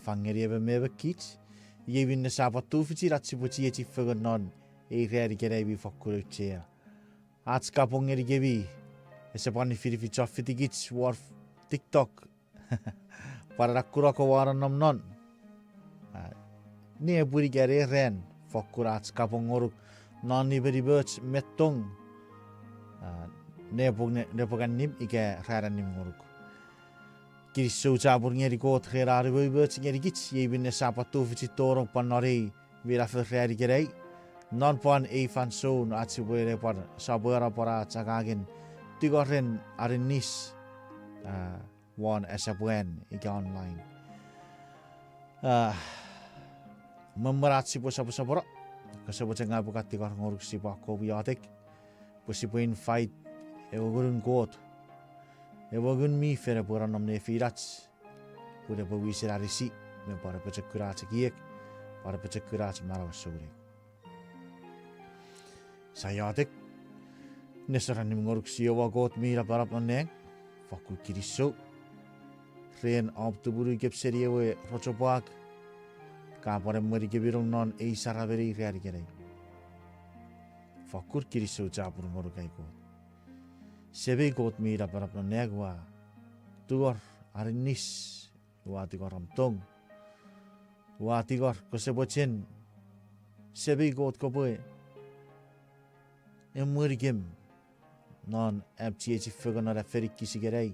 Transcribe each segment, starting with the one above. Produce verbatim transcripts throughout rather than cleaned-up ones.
fangeni emon me emon kich, iei minne sia pwan tufichin ach sipwe chiechi fengen non ei ran ikenai mi fokkun auchea. Ach kapong ngenikemi ese pwan nifinifin chon fitikich won TikTok. Pwan ena kunok oua nonnom non. A, nepwin ika ei ran fokkun ach kapong ngonuk non nimenimoch me tong. A, nepwin, nepwin annim ika ran annim ngonuk. Kinisou chapur ngeni Kot ren an umoumoch ngenikich, iei minne sia pwan tufichin tonong pwan non ei minafon ran ikenai. Non pwan ei fansoun ach sipwe ne pwan sopweno pwan ach angangen tingoren aninis, a, won asapwan ika online. A, me mwen ach sipwe soposopono, kose mochen ngang upwe kan tingor ngonuk sipwe akkom iotek, pwe sipwe invite ewe Ngunun Kot, ewe Ngun mi Fel epwe nonnom nefinach, pwe epwe wisen anisi, me pwan apochokkuna ach ekiek, pwan apochokkuna ach manau souneng. Sia iotek. Nesor annim ngonuk Jiowa Kot mi napanap non nang, fokkun kinisou ren om tumunukem seni ewe rochopwak, ka pwan emwenikemi nong non ei saramen ei ran ikenai. Fokkun kinisou chapur ngonuk ai Kot. Semei Kot mi napanap non nang, ua tungor aninis, ua tingor om tong, ua tingor kose mochen, Semei Kot, kopwe emwenikem non am chiechi fengen non am feinikich ikenai.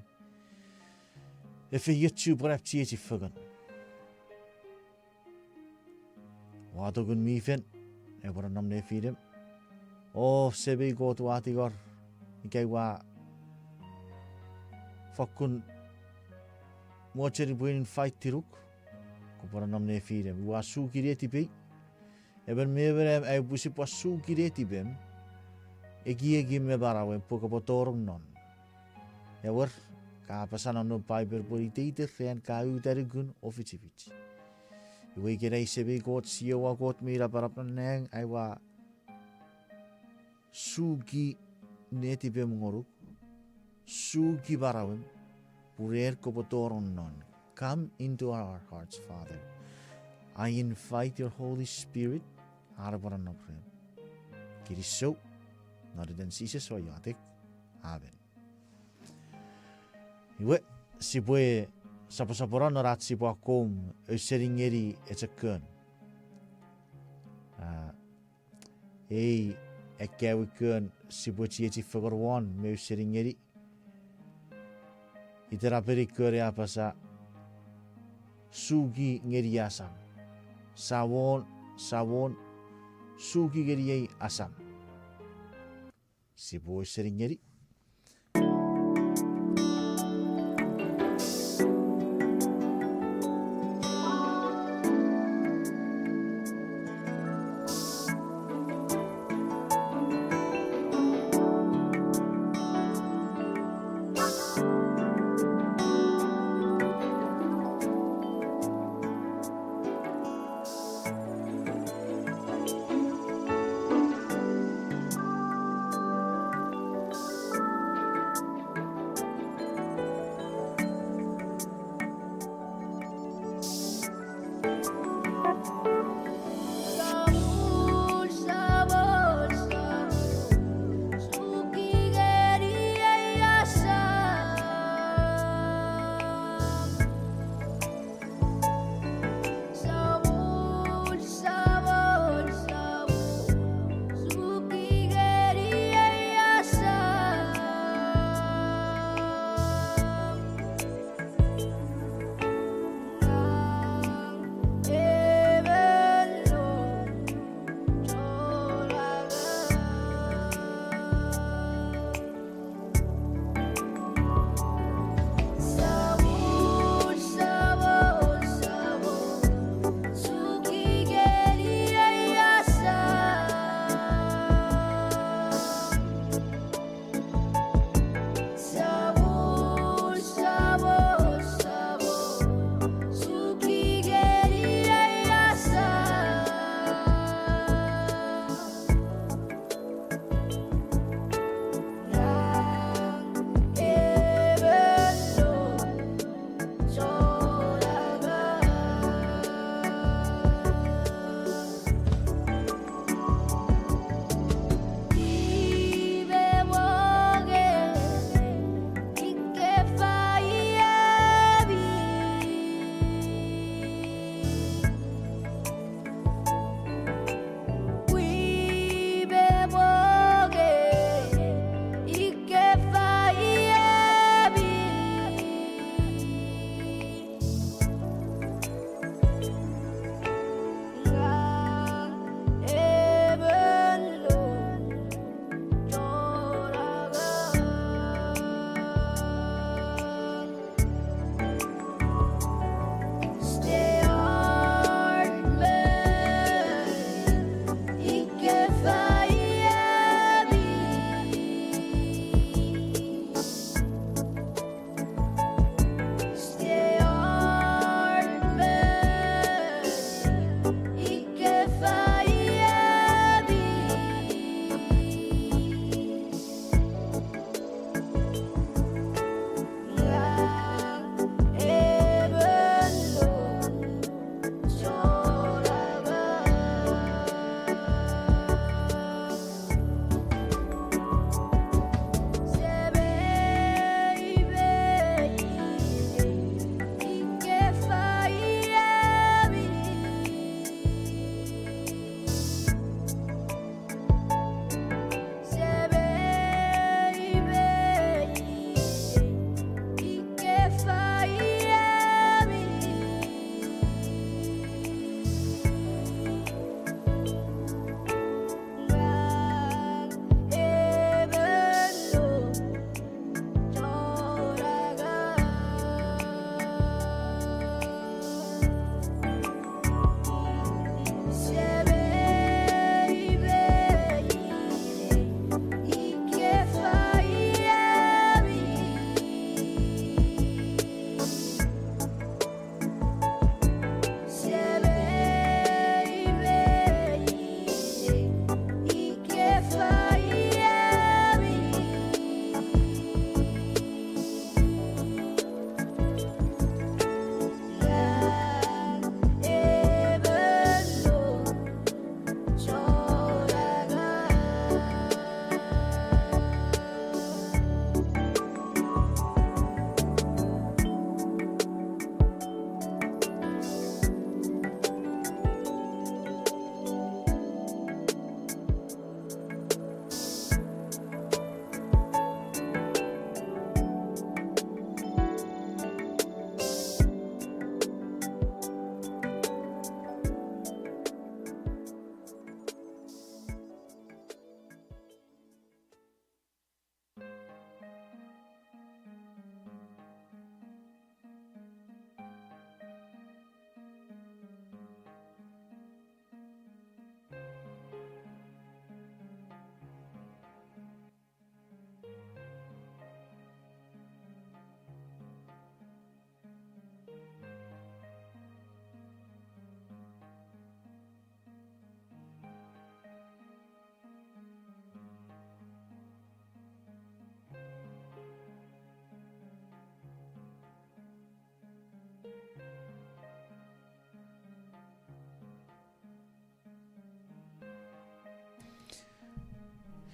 Efeiochu pwan am chiechi fengen. Ua tong Ngun mi Fel epwe nonnom nefinem. O Semei Kot, ua tingor ika ua fokkun mochen upwe invite-inuk, kopwe nonnom nefinem. Ua suki netipei. Emon me emon am aupwe sipwe suki netipem, ekiekim me manauem pwe kopwe tonong non. Ewer, ka apasa non noum Paipel pwe iteiten ran ka uta nukun o fichifich. Iwe ikenai Semei Kot, Jiowa Kot mi napanap non nang, aua suki netipem ngonuk, suki manauem, pwe ren kopwe tonong non. Come into our hearts, Father. I invite your Holy Spirit, an epwe nonnom rem. Kinisou, non iten Jises ua iotek. Amen. Iwe, sipwe soposopono non ach sipwe akkom ausening ngeni echo kon. A, ei ekkewe kon sipwe chiechi fengen won me ausening ngeni, itenapen ei kon a apasa, suki ngeni asam. Samon, Samon, suki ngeniei asam. Sipwe ausening ngeni.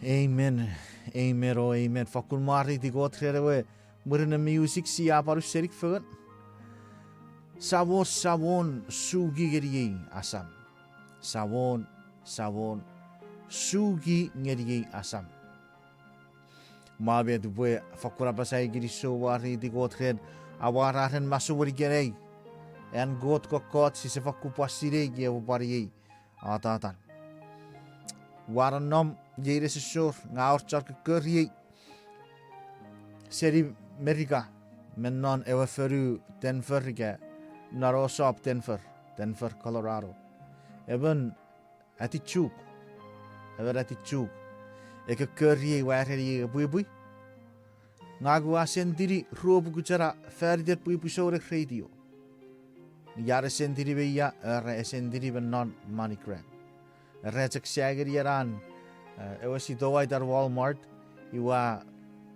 Amen. Amen o amen. Fakkun mwareiti Kot ren ewe mwirin music sia pwan ausening fengen. Samon, Samon, suki ngeniei asam. Samon, Samon, suki ngeniei asam. Mwa met upwe fakkun apasa ai kinisou mwareiti Kot ren amwararen masouen ikenai. An Kot kokkot sise fakkun pwan sinei nge epwe pwan iei atatan. Ua nonnom iei nesosor nge a wor chon kokkoriei seni Merika me non ewe fonu Denver ika non ewe sop Denver, Denver, Colorado. Emon ati Chuuk, emon ati Chuuk, e kokkoriei ua ereniei epwipwi. Ngang ua sendini ruopukuchena faniten pwipwi souneng radio. Ia re sendini me ia, era e sendini me non MoneyGram. Era chok sia ngeni enan, eh, ewe sitowa itan Walmart, iwe ua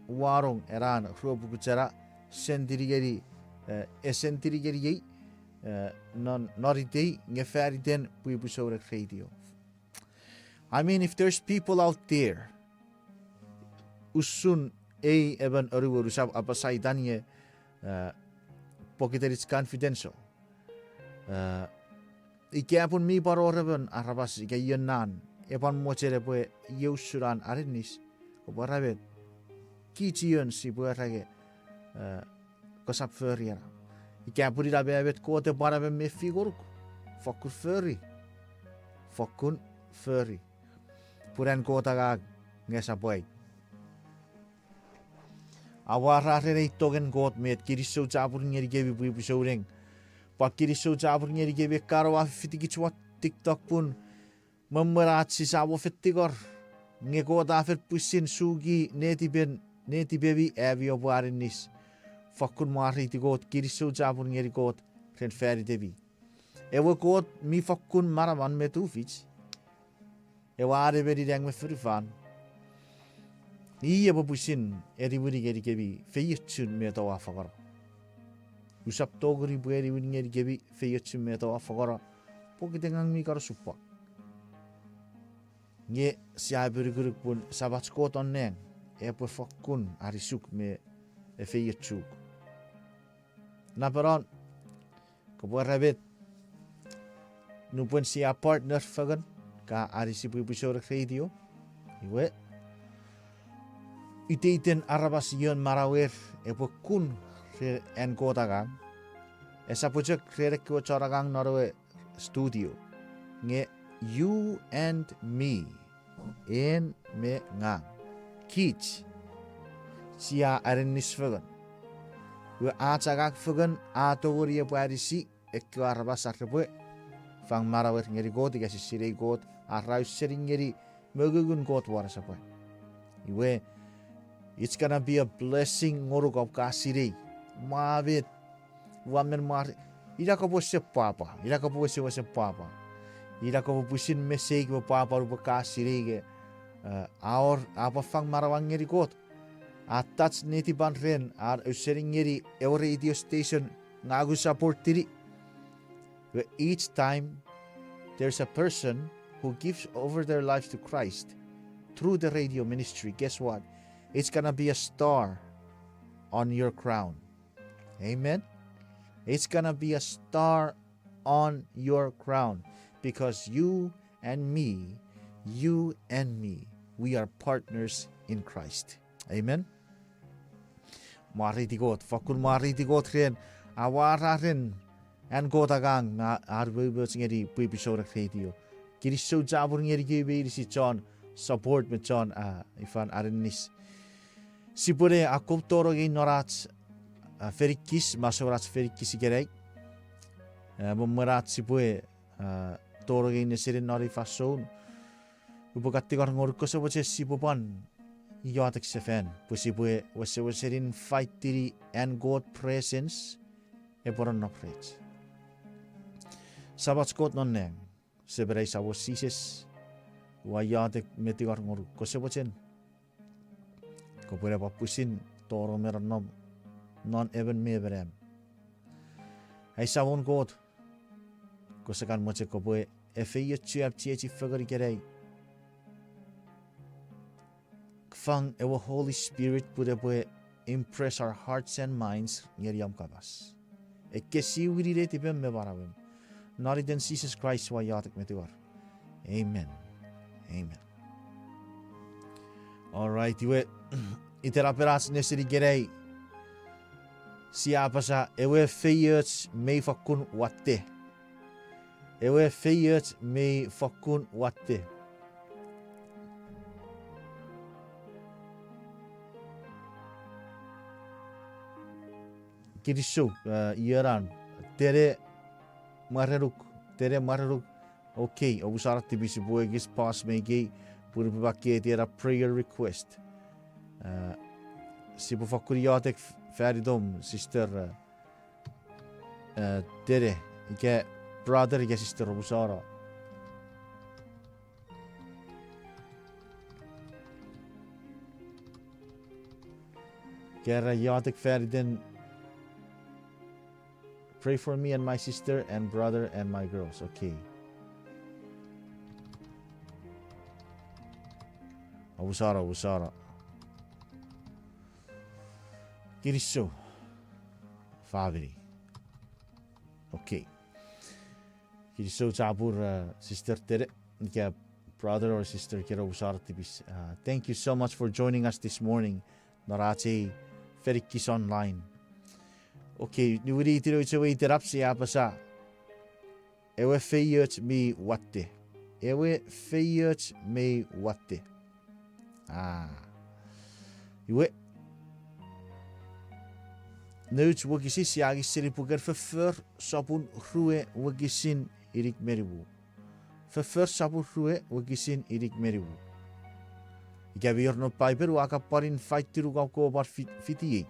wanong enan ruopukuchena sendini ngeni, eh, e sendini ngeniei, eh, non, non itei nge faniten pwipwi souneng radio. I mean, if there's people out there, usun ei emon anuon, usap apasa itan nge, eh, pokiten it's confidential. Eh, ika pun mi pwan wor emon aramas ika ion nan e pwan mochen epwe iei usun an aninnis, kopwe era met, kich ion sipwe era nge, eh, kosap fori ena. Ika pun ina met Kot e pwan amen mefi ngonuk, fokkun fori. Fokkun fori. Pun an Kot angang nge esap wai. Amwararen ei tongen Kot met, kinisou chapur ngenikemi pwipwi souneng. Pwan kinisou chapur ngenikemi ekkana oua fitikich won TikTok pun me mwen ach sisamo fen tingor, nge Kot a fen pwisin suki netipen, netipemi ami oupwe aninnis. Fokkun mwareiti Kot, kinisou chapur ngeni Kot ren fanitemi. Ewe Kot mi fokkun manaman me tufich, ewe a nemeni nang me fonufan, i epwe pwisin eniwini ngenikemi feiochun met oua fangeno. Usap tongeni pwe eniwini ngenikemi feiochun met oua fangeno, pokiten ngang mi kan osupwang. Nge sia epinukunuk pun Samach Kot non nang epwe fokkun anisuk me efeiochuk. Napanon, kopwe era met, nupwen sia partner fengen, ka anisi pwipwi souneng radio, iwe, iteiten aramas ion manauer epwe kun ren an Kot angang, esap chok ren ekkewe chon angang non ewe studio, nge you and me, en me ngang, kich, sia aninnis fengen. Iwe ach angang fengen a tongeni epwe anisi ekkewe aramas ar repwe fang manauer ngeni Kot ika sisinei Kot, ar ausening ngeni mongungun Kot won asapwan. Iwe, it's gonna be a blessing ngonuk om ka sinei mwa met, ua men mwar, ina kopwe wesen pwapwa, ina kopwe wesewesen pwapwa, ina kopwe pwisin meseik me pwapwa nupwen ka sinei nge, eh, a wor, a pwan fang manauan ngeni Kot. A touch netipan ren an ausening ngeni ewe radio station ngang ua support-ini. But each time there's a person who gives over their lives to Christ through the radio ministry, guess what? It's gonna be a star on your crown. Amen? It's gonna be a star on your crown because you and me, you and me, we are partners in Christ. Amen? Mwareiti Kot, fokkun mwareiti Kot ren, amwararen an Kot angang me ar umoumoch ngeni pwipwi souneng radio. Kinisou chapur ngenikemi meinisin chon support me chon, ah, ifan aninnis. Sipwene akkom tonong ei non ach, ah, fenikis, masouen ach fenikis ikenai. Ah, me mwen ach sipwe, ah, tonong ei nesenin non ei fansoun, upwe kan tingor ngonuk kose mochen sipwe pwan iotek sefan pwe sipwe wesewesen invite-ini an Kot presence epwe nonnom rech. Samach Kot non nang, Semenai Samon Jises, ua iotek me tingor ngonuk kose mochen kopwe ne pwan pwisin tonong me nonnom non emon me emon am. Ai Samon Kot, kose kan mochen kopwe efeiochu am chiechi fengen ikenai. fang ewe Holy Spirit pun epwe impress our hearts and minds ngeni om kapas. Ekkesiwini netipem me manauem. Non iten Jises Kraist ua iotek me tingor. Amen. Amen. All right, iwe, itenapen ach nesen ikenai, sia apasa, ewe feioch mei fakkun watte. Ewe feioch mei fakkun watte. Kinisou, eh, ienan, Tene Mwarenuk, Tene Mwarenuk. Okay, omusano tipis, upwe ekis pause me ikei, pun upwe makkei ena prayer request. Eh, sipwe fakkun iotek f-, fanitom, sister, eh, eh, Tene, ika brother, ika sister, omusano. Kera iotek faniten, pray for me and my sister and brother and my girls. Okay. Omusano, omusano. Kinisou. Famini. Okay. Kinisou chapur, uh, sister Tene, ika brother or sister, kero omusano tipis. Uh, thank you so much for joining us this morning. Non ach ei fenikis online. Okay, niwiniti nouch ewe itenap sia apasa. Ewe feioch mi watte. Ewe feioch mi watte. Ah. Iwe. Nouch wokisin sia angei seni puken Foffor sopun rue wokisin inik me nimu. Foffor sopun rue wokisin inik me nimu. Ika mi wor non Paipen ua kan pwan invite-ini kom kopwe pwan fi-, fitiei.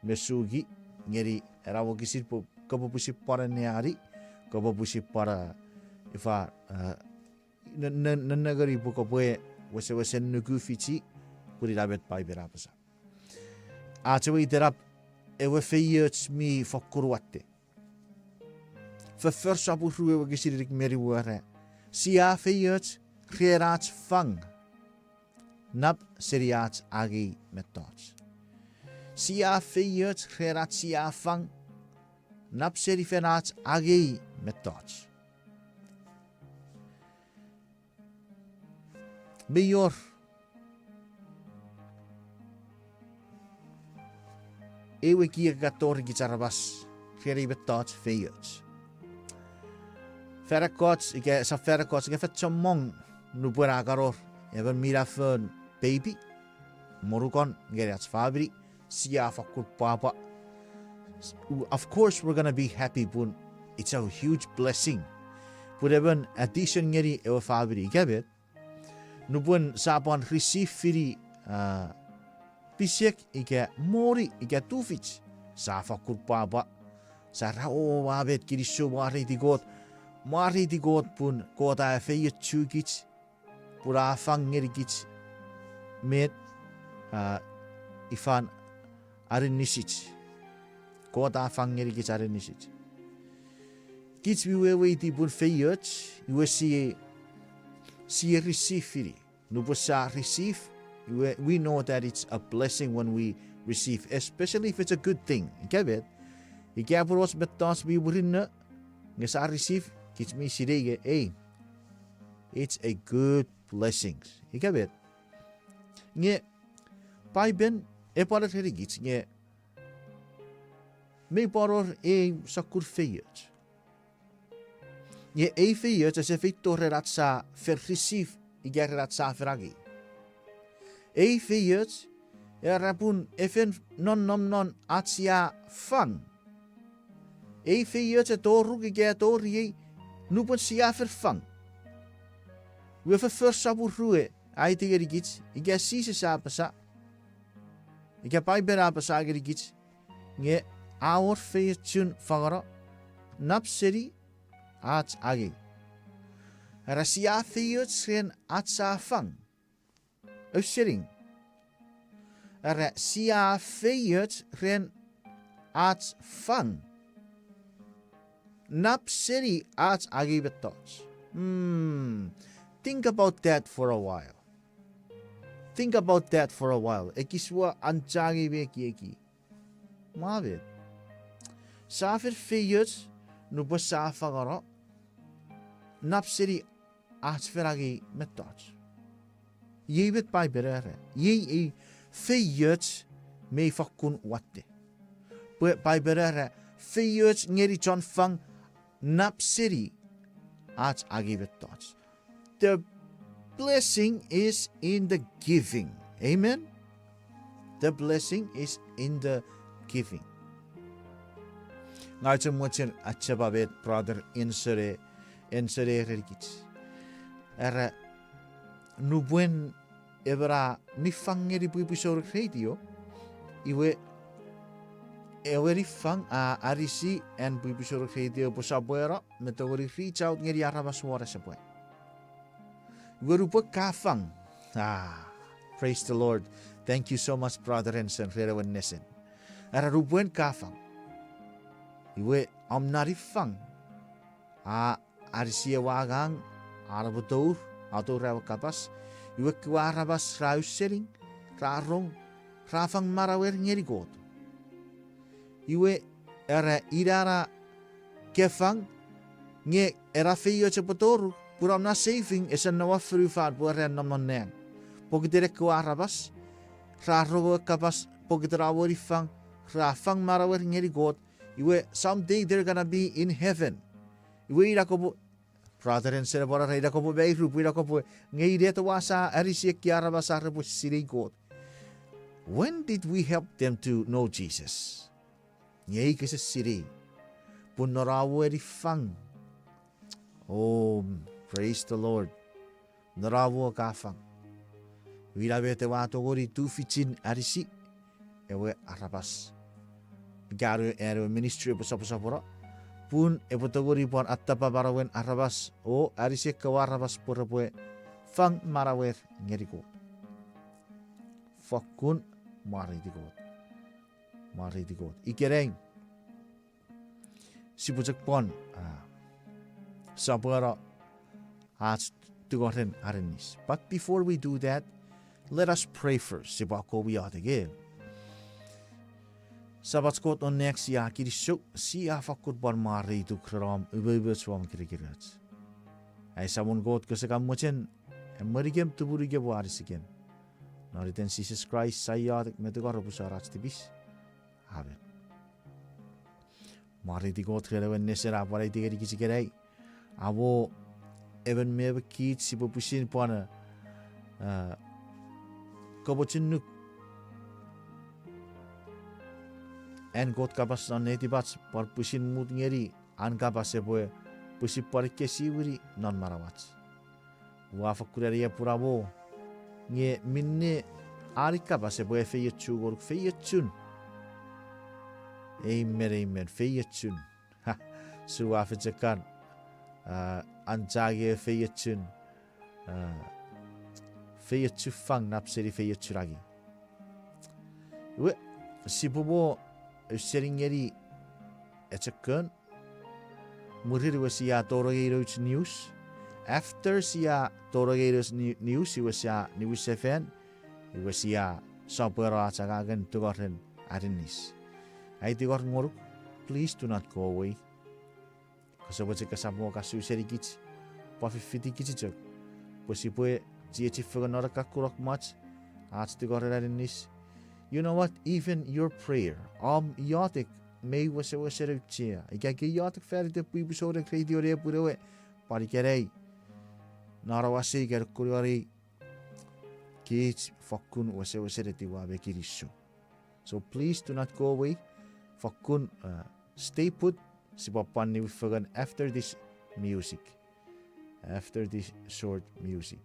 Me suki ngeni ena wokisin pwe kopwe pwisin pwan anneani, kopwe pwisin pwan, ifa, eh, ne-, ne-, nennengeni pwe kopwe wesewesen nuku fichi, pun ina met Paipen a apasa. Ach ewe itenap, ewe feioch mi fokkun watte. Foffor sopun rue wokisin inik me nimu a era, sia feioch ren ach fang nap seni ach angei mettoch. Sia feioch ren ach sia fang nap seni fen ach angei mettoch. Mi wor ewe ekiek a tori kich aramas ren ei mettoch feioch. Fan ekkoch, ika esap fan ekkoch, ika fan chommong nupwen a kan wor emon minafon baby, monukon ngeni ach famini, sia fokkun pwapwa. Of course we're gonna be happy pun it's a huge blessing. Pun emon addition ngeni ewe famini, ika met? Nupwen sa pwan receive-ini, ah, pisek ika moni ika tufich, sa fokkun pwapwa. Sa ra, o, a met, kinisou, mwareiti Kot. Mwareiti Kot pun Kot a efeiochukich, pun a fang ngenikich met, ah, ifan, aninisich. Kot a fang ngenikich aninisich. Kich mi weweiti pun feioch, iwe sia, sia receive-ini. Nupwen sa receive, iwe, we know that it's a blessing when we receive, especially if it's a good thing. Ika met, ika pun och mettoch mi murinno, nge sa receive, kich mi sinei nge, ei, it's a good blessing. Ika met. Nge, Paipen, e pwan erenikich, nge, mi pwan wor ei sokkun feioch. Nge ei feioch ese feito ren ach sa fen receive ika ren ach sa fen angei. Ei feioch, era pun e fen nonnom non ach sia fang. Ei feioch e toruk ika e toriei nupwen sia fen fang. Iwe Foffor sopun rue a aiti ngenikich, ika Jises a apasa, ika Paipen a apasa ngenikich, nge a wor feiochun fangeno nap seni ach angei. Era sia feioch ren ach sa fang. Ausening. Era sia feioch ren ach fang nap seni ach angei mettoch. Hmm. Think about that for a while. Think about that for a while. Ekis ua anchangei me ekieki. Mwa met. Sia fen feioch nupwen sia fangeno nap seni ach fen angei mettoch. Iei met Paipen era. Iei ei feioch mi fakkun watte. Pwe Paipen era, feioch ngeni chon fang nap seni ach angei mettoch. The blessing is in the giving. Amen? The blessing is in the giving. Ngang ua mochen achema met brother Enson, Enson a erenikich. Era, nupwen emon a niffang ngeni pwipwi souneng radio, iwe ewe niffang a anisi an pwipwi souneng radio pwe sopweno me tongeni reach out ngeni aramas won esepwe. Iwe nupwen ka fang. Ah, praise the Lord. Thank you so much, brother Enson, ren ewe nesen. Era nupwen ka fang. Iwe om na niffang a anisi ewe angang, a epwe tour, a tour ewe kapas, iwe ekkewe aramas ra ausening, ra rong, ra fang manauer ngeni Kot. Iwe era ina na ke fang, nge ena feioch epwe toruk, pun om na saving ese nom won fonufan pwe ren nom non nang. Pokiten ekkewe aramas ra rong ewe kapas, pokiten a wor niffang, ra fang manauer ngeni Kot, iwe someday they're gonna be in heaven. Iwe ina kopwe, brother Enson a pwan era ina kopwe mairu pwe ina kopwe, nge inet wasa anisi ekkei aramas ar repwe sinei Kot. When did we help them to know Jesus? Nge i kese sinei. Pun non a wor niffang. Oh, praise the Lord. Non a wor ka fang. Ina met ewe a tongeni tufichin anisi ewe aramas. Ika an ewe ministry epwe soposopono. Pun epwe tongeni pwan attapa manauen aramas o anisi ekkewe aramas pwe repwe fang manauer ngeni Kot. Fokkun mwareiti Kot. Mwareiti Kot. Ikenai, sipwe chok pwan, ah, sopweno ach tungoren aninis. But before we do that, let us pray first. Sipwe akkom iotek. Samach Kot non nang, sia kinisou, sia fakkun pwan mwareituk ren om umoumoch, om kirikiroch. Ai Samon Kot, kose kan mochen emwenikem, tumunukem, anisikem. Non iten Jises Kraist sia iotek me tingor, oupwe sor ach tipis. Amen. Mwareiti Kot ren ewe nesen a pwan aiti ngenikich ikenai. Amo emon me emon kich sipwe pwisin pwan, eh, komochunuk an Kot kapas non netipach, pwan pwisin mut ngeni an kapas epwe pwisin pwan ekkesiwini non manauach. Ua fakkun anean pun amo, nge minne an kapas epwe efeiochu ngonuk, feiochun. Amen, amen, feiochun. Ha, sua fichekan, ah, anchangei feiochun, ah, feiochu fang nap seni feiochun angei. Iwe, sipwe mo ausening ngeni echo kon, mwirin iwe sia tonong ngeni nouch news. After sia tonong ngeni nouch ni-, news, iwe sia niwinsefan, iwe sia sopweno ach angangen tungoren aninis. Ai tingor ngonuk, please do not go away. Kose mochen kosap mo kasu senikich, pwan fifiti kich chok, pwe sipwe chiechi fengen non ekkan kunok mwach ach tungoren aninis. You know what? Even your prayer, om iotek, mei wesewesen auchea. Ika ke iotek fan iten pwipwi souneng radio nepwin ewe, pwan ikenai, non ewe seikan kunoni, kich fokkun wesewesen etiwa me kinisou. So please do not go away. Fokkun, uh, stay put. Sipwe pwan niwin fengen after this music. After this short music.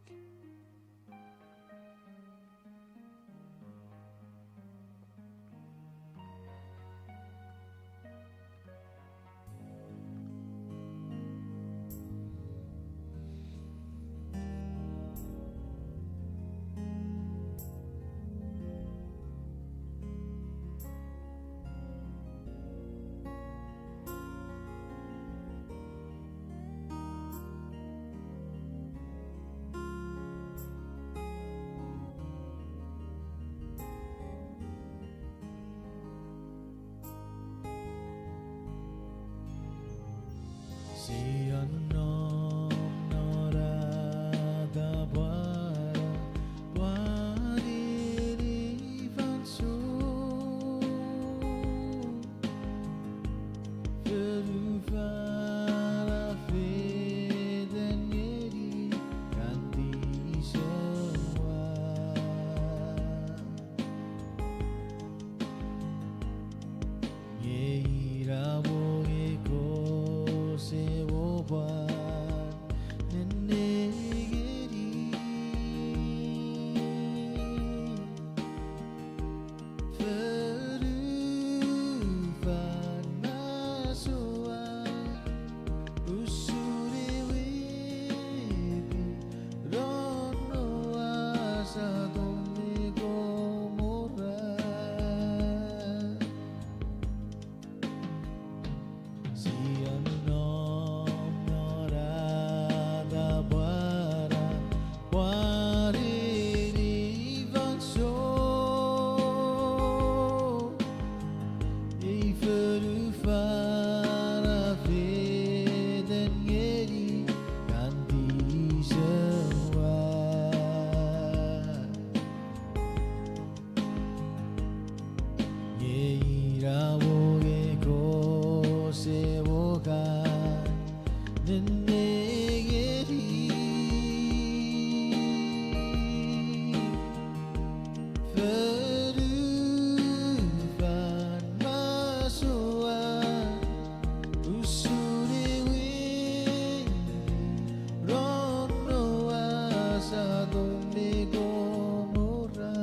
pwan nenengeni. Fonufan masoan, usun ewe pi ron Noa, Sotom me Komora. Sia nom non ata pwara, pwan eni fansoun. Ei fonufan a fetan ngeni kan tisewa. Nge ina mo nge kose mo kan nenengeni. Fonufan masoan, usun ewe pi ron Noa, Sotom me Komora.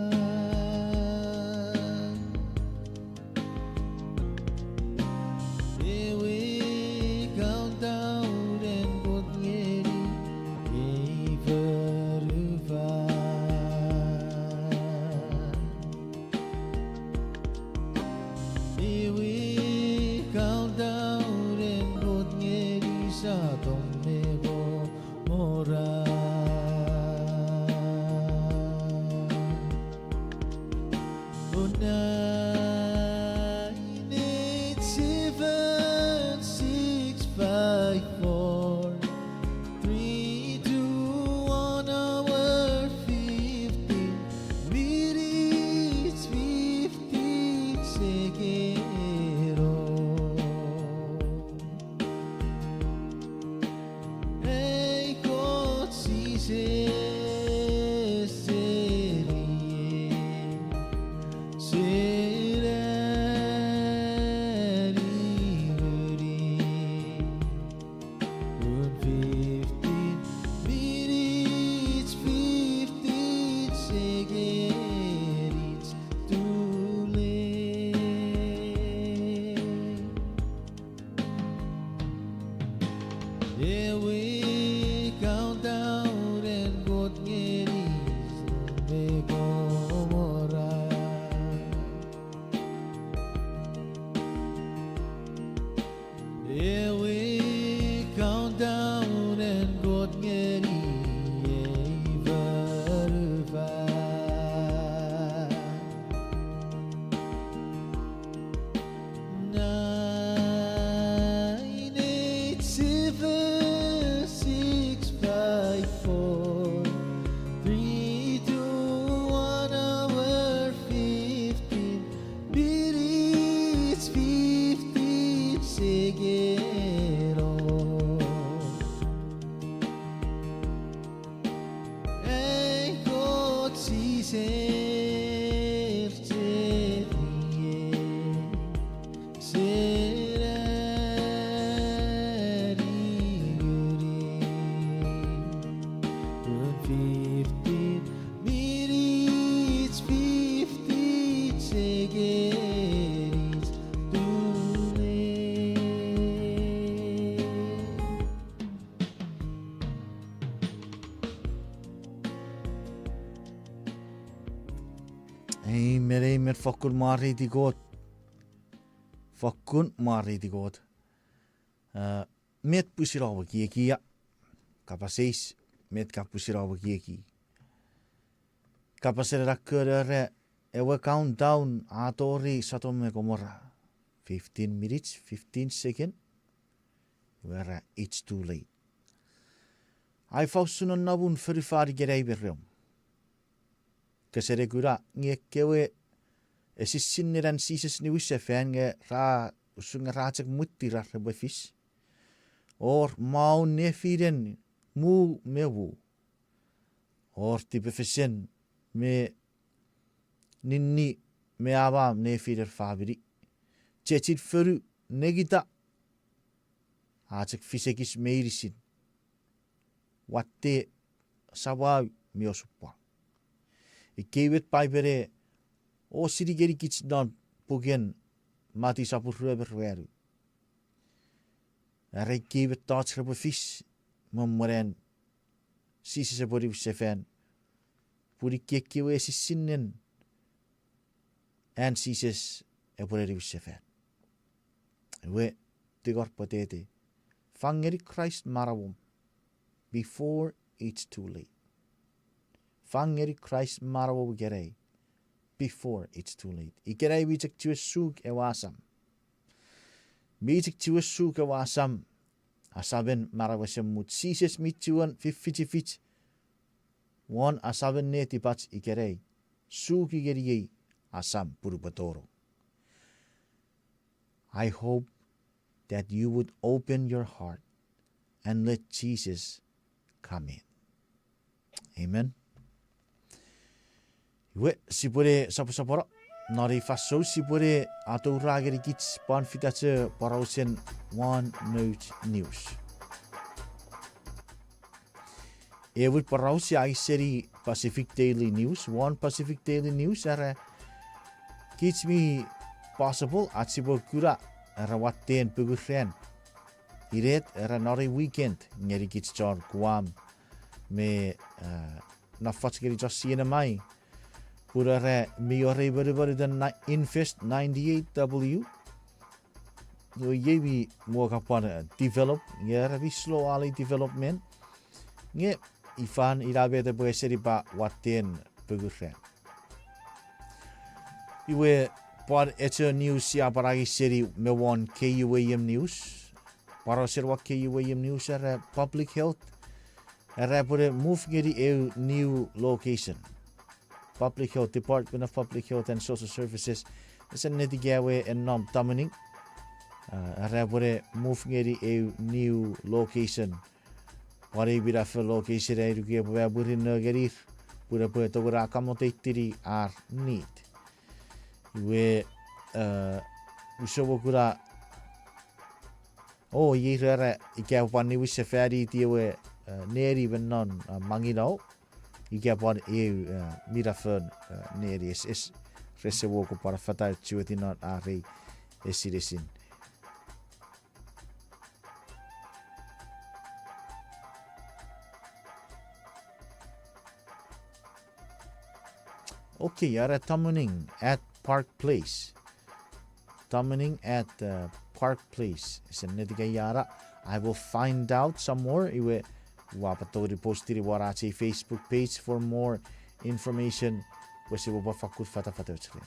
Ewe kauntaun an Kot ngeni ei fonufan. Ewe kauntaun an Kot ngeni Sotom me Komora. Oh, nine eight seven six five four three two one hour fifteen minutes fifteen second. Ei Kot Jises, seni, seni nguni. Pun fifteen minutes, fifteen seconds too late. Ewe kauntaun an Kot ngeni Sotom me Komora. Ewe kauntaun an Kot ngeni ei fonufan. Nine eight seven six five four three two one hour fifteen minutes fifteen second. Ei Kot Jises, seni, seni nguni. Pun fifteen minutes, fifteen seconds too late. Amen, amen. Fokkun mwareiti Kot. Fokkun mwareiti Kot. Eh, met pwisin om ekieki ia? Kapas eis, met ka pwisin om ekieki? Kapasen ena kon era, ewe countdown a tori Sodom me Gomorrah. Fifteen minutes, fifteen second. Iwe era, it's too late. Ai ifa usun nonnomun fonufan ikenai me reom? Kese ne kuna nge ekkewe esissin nenan Jises niwinsefan nge ra, usun nge ra chok mwittir ar repwe fis. Wor maun nefinen mu me mu. Wor tipefesen me ninni me amam nefinen famini. Chechin fonu, nengita. A chok fis ekis meinisin. Watte samau mi osupwang. Ikkei met Paipen e osini ngenikich non puken Mati sopun rue me ruanu. Are ikkei mettoch repwe fis me mwen an Jises epwe niwinsefan. Pun ikkei ekkewe esisinnen an Jises epwe niwinsefan. Iwe, tingor pwetete. Fang ngeni Kraist manauom before it's too late. Fang ngeni Kraist manauom ikenai before it's too late. Ikenai mi chok chiwen suk ewe asam. Mi chok chiwen suk ewe asam. Asamen manau esemuch. Jises mi chiwen fifichifich won asamen netipach ikenai. Suk ngeniei asam pun upwe tonong. I hope that you would open your heart and let Jesus come in. Amen. Iwe, sipwene soposopono non ei fansoun, sipwene atoura ngenikich pwan fitach porausen One Note News. Ewin poraus a angei seni Pacific Daily News, won Pacific Daily News, era kich mi possible ach sipwe kuna, era watten pungun ran. Inet, era non ei weekend ngenikich chon Guam me, eh, nafach ngeni chon C N M I. Pun era mi wor ei monumonutan Infest ninety-eight W. Iwe iei mi mo ka pwan, eh, develop, nge era mi slow alei development. Nge ifan ina met epwe esenipa watten pungun ran. Iwe pwan echo news sia pwan angei seni me won K U A M News. Pwan osen won K U A M News era public health. Era pwene move ngeni eu new location. Public Health, Department of Public Health and Social Services, ese netikewe en nom Tamuning. Ah, era pwene move ngeni eu new location. Pwan ei minafo location ai nuku epwe murinno ngenir, pun epwe tongeni accommodate-ini ar need. Iwe, eh, use mo kuna, o, iei rera ika pwan niwinsefaniti ewe, eh, neni me non, eh, Maginot. Ika pwan eu, eh, minafon, eh, neni es, es, rese mo ko pwan fata chiweti non arei esinesin. Okay, ara Tamuning at Park Place. Tamuning at, uh, Park Place. Ese netikewe ara. I will find out some more. Iwe ua pwan tongeni post-ini won ach ei Facebook page for more information. Pwe sipwe pwan fakkun fatafatoch ren.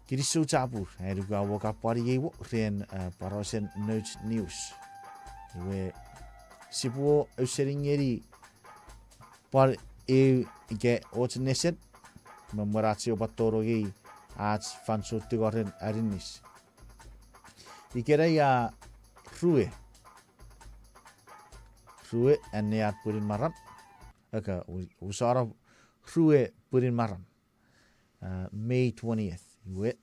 Kinisou chapur, ai nuku a wor ka pwan iei wor ren, eh, porausen Note News. Iwe sipwe ausening ngeni pwan eu ika och nesen, me mwen ach sipwe pwan tonong ngeni ach fansoun tingoren aninis. Ikenai a rue. Rue annean pwinin maram. Aka, u-, usano rue pwinin maram. Ah, May twentieth. Iwe,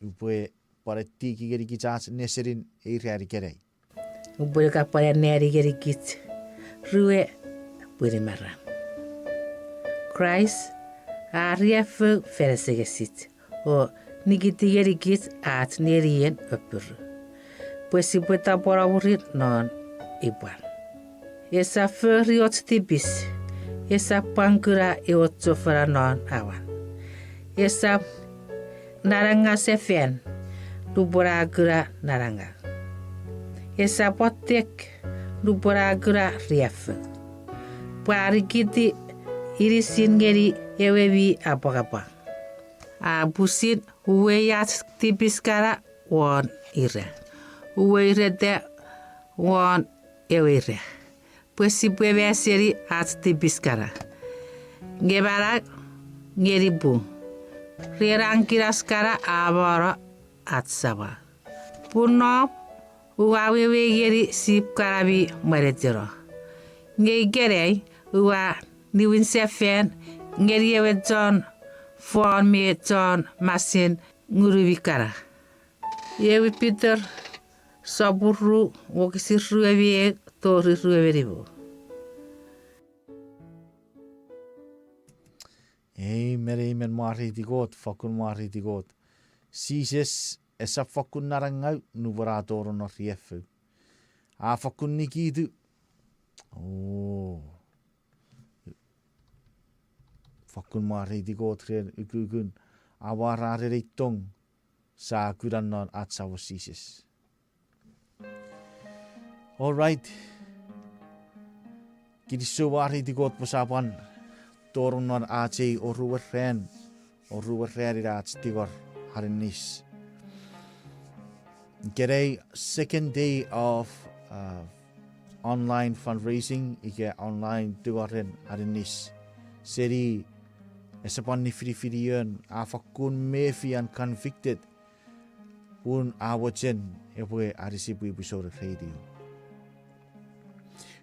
upwe pwan etiki ngenikich ach nesenin ei ran ikenai. Upwe ka pwan anneani ngenikich rue pwinin maram. Kraist a riaffou fan asengesich o nikiti ngenikich ach nenien appiru, pwe sipwe tapweno mwirin non ipwan. Esap fori och tipis, esap pwan kuna ew chofona non awan. Esap nananga sefan nupwen a kuna nananga. Esap otek nupwen a kuna riaffou. Pwe a nikiti inisin ngeni ewe mi apwangapwang. A pusin uwei ach tipis kana won ira. Uwei reta won ewe ira, pwe sipwe meseni ach tipis kana. Nge manau ngeni pung ren an kinas kana a mono ach Samau. Pun nom ua wewe ngeni sip kana mi mwenecheno. Nge ikenai ua niwin sefan ngeni ewe chon fon me chon masen ngunumi kana. Ewe Peter Sopun ru, wokisin rue me ew tori rue me nimu. Amen, amen, mwareiti Kot, fakkun mwareiti Kot. Jises esap fakkun nanangau nupwen a tonong non riaffou. A fakkun nikitu. O. Fakkun mwareiti Kot ren ukukun amwarar ei tong sia kuna non ach Samon Jises. All right. Kinisou mwareiti Kot pwe sia pwan tonong non ach ei oruwen ran, oruwen ran ina ach tingor aninis. Ikenai second day of, uh, online fundraising ika online tingoren aninis. Seni ese pwan nifinifin ion a fakkun mefi an convicted pun a mochen epwe anisi pwipwi souneng radio.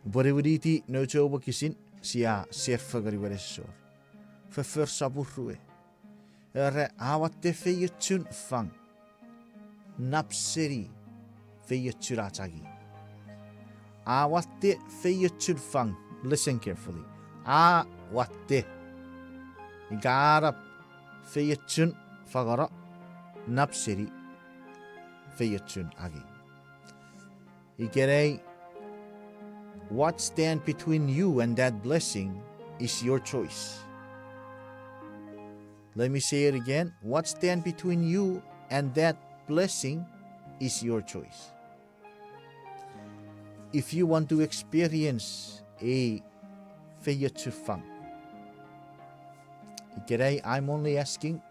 Upwe niwiniti nouch ewe wokisin sia share fengeni wene sosor. Foffor sopun rue. Era a watte feiochun fang nap seni feiochun ach angi. A watte feiochun fang, listen carefully. A watte. Ika a nap feiochun fangeno nap seni feiochun angi. Ikenai, what stand between you and that blessing is your choice. Let me say it again. What stand between you and that blessing is your choice. If you want to experience a feiochun fang, ikenai, I'm only asking,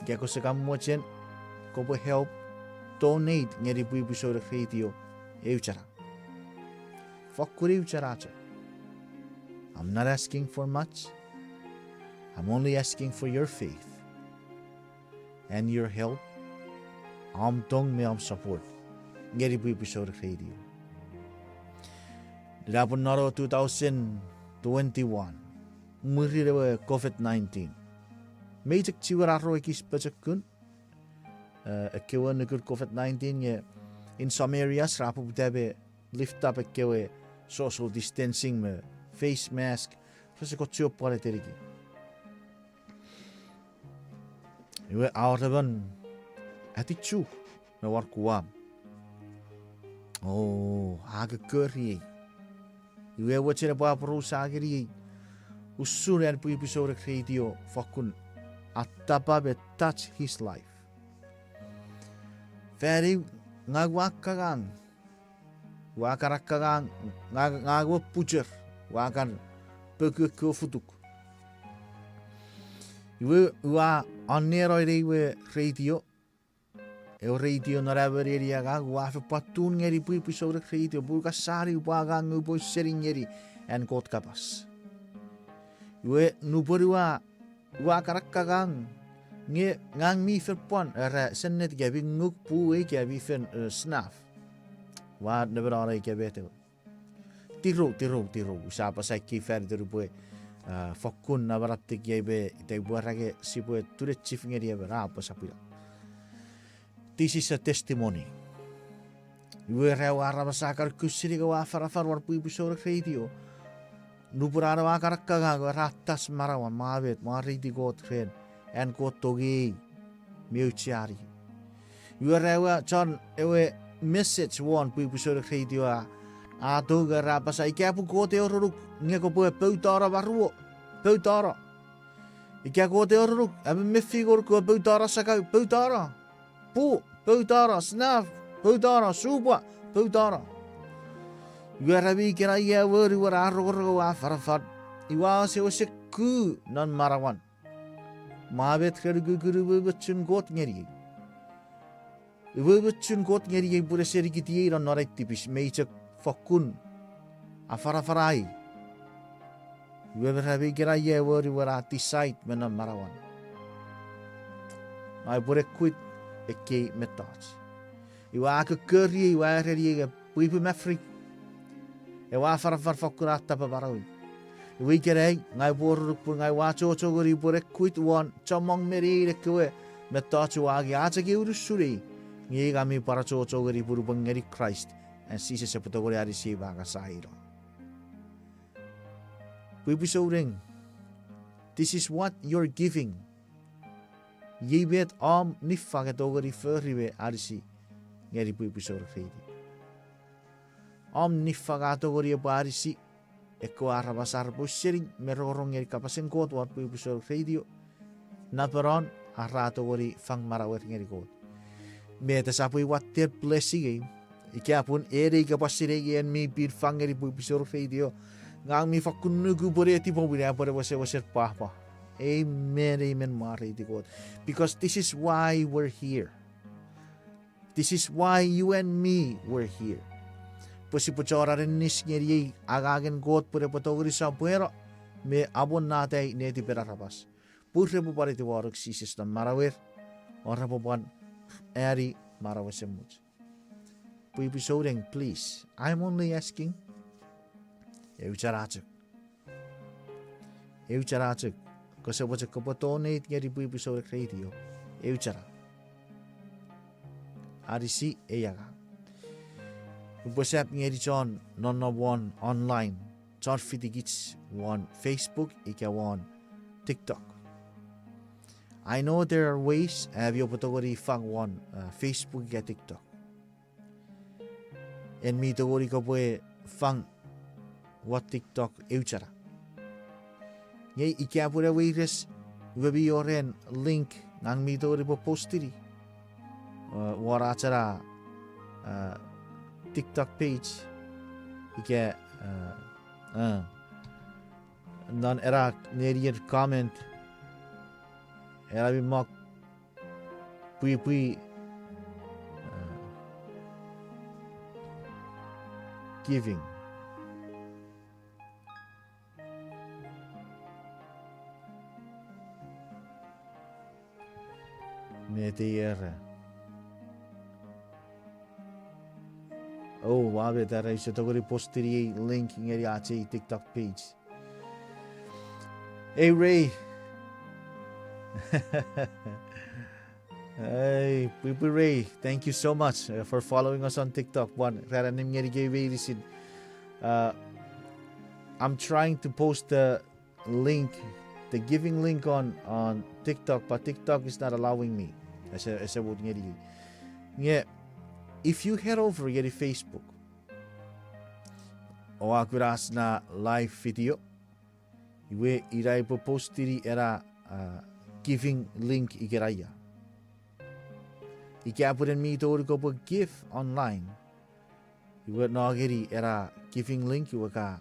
ika kose kan mochen kopwe help donate ngeni pwipwi souneng radio eu chana. Fokkun eu chana chok. I'm not asking for much. I'm only asking for your faith and your help. Om tong me om support ngeni pwipwi souneng radio. Ina pun non two thousand twenty-one, mwirin ewe COVID nineteen, mei chok chiwen a wor ekis pochokun, eh, ekkewe nukun COVID nineteen nge in some areas ra poputa me lift up ekkewe social distancing me face mask, rese kon chiwen pwan eteniki. Iwe a wor emon atichu me won Guam. O, a kokkoriei. Iwe mochen epwe aporausa ngeniei usun an pwipwi souneng radio fokkun attapa me touch his life. Fan eu, ngang ua kangang. Ua kan akkangang, ngang, ngang ua butcher, ua kan poku ekkewe futuk. Iwe ua anneno ine ewe radio, ewe radio non am nenien angang, ua fen pwan tune ngeni pwipwi souneng radio, pun ua sani upwe angang upwe ausening ngeni an Kot kapas. Iwe nupwen ua ua kan akkangang, nge ngang mi fen pwan, era sennet ika mi nguk puu ika mi fen, eh, snuff. Ua nemenano ika met ewe. Tirou, tirou, tirou, usap apasa ekkei fan iten upwe, ah, fokkun namanam tekia me ita upwe era nge sipwe tunechif ngeni emon a apasa pwina. This is a testimony. Iwe ra ewe aramas a kan kusinik ewe afanafan won pwipwi souneng radio. Nupwen an ewe a kan akkangang, ra touch manauan, mwa met, mwareiti Kot ren an Kot tongei me aucheani. Iwe ra ewe chon ewe message won pwipwi souneng radio a, a tou nge ra apasa, ika pun Kot e oronuk nge kopwe poutano maruo, poutano. Ika Kot e oronuk, a mefi ngonuk kopwe poutano sakau, poutano. Puu, poutano, snuff, poutano, supwa, poutano. Iwe ra mi kena ia wori won a rongorong ewe afanafan. Iwe a wesewesen ku non manauan. Mwa met ren ukukun umoumochun Kot ngeniei. Umoumochun Kot ngeniei pun ese nikitiei non non ai tipis, mei chok fokkun afanafanai. Iwe me ra mi kena ia wori won a decide me non manauan, ngang upwe ne quit ekkei mettoch. Iwe a kokkoriei, iwe a ereniei nge pwipwi Maverick, ewe afanafan fokkun attapa manauei. Iwe ikenai, ngang upwe oronuk pun ngang ua achocho ngeni upwe ne quit won chommong me nein ekkewe mettoch ua angei, a chok unusun ei. Nge ika mi pwan achocho ngeni pun upwe ngeni Kraist, an Jises epwe tongeni anisiei me angasaino. Pwipwi souneng, this is what you're giving. Iei met om niffang e tongeni fori me anisi ngeni pwipwi souneng reiti. Om niffang a tongeni epwe anisi ekkewe aramas ar repwe ausening me rongorong ngeni kapasen Kot won pwipwi souneng reiti. Napanon ar ra tongeni fang manauer ngeni Kot. Met esap ei watten blessing ei, ika pun en ei kapasen ei en mi pin fang ngeni pwipwi souneng reiti, ngang mi fakkun nuku pwe netipom ina epwe wesewesen pwapwa. Amen, amen, mwareiti Kot. Because this is why we're here. This is why you and me were here. Pwe sipwe chon aninnis ngeni ei angangen Kot pwe epwe tongeni sopweno me amonnatai netipen aramas, pun repwe pwan etiwanong Jises non manauer, o repwe pwan ani manau esemuch. Pwipwi souneng, please. I'm only asking. Eu chana chok. Eu chana chok. Kose mochen kopwe donate ngeni pwipwi souneng reiti. Eu chana. Anisi ei angang. Upwe sap ngeni chon nonnom won online, chon fitikich won Facebook ika won TikTok. I know there are ways ami oupwe tongeni fang won Facebook ika TikTok. En mi tongeni kopwe fang won TikTok eu chana. Nge ika pwe ne weires, iwe mi wor en link ngang mi tongeni pwe postini won ach ena TikTok page ika non ena nenien comment, ena mi mak pwipwi giving. Met ei era? O, ua met era use tongeni postini ei link ngeni ach ei TikTok page. Ei Ray. Ei, Pwipwi Ray, thank you so much for following us on TikTok. Pwan ran annim ngenikemi meinisin. I'm trying to post the link, the giving link on, on TikTok, but TikTok is not allowing me. Ese, ese mut ngeniei. Nge, if you head over ngeni Facebook, oua kuna ach na live video, iwe ina upwe postini ena giving link ikenaia. Ika pwe en mi tongeni kopwe give online, iwe no ngeni ena giving link iwe ka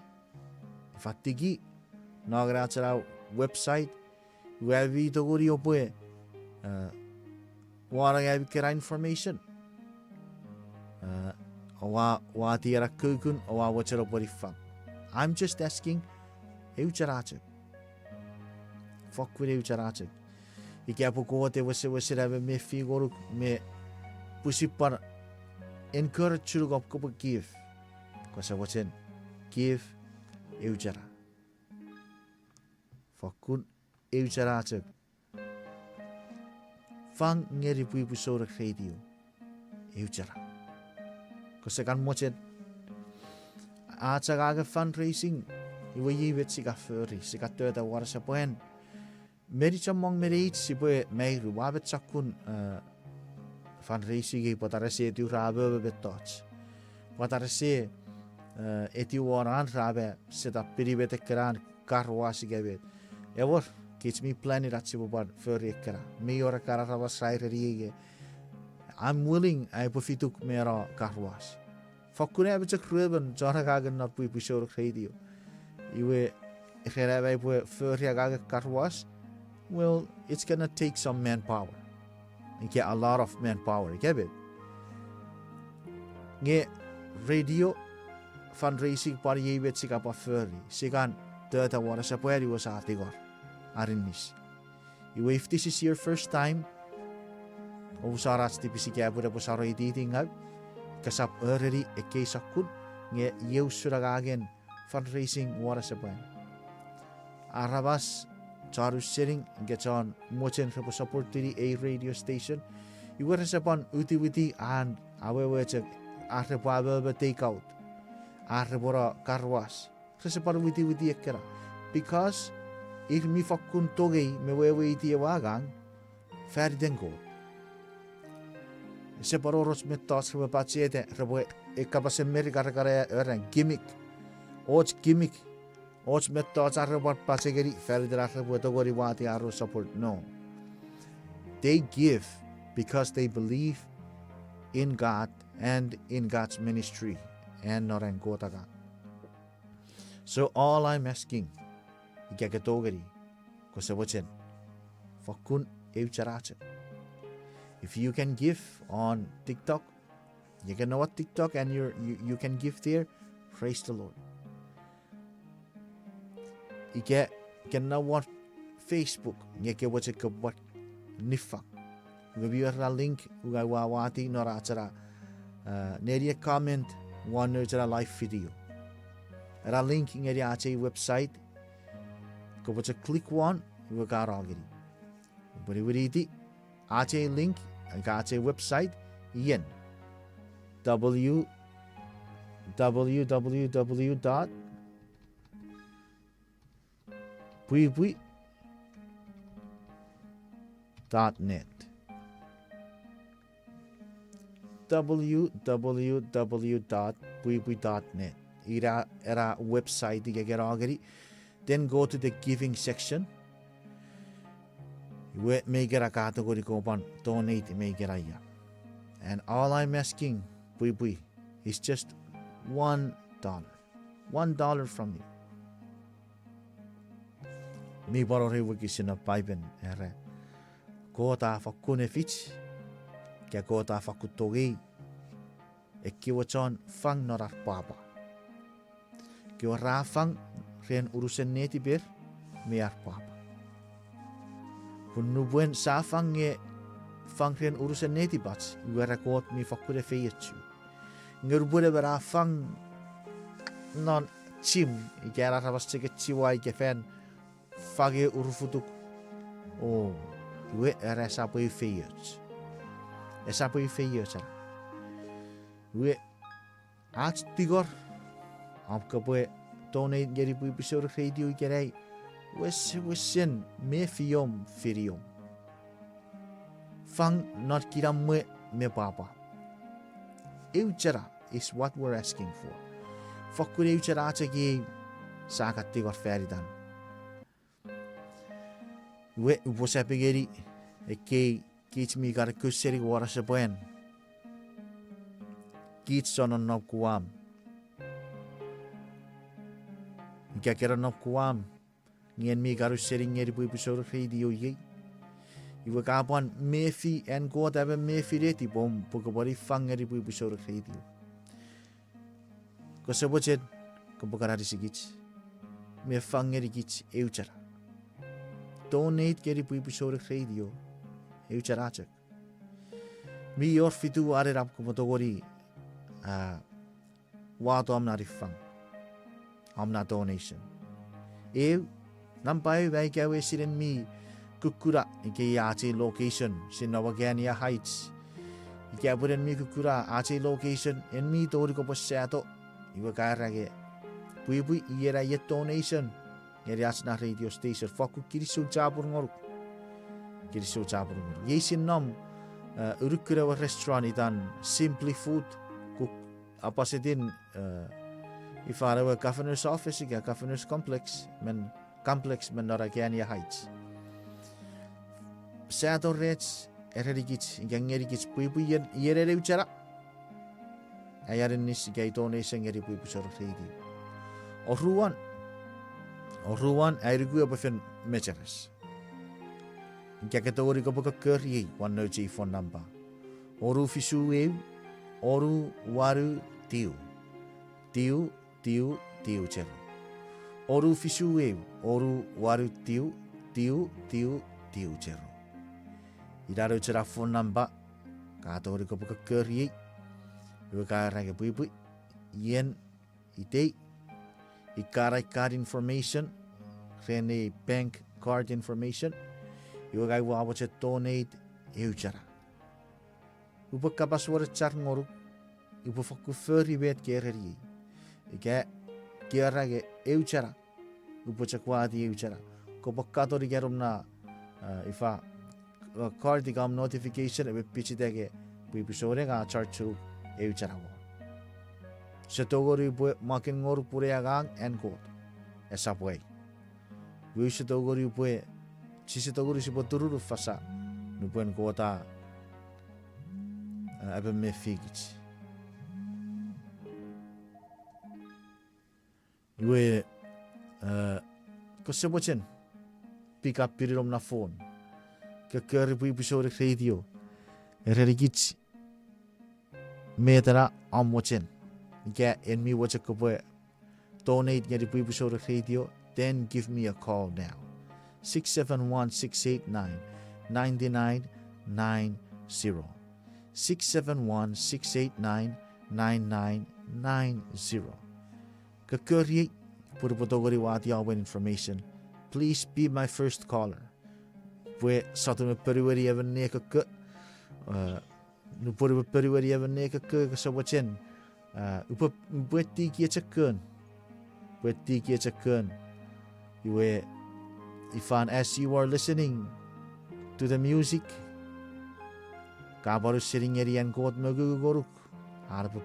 fatiki, no ngeni ach ena website, iwe ami mi tongeni oupwe wanong ami kena information. Oua, oua ati ena kukun, oua mochen oupwe niffang. I'm just asking, eu chana chok. Fokkun eu chana chok. Ika pwe Kot e wesewesen a mefi ngonuk me pwisin pwan encourage ngonuk kopwe give, kose mochen give eu chana. Fokkun eu chana chok. Fang ngeni Pwipwi Souneng Radio eu chana. Kose kan mochen ach angangen fundraising, iwe iei met sia kan fori, sia kan tota won asepwan. Meni chommong me neich sipwe mairu, ua met sokkun fundraising ei pwata rese etiw ra mo me mettoch. Pwata rese etiw won an ra mo set up pini met ekkenan car wash ika met. Ewer, kich mi plan ach sipwe pwan fori ekkena. Mi wor ekkana aramas ra ereniei, I'm willing ai upwe fituk me no car wash. Fokkun ami chok ruemon chon angangen non Pwipwi Souneng Radio. Iwe ren ami pwe fori angangen car wash, well, it's gonna take some manpower. Ika a lot of manpower, ika met. Nge radio fundraising pwan iei met sia kan pwan fori. Sia kan tota won asepwan iwe sia tingor aninnis. Iwe if this is your first time, omusano ach tipis ika pwe epwe sano ititingau, kosap ereni ekkei sokkun, nge iei usun angangen fundraising won asepwan. Aramas chon ausening ika chon mochen repwe supportini ei radio station, Iwe rese pwan witiwiti an awewe chok ar repwe amomo take out, ar repwe no car wash. Rese pwan witiwiti ekkena. Because ir mi fakkun tongei me weweiti ewe angang faniten Kot. Ese pwan wor och mettoch repwe pacheta, repwe, e, kapasen Merika re kan era gimmick. Och gimmick. Och mettoch ar repwe pwan pachengeni faniten ar repwe tongeni wati ar support. No. They give because they believe in God and in God's ministry and non an Kot angang. So all I'm asking, ika ke tongeni, kose mochen, fakkun eu characho. If you can give on TikTok, you can know what TikTok and you're, you, you can give there, praise the Lord. Ika ke no won Facebook, nge ke mochen kopwe niffang. Iwe mi wor ena link, ua wawati non ach ena, uh, neni e comment won nouch ena live video. Ena link ngeni ach ei website, kopwe chok click won, iwe ka no ngeni. Pwe niwiniti, ach ei link, ika ach ei website, ien. W, W W W dot pwipwi dot net. W W W dot pwipwi dot net. Ina ena website ika ke no ngeni. Then go to the giving section. Iwe me ikena ka tongeni kopwe pwan donate me ikena ia. And all I'm asking, pwipwi, is just one dollar. One dollar from you. Mi pwan wor ei wokisin non Paipen era, Kot a fakkun efich, ika Kot a fakkun tongei ekkewe chon fang non ar pwapwa. Kewe ra fang ren unusen netiper me ar pwapwa. Pun nupwen sia fang nge fang ren unusen netipach, iwe ra Kot mi fakkun efeiochu. Nge nupwen emon a fang non gym, ika ena aramas chok chiwa ika fan fange urufutuk, o, iwe era esap eu feioch. Esap eu feioch ena. Iwe ach tingor, om kopwe donate ngeni Pwipwi Souneng Radio ikenai, wesewesen mefiom finiom. Fang non kinamwe me pwapwa. Eu chana is what we're asking for. Fokkun eu chana chok ei sia kan tingor fan itan. Iwe upwe sapengeni ekkei kich mi kan ekkewe seni won asepwan. Kich chon nonnom Guam. Ika ke nonnom Guam, nge en mi kan ausening ngeni Pwipwi Souneng Radio iei, iwe ka pwan mefi an Kot emon mefi netipom pwe kopwe niffang ngeni Pwipwi Souneng Radio. Kose mochen, kopwe kan anisikich me fang ngenikich eu chana. Donate ngeni Pwipwi Souneng Radio eu chana chok. Mi wor fitu anen am kopwe tongeni, a, wato om na niffang, om na donation. Eu, nampa eu, ika ewe esinen mi kukkuna, ika ach ei location sia nom Agana Heights. Ika pwe en mi kukkuna ach ei location, en mi tongeni kopwe sato, iwe ka era nge, Pwipwi, iei ena ei donation ngeni ach na radio station. Fokkun kinisou chapur ngonuk. Kinisou chapur ngonuk. Iei sia nom, e, unukun ewe restaurant itan Simply Food, kuk opposite-in, e, ifan ewe Governor's Office ika Governor's Complex, men complex men non Agana Heights. Sato rech, erenikich ika ngenikich pwipwi ien, ien en eu chana. Ai aninnis ika ei donation ngeni Pwipwi Souneng Radio. Oruan, oruan, ai nuku epwe fen mecheres. Ika ke tongeni kopwe kokkori ei won nouch ei phone number. Onu fisu eu, onu wanu tiu, tiu, tiu, tiu, zero. Onu fisu eu, onu wanu tiu, tiu, tiu, tiu, zero. Ina nouch ena phone number, ka tongeni kopwe kokkori ei. Iwe ka era nge pwipwi, ien itei, ika ena card information, ren ei bank card information, iwe ka ua mochen donate eu chana. Upwe kapas wenechar ngonuk, upwe fokkun fori met ke ereniei. Ika ke era nge eu chana, upwe chok wati eu chana. Kopwe katon ika nom na, eh, ifa, eh, card ika om notification epwe pichita nge pwipwi souneng a charge-unuk eu chana mo. Use tongeni upwe maken ngonuk pun ei angang an Kot. Esap wai. Iwe use tongeni upwe, sise tongeni sipwe turunufasa nupwen Kot a, eh, ape mefi kich. Iwe, eh, kose mochen pick up pininom na phone. Kokkori pwipwi souneng radio. Erenikich met ena om mochen. Ika en mi mochen kopwe donate ngeni pwipwi souneng radio, then give me a call now. Six seven one, six eight nine, nine nine nine zero. Six seven one, six eight nine, nine nine nine zero. Kokkoriei, pwe upwe tongeni wati om information. Please be my first caller. Pwe sotun me ponueni emon ne kokko, eh, nupwen upwe ponueni emon ne kokko, kose mochen, eh, upwe, upwe tiki echekkon. Upwe tiki echekkon. Iwe, ifan as you are listening to the music, ka pwan ausening ngeni an Kot mongungu ngonuk, an epwe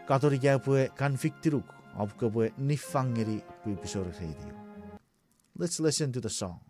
katon ika epwe convict-unuk, om kopwe niffang ngeni pwipwi souneng radio. Let's listen to the song.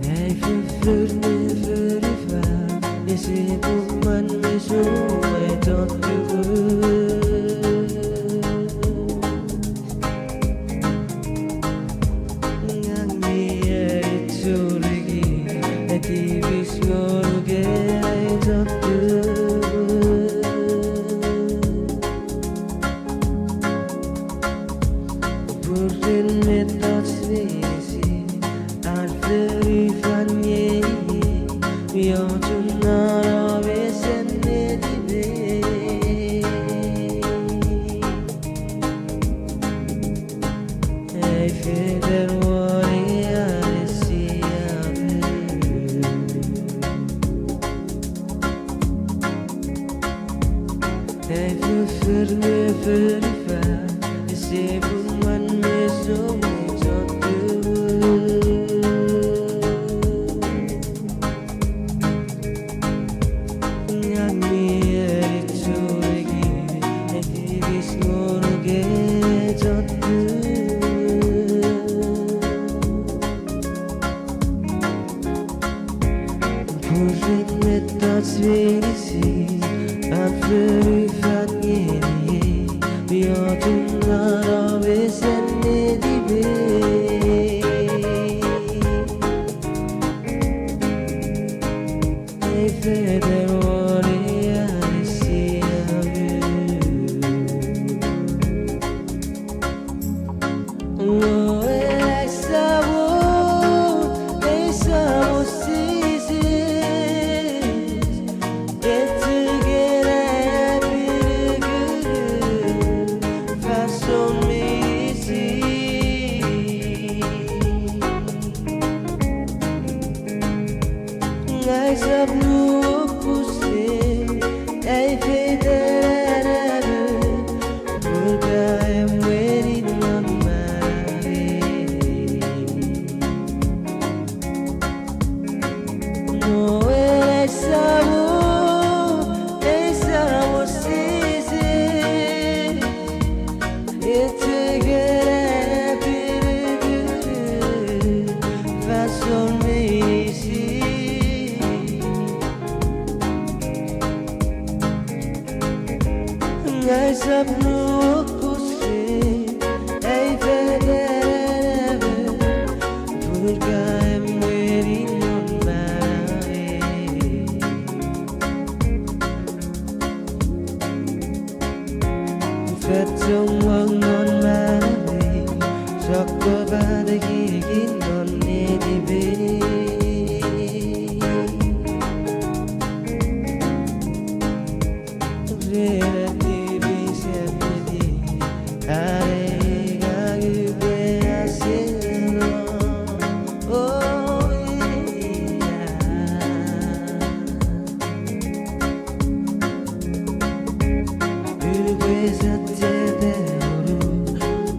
Ai foffor me fonufan, ese pwan meso ai tottuku. Ngang mi ai churiki, ai tipis ngonuk ai tottuku. Purren mettoch meinisin, an fonufan ngeniei, mi ochun non om esen netipei. Ai fetan won ei anisi apu. Ai foffor me fonufan, ese pwan meso ai tottuku. Ngang mi ai churiki, ai tipis ngonuk ai tottuku. Purren mettoch meinisin, an fonufan ngeniei, mi ochun non om esen netipei. Ai fetan won ei anisi apu. Nge ai Samon, ai Samon Jises, echikena apinukunuk fansoun meinisin. Ngang usap nuokus ne ai fetan anaemon, pun ka emweni non manauei. Nge ai Samon, ai Samon Jises, echikena apinukunuk fansoun meinisin. Ngang usap nuokus ne ai fetan anaemon, pun ka emweni non manauei. Kiki non netipei. Ren netipei sefiti, are ika upwe aseno. O, ia. Upwe sacheta onu,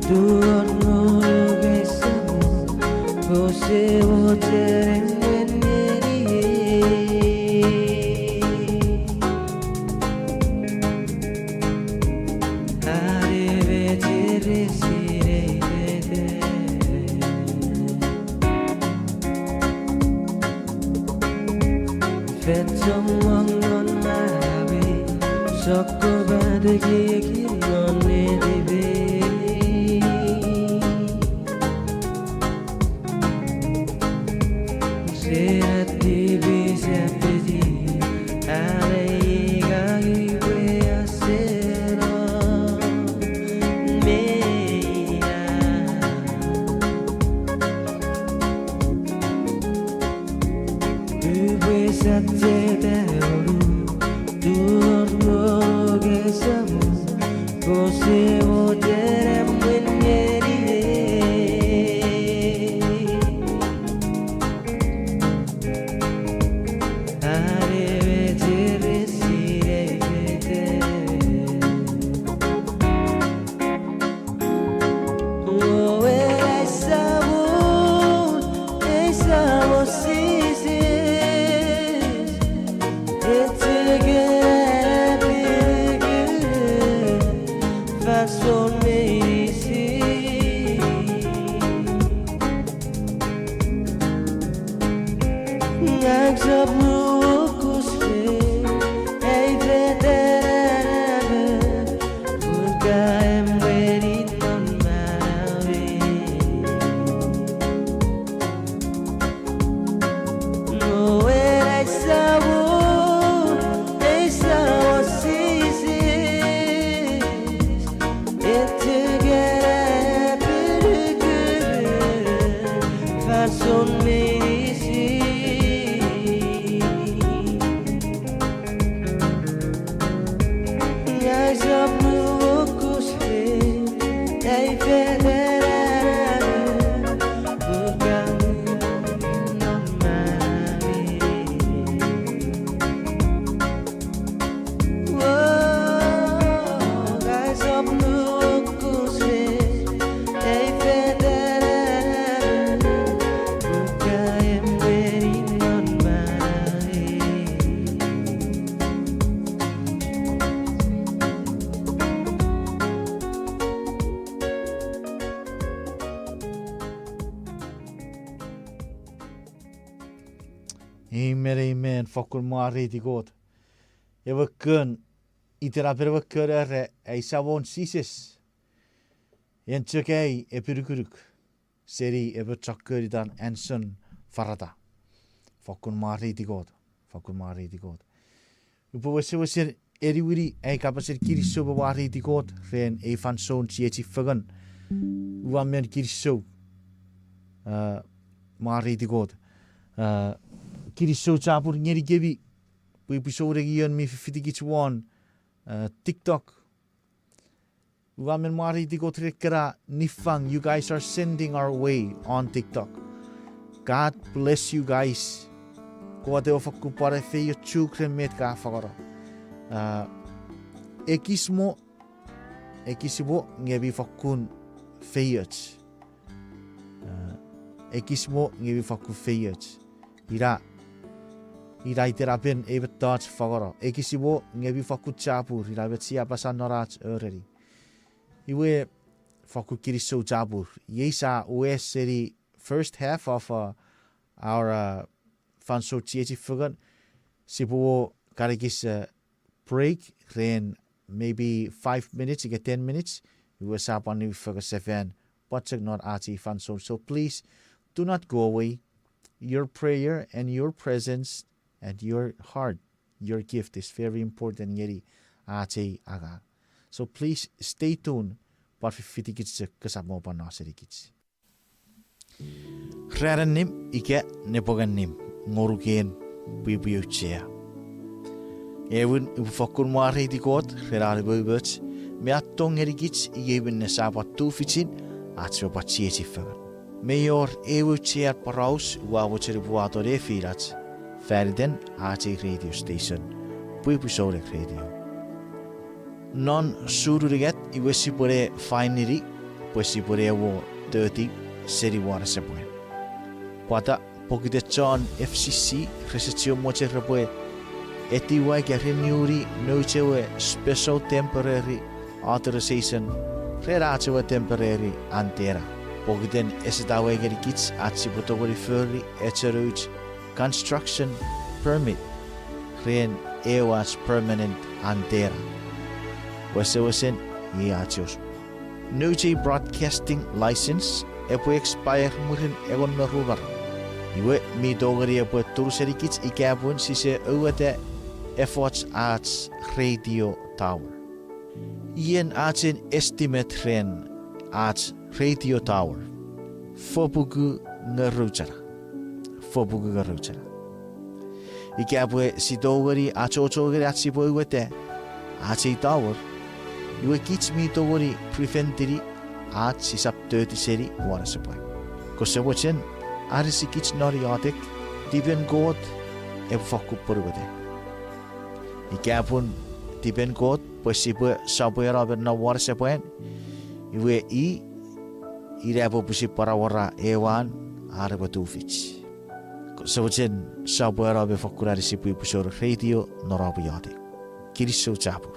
tuon monukei Samon, kose mochen emwen ngeniei. Are mecheres sinei fete. Fetchomong non manauei, sokkopat kiki non netipei. Ren netipei sefiti, are ika upwe aseno. Me ia. Upwe sacheta onu, tuon monukei Samon, kose mochen emwen ngeniei. Are mecheres sinei fete. O, ei Samon, ei Samon Jises, echikena apinukunuk fansoun meinisin. Ngang sap nuokus ren ei fetan anamon, pun ka emweni non manauei. Noen ai Samon, ei Samon Jises, echikena apinukunuk fansoun meinisin. Ngang sap nuokus ren ei fetan anamon, pun ka emweni non manauei. Amen, amen. Fokkun mwareiti Kot. Ewe kon, itenapen ewe kon era, ai Samon Jises, en chok ai apinukunuk seni emon chon kon itan Anson Farata. Fokkun mwareiti Kot. Fokkun mwareiti Kot. Upwe wesewesen eniwini ai kapasen kinisou me mwareiti Kot ren ei fansoun chiechi fengen. Ua men kinisou, a, mwareiti Kot. A, kinisou chapur ngenikemi, pwe pwi souneng ion mi fiffitikich won, a, TikTok. Ua men mwareiti Kot ren ekkena niffang you guys are sending our way on TikTok. God bless you guys. Kot epwe fokkun pwan efeiochuk ren met ka fangeno. A, ekis mo, ekis mo nge mi fokkun feioch. A, ekis mo nge mi fokkun feioch. Ina, ina itenapen ei mettoch fangeno. Ekis mo nge mi fokkun chapur, ina met sia apasa non ach oreni. Iwe, fokkun kinisou chapur. Iei sa wes seni first half of, uh, our, uh, fansoun chiechi fengen. Sipwe wor kan ekis, uh, break ren maybe five minutes ika ten minutes. Iwe sa pwan niwin fengen sefan, pwan chok non ach ei fansoun. So please, do not go away. Your prayer and your presence and your heart, your gift is very important ngeni ach ei angang. So please stay tuned, pwan fiffitikich chok, kosap mo pwan no senikich. Ran annim ika nepwong annim ngonuk en pwipwi auchea. Ewin, upwe fokkun mwareiti Kot ren an umoumoch me an tong ngenikich iei minne sia pwan tufichin ach sipwe pwan chiechi fengen. Mei wor ew auchean poraus ua mochen upwe wato nefinach faniten ach ei radio station, Pwipwi Souneng Radio. Non sununingat iwe sipwe ne fainini pwe sipwe ne mo toti seni wanasepan. Pwata? Pokiten chon F C C rese chiwen mochen repwe etiwa ika reniuni nouch ewe special temporary authorization ren ach ewe temporary antenna. Pokiten ese tawei ngenikich ach sipwe tongeni fori echo nouch construction permit ren ew ach permanent antenna. Wesewesen, iei ach osukosuk. Nouch ei broadcasting license epwe expire mwirin engon me ru maram. Iwe mi tongeni epwe turusenikich ika pun sise aueta efoch ach radio tower. Ien achen estimate ren ach radio tower? Fopuku ngerou chana. Fopuku ngerou chana. Ika pwe si tongeni achocho ngeni ach sipwe aueta ach ei tower, iwe kich mi tongeni preventini ach sisap toti seni wanasepan. Kose mochen anisikich non iotek, tipen Kot epwe fokkun ponueta. Ika pun tipen Kot pwe sipwe sopweno me nom wanasepan, iwe i, ina epwe pwisin pwan awora ew an an epwe tufich. Kose mochen sopweno me fokkun anisi Pwipwi Souneng Radio non om iotek. Kinisou chapur.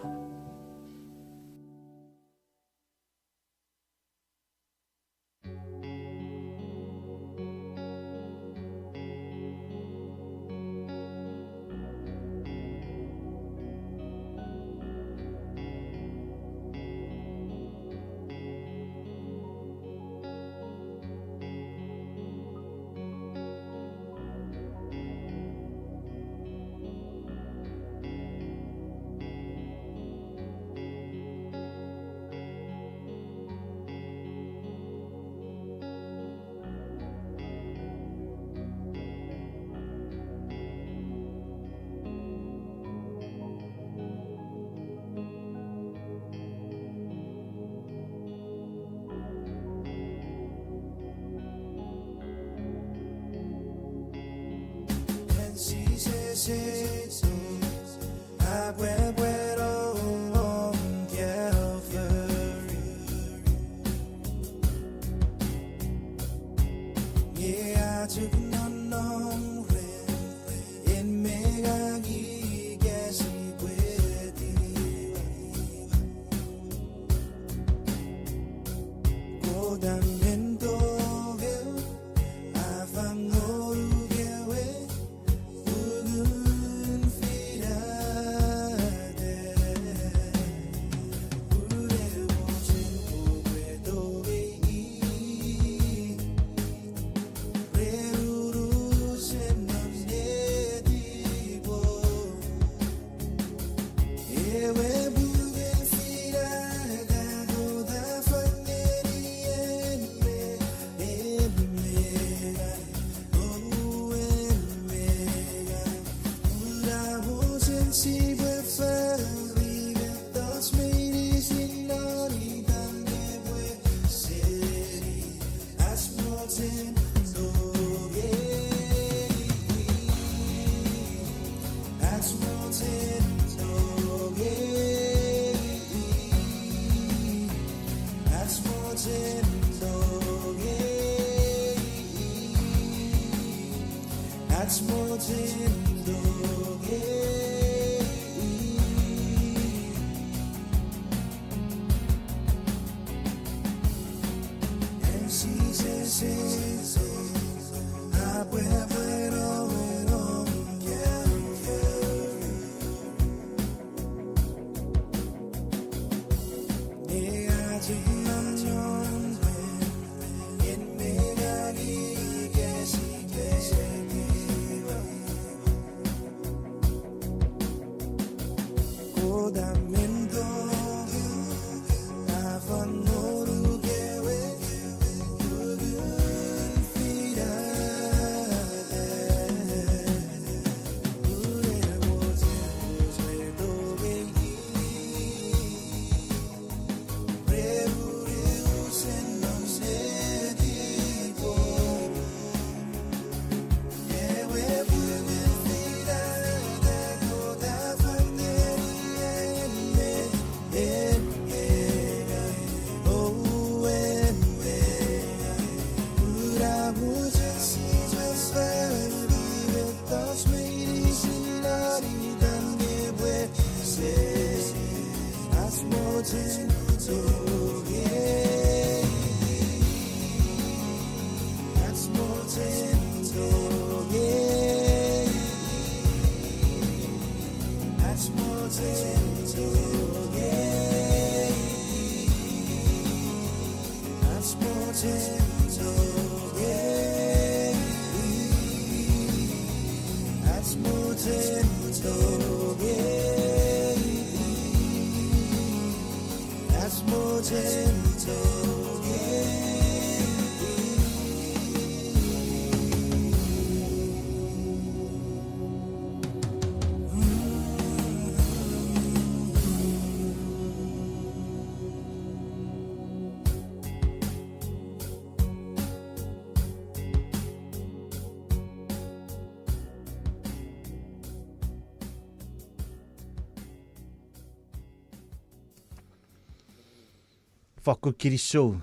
Fokkun kinisou,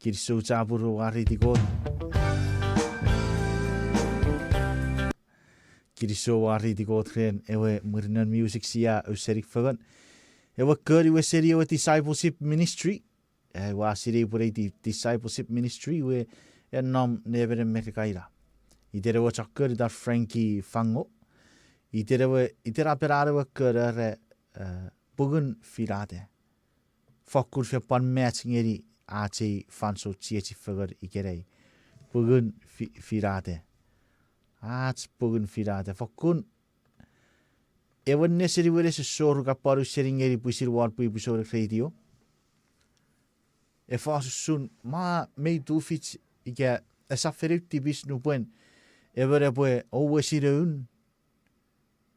kinisou chapur, ua riti Kot. Kinisou, ua riti Kot ren ewe mwirin non music sia ausening fengen. Ewe kon iwe seni ewe discipleship ministry. Eh, ua sinei pwe iti discipleship ministry iwe e nom nemenem Merika ina. Iten ewe chok kon itan Frankie Fango. Iten ewe, iten apenan ewe kon era, eh, pungun finata. Fokkun fen pwan match ngeni ach ei fansoun chiechi fengen ikenai. Pungun fi-, finata. Ach pungun finata. Fokkun ewe nesen iwe nesosor ka pwan ausening ngeni pwisin won pwipwi sou radio. Efos usun ma mei tufich ika esap fen eu tipis nupwen emon epwe owesi noun,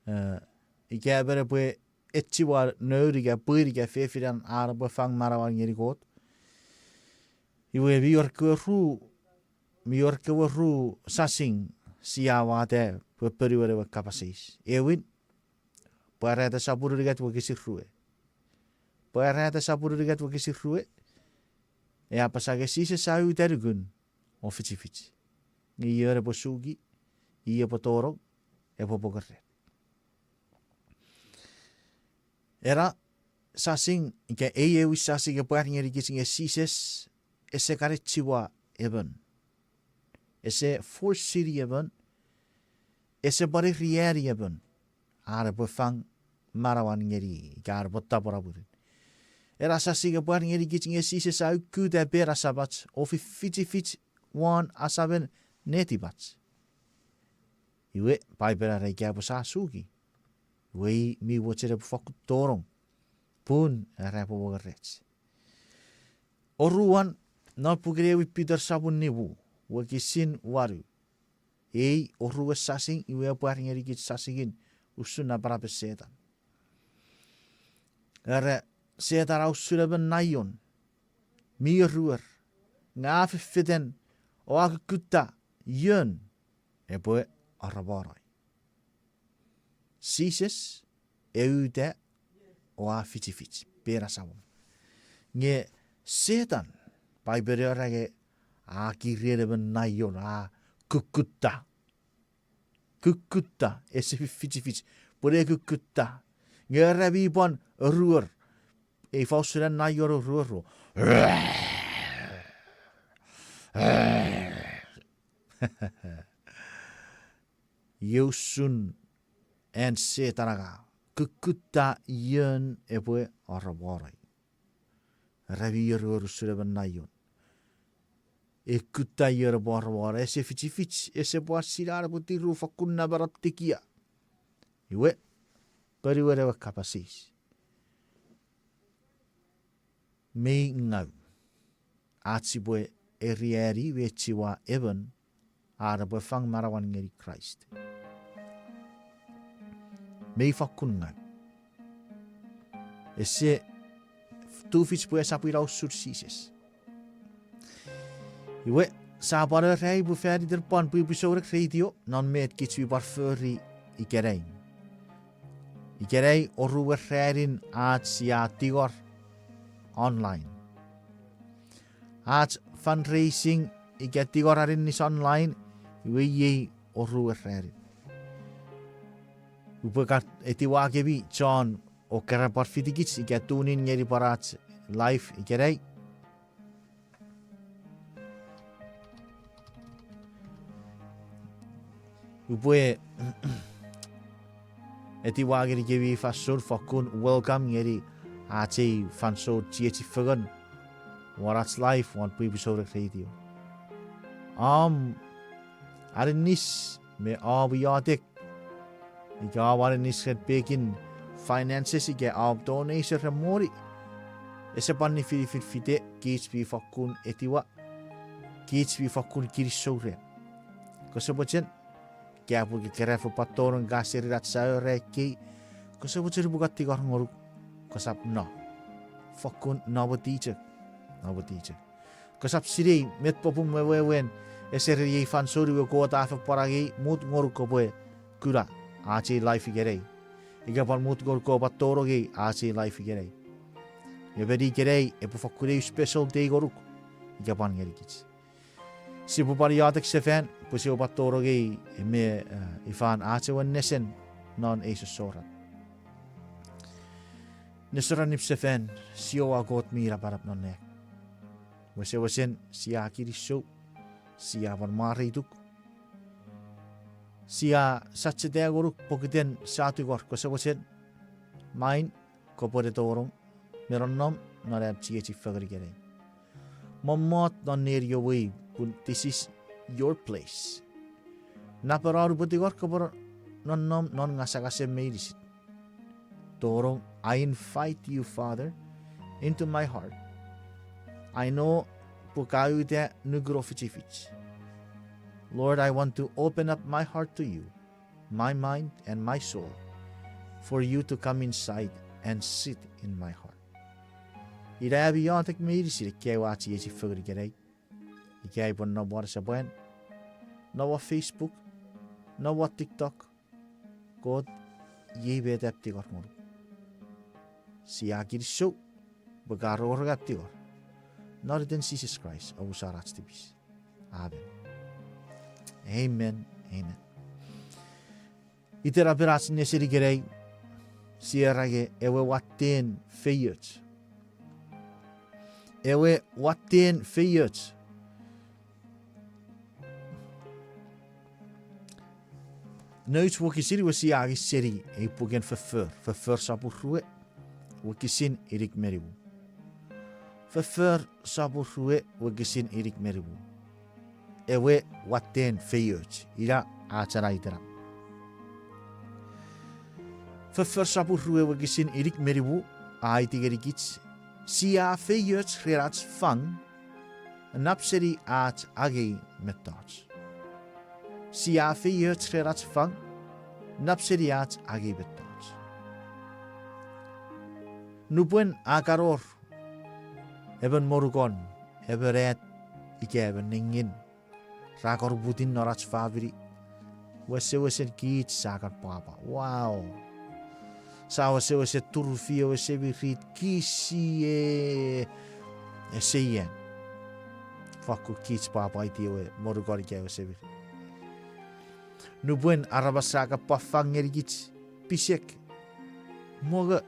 eh, ika emon epwe echiwa noun ika pwin ika fefinan an epwe fang manauan ngeni Kot. Iwe mi wor kewe ru, mi wor kewe ru sasing sia wata pwe ponuen ewe kapas eis. Ewin, Pwarata sopun unungat wokisin rue. Pwarata sopun unungat wokisin rue. E apasa nge Jises a uta nukun o fichifich. Nge ion epwe suki, i epwe tonong, epwe pwoker. Ena sasing, ika ei ewe sasing e pwar ngenikich nge Jises ese kan echiwa emon. Ese force-ini emon, ese pwan eriani emon an epwe fang manauan ngeni, ika an epwe tapweno mwirin. Ena sasing e pwar ngenikich nge Jises a ukkuta pen asamach o fifichifich won asamen netipach. Iwe, Paipen a era ika epwe sa suki, iwe i mi mochen epwe fokkun tonong, pun era epwe mongerech. Oruan, non puken ewe Peter sopun nimu, wokisin wanu. Ei oruan sasing iwe e pwar ngenikich sasingin usun napanapen Setan. Era Setan a usun emon naion mi oruor, nge a fefetan o a kukkutta ion epwe aramonoi. Jises e uta o a fichifich pen asamom. Nge Setan, Paipen a era nge a kiriren emon naion, a kukkutta. Kukkutta, ese fifichifich, pwe e kukkutta. Nge era mi pwan oruor, ei fos ena naion oruor. Iei usun an Setan angang, kukkutta ion epwe aramonoi. Era mi oruor usun emon naion. E kutta ion epwe aramonoi, ese fichifich, ese pwan sinei an epwe tiru, fokkun namanam tekia. Iwe, ponuen ewe kapas eis. Mei ngau ach sipwe eriani me echiwa emon an epwe fang manauan ngeni Kraist? Mei fokkun ngau. Ese tufich pwe esap ina usun Jises. Iwe, sia pwan erai pwe fan iten pwan pwipwi souneng radio non met kich mi pwan fori ikenai. Ikenai oruan ranin ach sia tingor online. Ach fundraising ika tingor aninis online Iwe iei oruan ranin. Upwe kan etiwa kemi chon o karapar fitikich ika tune in ngeni pwan ach live ikenai. Upwe etiwa ngenikemi fansoun fokkun welcome ngeni ach ei fansoun chiechi fengen won ach live won Pwipwi Souneng Radio. Om aninis me om iotek ika om aninis ren pekin finances ika om donation ren moni, ese pwan nifinifin fite kich mi fokkun etiwa, kich mi fokkun kinisou ren. Kose mochen, ika pun ke keran fen pwan tonong ngaseri ach sawe ra ekkei, kose mochen upwe kan tingor ngonuk, kosap no. Fokkun no mwo tichok, no mwo tichok. Kosap sinei met popun me wewen, ese ren ei fansoun iwe Kot a fen pwan angei mut ngonuk kopwe kuna ach ei live ikenai. Ika pwan mut ngonuk kopwe pwan tonong ngeni ach ei live ikenai. Nge meni ikenai epwe fokkun eu special day ngonuk ika pwan ngenikich. Sipwe pwan iotek sefan pwe sipwe pwan tonong ngeni me, eh, ifan ach ewe nesen non ei sossoran. Nesoran nip sefan, Jiowa Kot mi napanap non nang. Wesewesen sia kinisou, sia pwan mwareituk, sia sacheta ngonuk pokiten sia tungor kose mochen, main, kopwe ne tonong me nonnom non am chiechi fengen ikenai. Mommot non neniom we, pun this is your place. Napanon upwe tingor kopwe nonnom non ngasangasem meinisin. Tonong, I invite you, Father, into my heart. I know pwe ka uta nukuno fichifich. Lord, I want to open up my heart to you, my mind and my soul, for you to come inside and sit in my heart. Ina ami iotek meinisin ekkewe ach chiechi fengen ikenai. Ika pwe nom won sopwen, nom won Facebook, nom won TikTok. Kot, iei met am tingor ngonuk. Sia kinisou pwe ka rongorong am tingor. Non iten Jises Kraist, omusano ach tipis. Amen. Amen. Amen. Itenapen ach nesen ikenai, sia era nge ewe watten feioch. Ewe watten feioch. Nouch wokisin iwe sia angei seni ei puken Foffor, Foffor sopun rue, wokisin inik me nimu. Foffor sopun rue, wokisin inik me nimu. Ewe watten feioch, ina ach ena itenap. Foffor sopun rue wokisin inik me nimu, a aiti ngenikich, sia feioch ren ach fang, nap seni ach angei mettoch. Sia feioch ren ach fang, nap seni ach angei mettoch. Nupwen a kan wor emon monukon, emon at, ika emon nengin, ra kan putin non ach famini, wesewesen kich sa kan pwapwa. Wow. Sa wesewesen turufio ewe semirit, kisi e, ese ian. Fakkun kich pwapwaiti ewe monukon ika ewe semirit. Nupwen aramas ra kan pwan fang ngenikich pisek, mongo,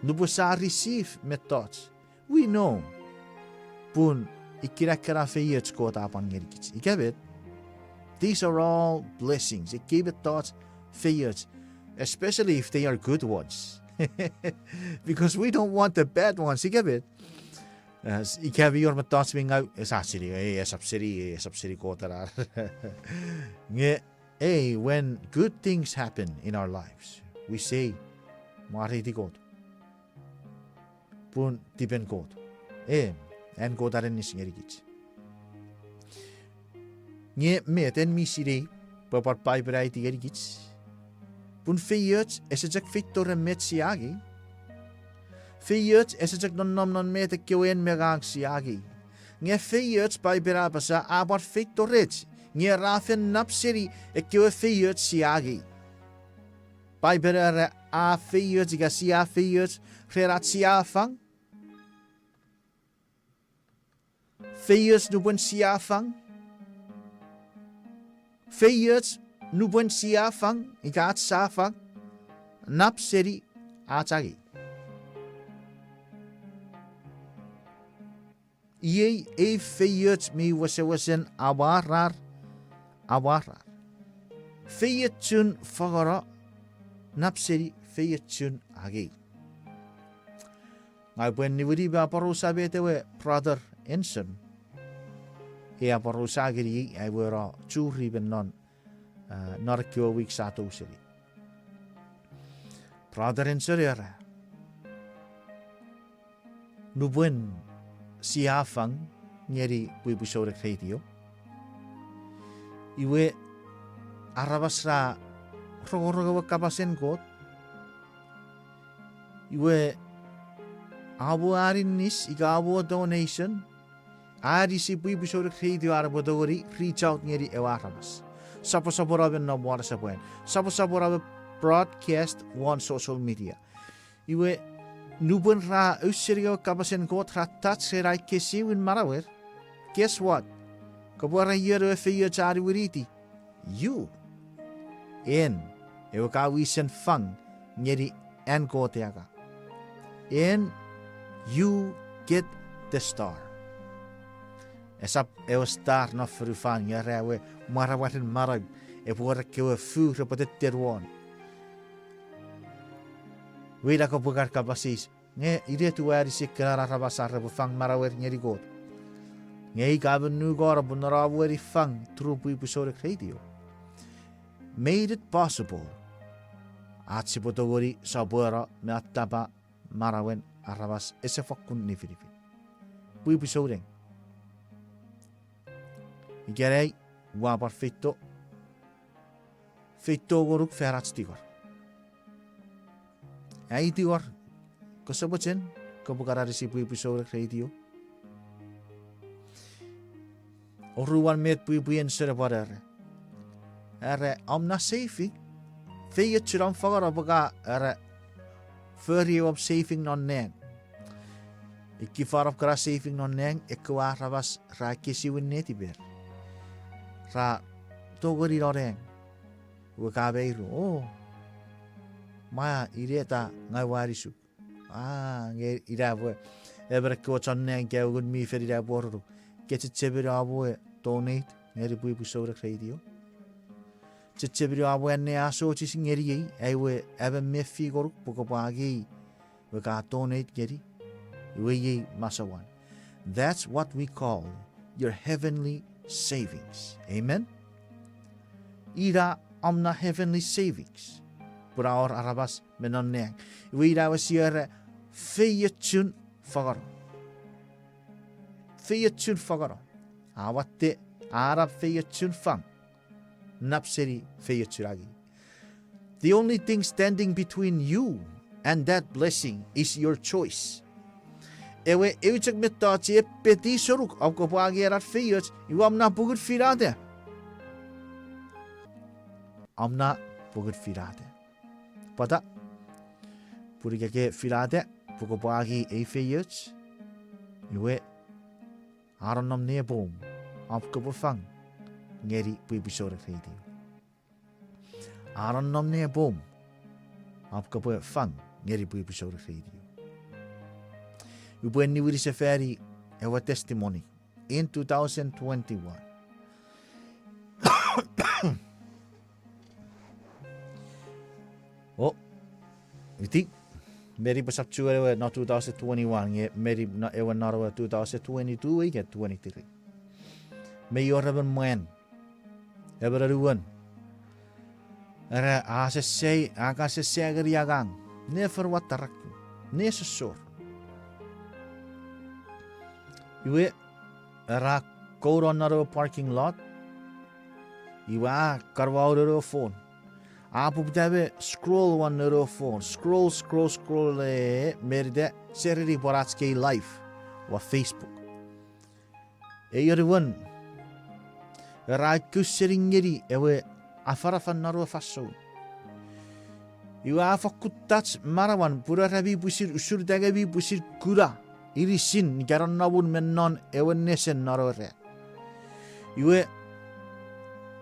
nupwen sa receive mettoch, we know pun ikkena ekkena feioch Kot a pwan ngenikich. Ika met, these are all blessings. Ekkei mettoch feioch, especially if they are good ones. Because we don't want the bad ones. Ika met, ika mi wor mettoch mi ngau, esa seni, e, esap seni, e, esap seni Kot ena. Nge, e, when good things happen in our lives, we say, mwareiti Kot. Pun tipen Kot. E, an Kot aninis ngenikich. Nge met en mi sinei pwe pwan Paipen a aiti ngenikich, pun feioch ese chok feito ren met sia angei. Feioch ese chok nonnom non met ekkewe en me ngang sia angei. Nge feioch Paipen a apasa a pwan feito rech, nge ra fen nap seni ekkewe feioch sia angei. Paipen a era a feioch ika sia feioch ren ach sia fang. Feioch nupwen sia fang. Feioch nupwen sia fang, ika ach sia fang, nap seni ach angei. Iei ei feioch mi wesewesen amwarar, amwarar. Feiochun fangeno nap seni feiochun angei. Ngang upwe niwini me aporausa met ewe Brother Ensign e aporausa ngeniei ai we no churi me non, ah, non ekkewe wik sa tou seni. Brother Ensign era, nupwen sia fang ngeni pwipwi Souneng Radio, iwe aramas ra rongorong ewe kapasen Kot, iwe amo aninnis ika amo donation, anisi pwipwi Souneng Radio ar epwe tongeni reach out ngeni ewe aramas. Soposopono me non won asepwan, soposopono me broadcast won social media. Iwe, nupwen ra ausening ewe kapasen Kot, ra touch ren ai ekkesiwin manauer, guess what? Kopwe ra ion ewe feioch a niwiniti? You. En ewe ka wisen fang ngeni an Kot ewe ka. En you get the star. Esap ewe star non fonufan, nge ra ewe mwaramwarin manau, epwe wor ekkewe fuu repwe tetten won. Iwe ina kopwe kan kapas eis, nge inet ua anisi ekkena aramas ar repwe fang manauer ngeni Kot? Nge ika mi nuku ena pwe non amo eni fang through pwipwi Souneng Radio made it possible ach sipwe tongeni sopweno me attapa manauen aramas ese fokkun nifinifin. Pwipwi Souneng, ikenai ua pwan feito, feito ngonuk fan ach tingor. Ai tingor, kose mochen kopwe kan anisi pwipwi Souneng Radio? Oruan met pwipwi Ensign a pwan era. Era, om na saving. Feiochun om fangeno pwe ka, era, fori ewe om saving non nang. Ika fan om kana saving non nang, ekkewe aramas ra ekkesiwin netiper, ra tongeni non nang. Iwe ka mairu, o, mwa, ineta ngang ua anisuk. A, nge ina pwe emon ekkewe chon nang ika ewe Ngun mi Fel ina pwe orunuk, ke chechemeni om we donate ngeni pwipwi Souneng Radio? Chechemeni om we anneasochis ngeniei ai we emon mefi ngonuk pwe kopwe angei, iwe ka donate ngeni, iwe iei masouan. That's what we call your heavenly savings. Amen? Ina om na heavenly savings. Pun a wor aramas me non nang. Iwe ina ewe sia era, feiochun fangeno. Feiochun fangeno. A watte, a nap feiochun fang nap seni feiochun angei. The only thing standing between you and that blessing is your choice. Ewe eu chok mettoch e peti sonuk om kopwe angei ena feioch, iwe om na pungun finata. Om na pungun finata. Pwata? Pun ika ke finata pwe kopwe angei ei feioch, iwe, a nonnom nepomw om kopwe fang ngeni pwipwi Souneng Radio. A nonnom nepomw om kopwe fang ngeni pwipwi Souneng Radio. Upwe niwini sefani ewe testimony in two thousand twenty-one. O, iti, meni pwe sap chuen ewe non two thousand twenty-one, nge meni no, ewe non ewe two thousand twenty-two ika twenty-three. Mei wor emon mwan, emon anuon, era a sesei, a kan sesei ngeni angang, ne fen wattaraku, ne sosor. Iwe, era kouno non ewe parking lot, iwe a kan wau non ewe phone. A poputa me scroll won non ewe phone, scroll, scroll, scroll, e, merita, sereni pwan ach kei live won Facebook. Ei anuon, era a kousening ngeni ewe afanafan non ewe fansoun. Iwe a fokkun touch manauan pun era mi pwisin usun ita nge mi pwisin kuna inisin ika nonnomun me non ewe nesen non ewe ran. Iwe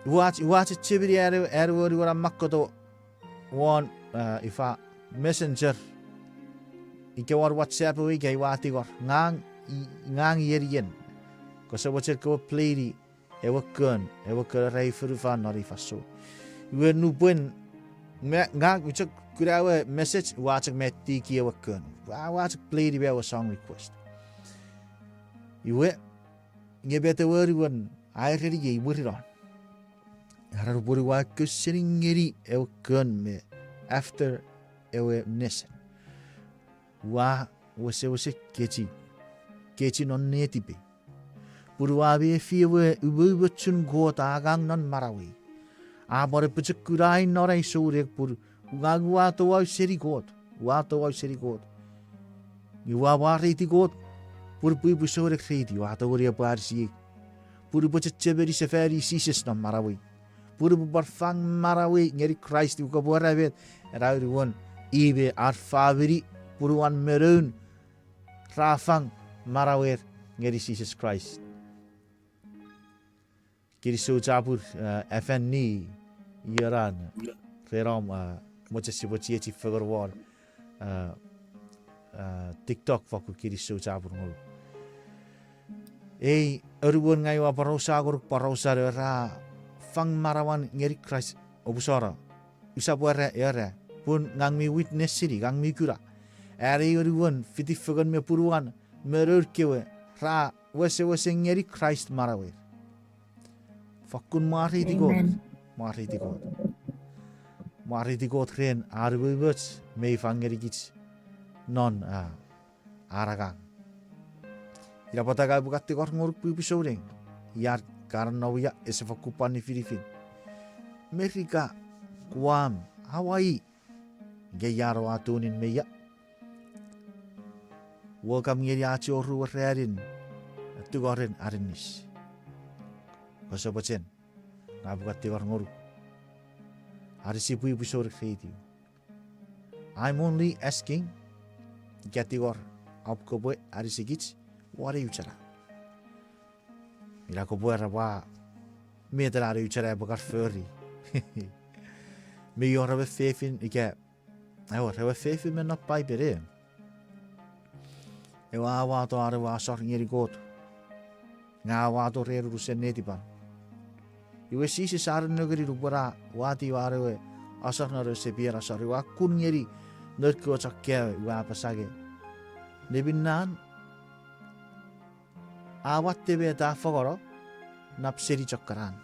Ua, ua chechemeni an, an ewe anuon a makkoto won, ah, ifa, Messenger. Ika won WhatsApp ewe ika ua tingor, ngang, i-, ngang ien ien. Kose mochen kopwe play-ni ewe kon, ewe kon era ei fonufan non ei fansoun. Iwe nupwen, me, ngang mi chok kuna ewe message, ua chok me tiki ewe kon. Ua, ua chok play-ni me ewe song request. Iwe, nge met ewe anuon a ereniei mwirin non. Era nupwen ua koseni ngeni ewe kon me after ewe nesen, ua wesewesen kechiw, kechiw non netipei. Pun ua mefi ewe umoumochun Kot a angang non manauei. A pwan apochokuna ai non ai souneng pun ngang ua towau seni Kot. Ua towau seni Kot. Nge ua mwareiti Kot pun pwipwi souneng reiti ua tongeni epwe anisiei. Pun upwe chechemeni sefani Jises non manauei. Pun upwe pwan fang manauei ngeni Kraist, iwe kopwe era met, ena anuon, i me ar famini, punuan me noun, ra fang manauer ngeni Jises Kraist. Kinisou chapur, eh, Evan Ni, ieran, ren om, eh, mochen sipwe chiechi fengen won, eh, eh, TikTok, fakkun kinisou chapur ngonuk. Ei anuon ngang ua aporausa ngonuk porausan, ra fang manauan ngeni Kraist, oupwe soro. Usap era, era, pun ngang mi witness seni, ngang mi kuna. Are ei anuon fiti fengen me punuan me nour kewe ra wesewesen ngeni Kraist manauer. Fakkun mwareiti Kot. Amen. Mwareiti Kot. Mwareiti Kot ren an umoumoch me fang ngenikich non, ah, an angang. Ina pwata ngang upwe kan tingor ngonuk pwipwi souneng, ian ka nonnom ia ese fakkun pwan nifinifin. Merika, Guam, Hawaii, ika ian oua tunin me ia, welcome ngeni ach oruan ranin, tungoren aninnis. Kose mochen, ngang upwe kan tingor ngonuk, anisi pwipwi souneng reiti. I'm only asking, ika tingor, om kopwe anisikich won eu channel. Ina kopwe era pwe met ena eu channel epwe kan fori. Mi wor ewe fefin ika, ewer, ewe fefin me non Paipen e, ewe a wato an ewe asor ngeni Kot, nge a wato ren unusen netipan. Iwe Jises a nennengeni nupwen a watiw an ewe asor non ewe sepien asor, iwe a kun ngeni noun kewe chon kaeo, iwe a apasa nge, neminnan a watte met a fangono nap seni chokkanan.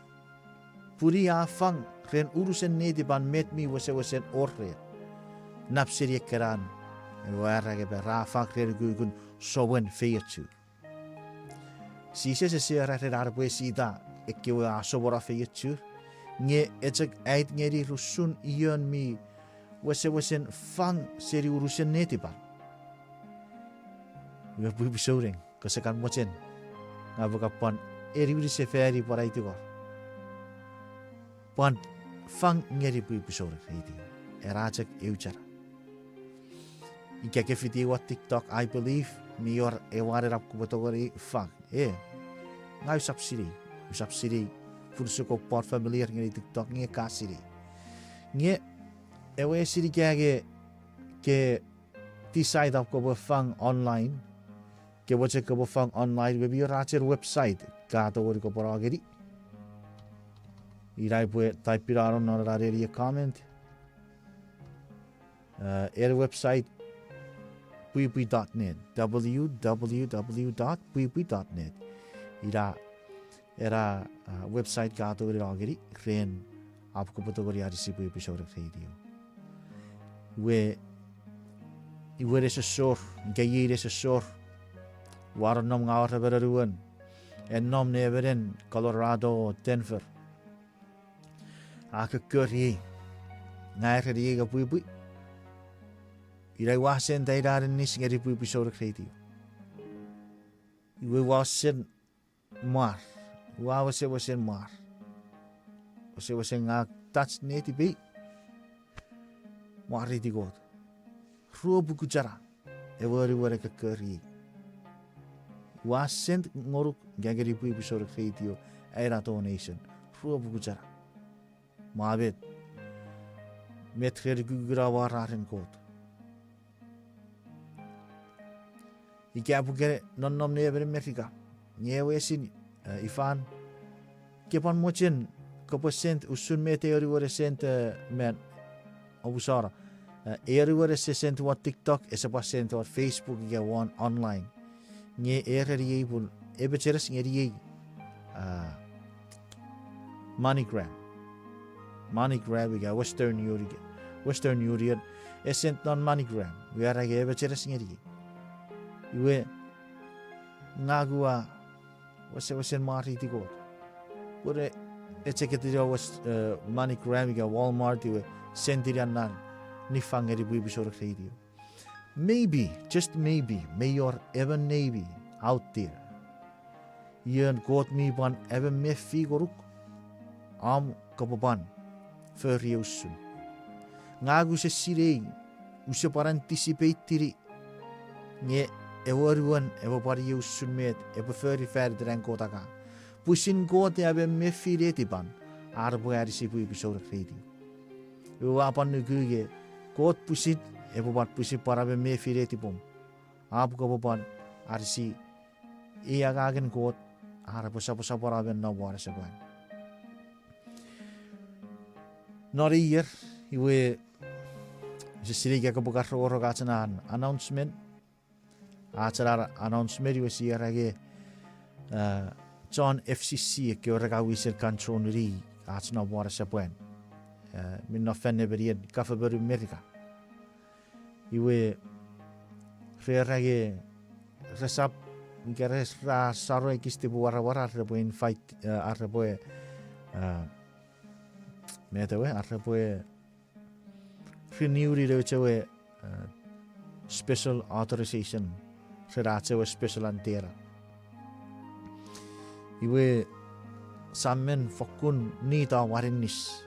Pun i a fang ren unusen netipan met mi wesewesen wor ren, nap seni ekkanan. Ewe a era nge pwe ra fang ren ukukun somwen feiochur. Jises ese era ren an epwe esita ekkewe a somono feiochur, nge e chok aiti ngenir usun ion mi wesewesen fang seni unusen netipan. Iwe pwipwi souneng, kose kan mochen, ngang upwe kan pwan eniwini sefani pwan ai tingor, pwan fang ngeni pwipwi souneng reiti. Ena chok eu channel. Ika ke fiti won TikTok, I believe mi wor ewe anen om kopwe tongeni fang. E, ngang usap sinei, usap sinei, pun sukopw pwan familiar ngeni TikTok nge ka sinei. Nge ewe sinei ika nge ke decide om kopwe fang online, ke mochen kopwe fang online, iwe mi wor ach ei website ka tongeni kopwe no ngeni. Ina upwe type-ina non ena neni comment. Eh, ei website, pwipwi dot net, W W W dot pwipwi dot net. Ina ena, ah, website ka tongeni no ngeni ren om kopwe tongeni anisi pwipwi souneng reiti. Iwe, iwe nesosor, ika iei nesosor, ua nonnom ngang ua emon anuon, en nom ne emon en Colorado, Denver. A kokkori ei, ngang ereniei nge pwipwi. Ina ua send ai aninnis ngeni pwipwi souneng reiti. Iwe ua sen mwar. Ua wesewesen mwar. Wesewesen ngang touch netipei. Mwareiti Kot. Ruopuku chana. Ewe anuon e kokkori ei. Ua send ngonuk ika ngeni pwipwi souneng reiti ena donation. ruopukuchana. Ma met, met ren ukukun amwararen Kot. Ika pwe ke nonnom ne emon Merika, nge ewe esin, eh, ifan, ke pwan mochen kopwe send usun met ewe anuon e send, eh, men, omusano. Eh, ewe anuon ese send won TikTok, ese pwan send won Facebook ika won online. Nge ereniei pun, epecheres ngeniei, ah, MoneyGram. MoneyGram ika Western Union. Western Union, e send non MoneyGram. Iwe era nge epecheres ngeniei. Iwe, ngang ua wesewesen mwareiti Kot. Pwe echeketino Wes-, eh, MoneyGram ika Walmart iwe send ina nan niffang ngeni pwipwi souneng radio. Maybe, just maybe, mei wor emon neimi out there, ion Kot mi pwan emon mefi ngonuk, om kopwe pwan fori usun. Ngang use sinei, use pwan anticipate-ini, nge ewe anuon epwe pwan iei usun met epwe fori fan iten an Kot angang. Pwisin Kot a emon mefi netipan, ar epwe anisi pwipwi souneng radio. Iwe ua pwan nuku nge Kot pwisin, epwe pwan pwisin pwan emon mefi netipom, om kopwe pwan anisi ei angangen Kot, ar epwe soposopono me nom won ese pwan. Non ei ier, iwe, use sinei ika kopwe kan rongorong ach na announcement. Ach na announcement iwe sia era nge, eh, chon F C C ekkewe re kan wisen control-ini ach nom won ese pwan, eh, mi nom fan nemenien kafepenun Merika. Iwe, re era nge resap, ika re, ra saro ekis tipemwaramwar ar repwe invite, eh, ar repwe, eh, met ewe, ar repwe renew-ini nouch ewe, eh, special authorization ren ach ewe special antenna. Iwe, sa men fokkun need om aninis.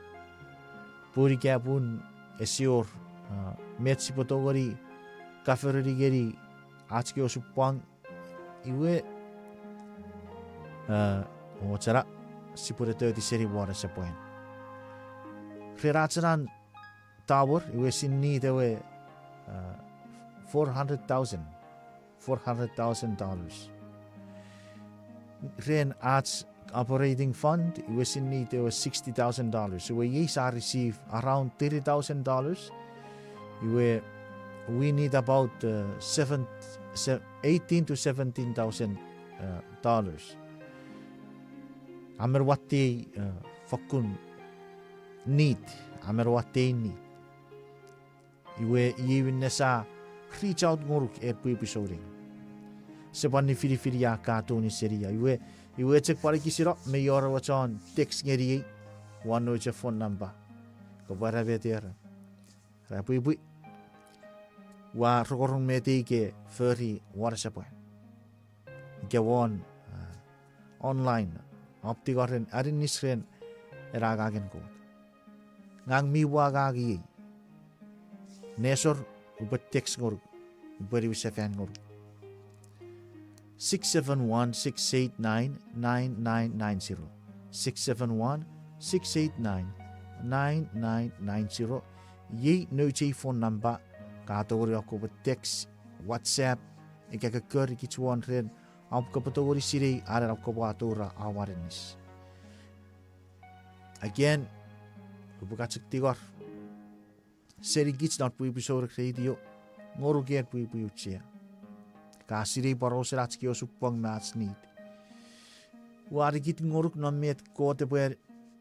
Pun ika pun ese wor, eh, met sipwe tongeni kafereni ngeni ach kewe osupwang, iwe, eh, ochena, sipwe ne toti seni won ese pwan. Ren ach na tower, iwe sia need ewe, eh, four hundred thousand, four hundred thousand dollars. Ren ach operating fund, iwe sia need ewe sixty thousand dollars. Iwe iei sa receive around thirty thousand dollars. Iwe, we need about, uh, seven, se-, eighteen to seventeen thousand, uh, dollars. A men watte, uh, fokkun need, a men watte need. Iwe iei minne sa reach out ngonuk en pwipwi souneng. Use pwan nifinifin ia ka tongeni seni ia. Iwe, iwe chok pwan ekisino, mei wor ewe chon text ngeniei won nouch phone number. Kopwe era met era. Ra pwipwi. Ua rongorong met ei ke fori won ese pwan. Ika won, ah, online, om tingor ren aninis ren ena angangen Kot. Ngang mi pwan angang iei. Nesor, upwe text ngonuk, upwe niwinsefan ngonuk. Six seven one, six eight nine, nine nine nine zero. Six seven one, six eight nine, nine nine nine zero. Iei nouch ei phone number, ka tongeni om kopwe text, WhatsApp, ika kokkori kich won ren, om kopwe tongeni sinei, are om kopwe atoura om aninis. Again, upwe kan chok tingor seni kich non Pwipwi Souneng Radio, ngonuk en pwipwi auchea. Ka sinei porausen ach kewe osupwang me ach need. Ua nikiti ngonuk non met Kot epwe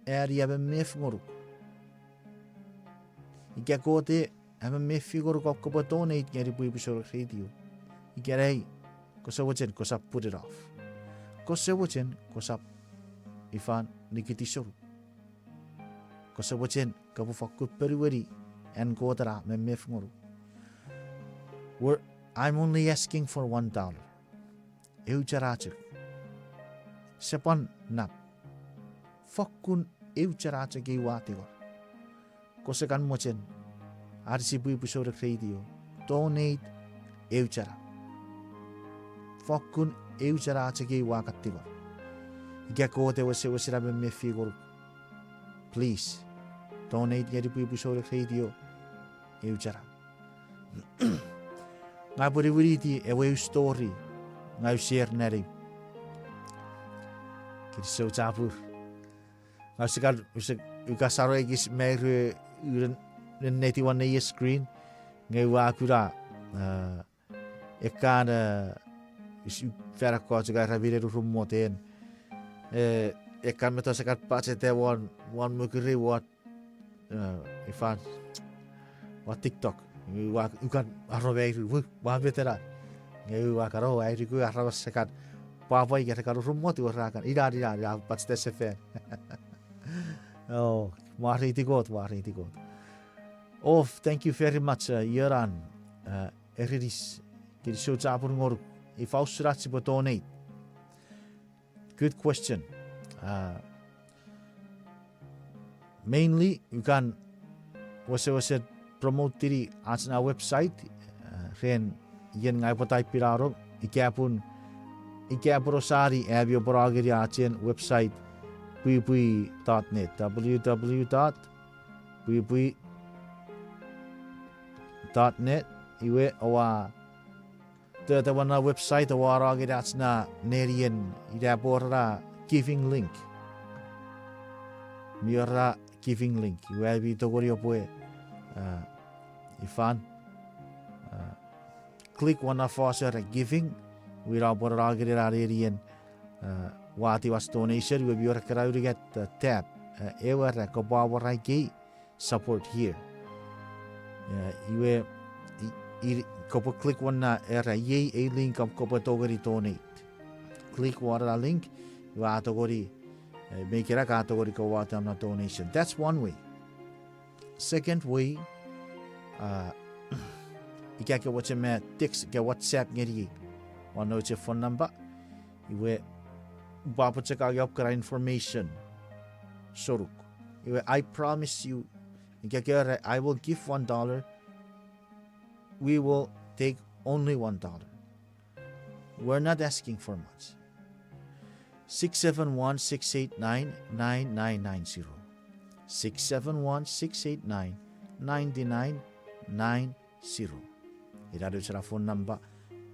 ani a memef ngonuk. Ika Kot e a memefi ngonuk om kopwe donate ngeni Pwipwi Souneng Radio, ikenai, kose mochen kosap put it off. Kose mochen kosap ifan nikiti sonuk. Kose mochen kopwe fokkun ponueni an Kot ena memef ngonuk. We're, I'm only asking for one dollar. Eu chara chok. Ese pwan nap. Fokkun eu chara chok ei ua tingor. Kose kan mochen anisi Pwipwi Souneng Radio, donate eu chara. Fokkun eu chara chok ei ua kan tingor. Ika Kot e wesewesen a memefi ngonuk Please, donate ngeni Pwipwi Souneng Radio, eu channel. Ngang upwe niwiniti ewe eu story, ngang u share nani. Kinisou chapur. Ngang use kan, use, ua kan saro ekis mairu, ua nennetiw won ewe screen, nge ua kuna, ekkan, fan ekkoch ika ra minen urumot en, ekkan mettoch ua kan pacheta won, won mokurei won, ifan, won TikTok. Ua, ua kan aromairu, ua met ena. Nge ua kan, o, ai nuku aramas ua kan pwapwa ika ra kan urumot, ua ra kan, ina, ina, ina, pacheta sefan. O, mwareiti Kot, mwareiti Kot. Of, thank you very much, ioran, Erinis, kinisou chapur ngonuk. Ifa usun ach sipwe donate? Good question. Mainly, ua kan wesewesen promote-ini ach na website, ren ien ngang upwe taipinano, ika pun, ika pun ousani ami oupwe no ngeni ach en website, pwipwi dot net, W W W dot pwipwi dot net, iwe oua tota won na website oua no ngeni ach na nenien, ina pwe wor na giving link. Mi wor na giving link. Iwe ami tongeni oupwe, ifan, click won na fos era giving, iwe ina pwe no ngeni na nenien, watiw ach donation, iwe mi wor ekkana unungat tab, ewe era kopwe awora ikei, support here. Iwe, kopwe click won na era iei ei link om kopwe tongeni donate. Click won na link, iwe a tongeni, me ikenan ka tongeni kawata om na donation. That's one way. Second way, ika ke mochen me text ika WhatsApp ngeniei won nouch phone number, iwe upwe pwan chok angei ekkana information senuk. Iwe I promise you, ika ke era I will give one dollar, we will take only one dollar. We're not asking for much. Six seven one, six eight nine, nine nine nine zero. Six seven one, six eight nine, nine nine nine zero. Ina nouch na phone number.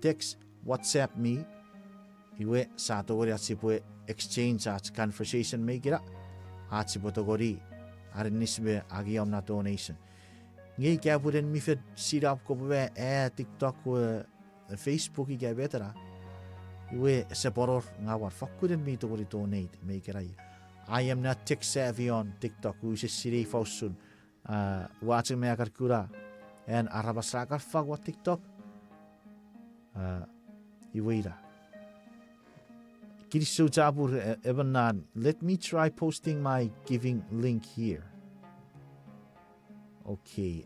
Text, WhatsApp me. Iwe sia tongeni ach sipwe exchange ach conversation me ikena, ach sipwe tongeni aninis me angei om na donation. Nge ika pun en mi fen sinei om kopwe me aea TikTok we Facebook ika met ena, iwe ese pwan wor, ngang ua fakkun en mi tongeni donate me ikena. I am not tech savvy on TikTok, use sinei ifa usun. Ua chok me kan kuna an aramas ra kan fang won TikTok. Iwe ina. Kinisou chapur, emon nan. Let me try posting my giving link here. Okay.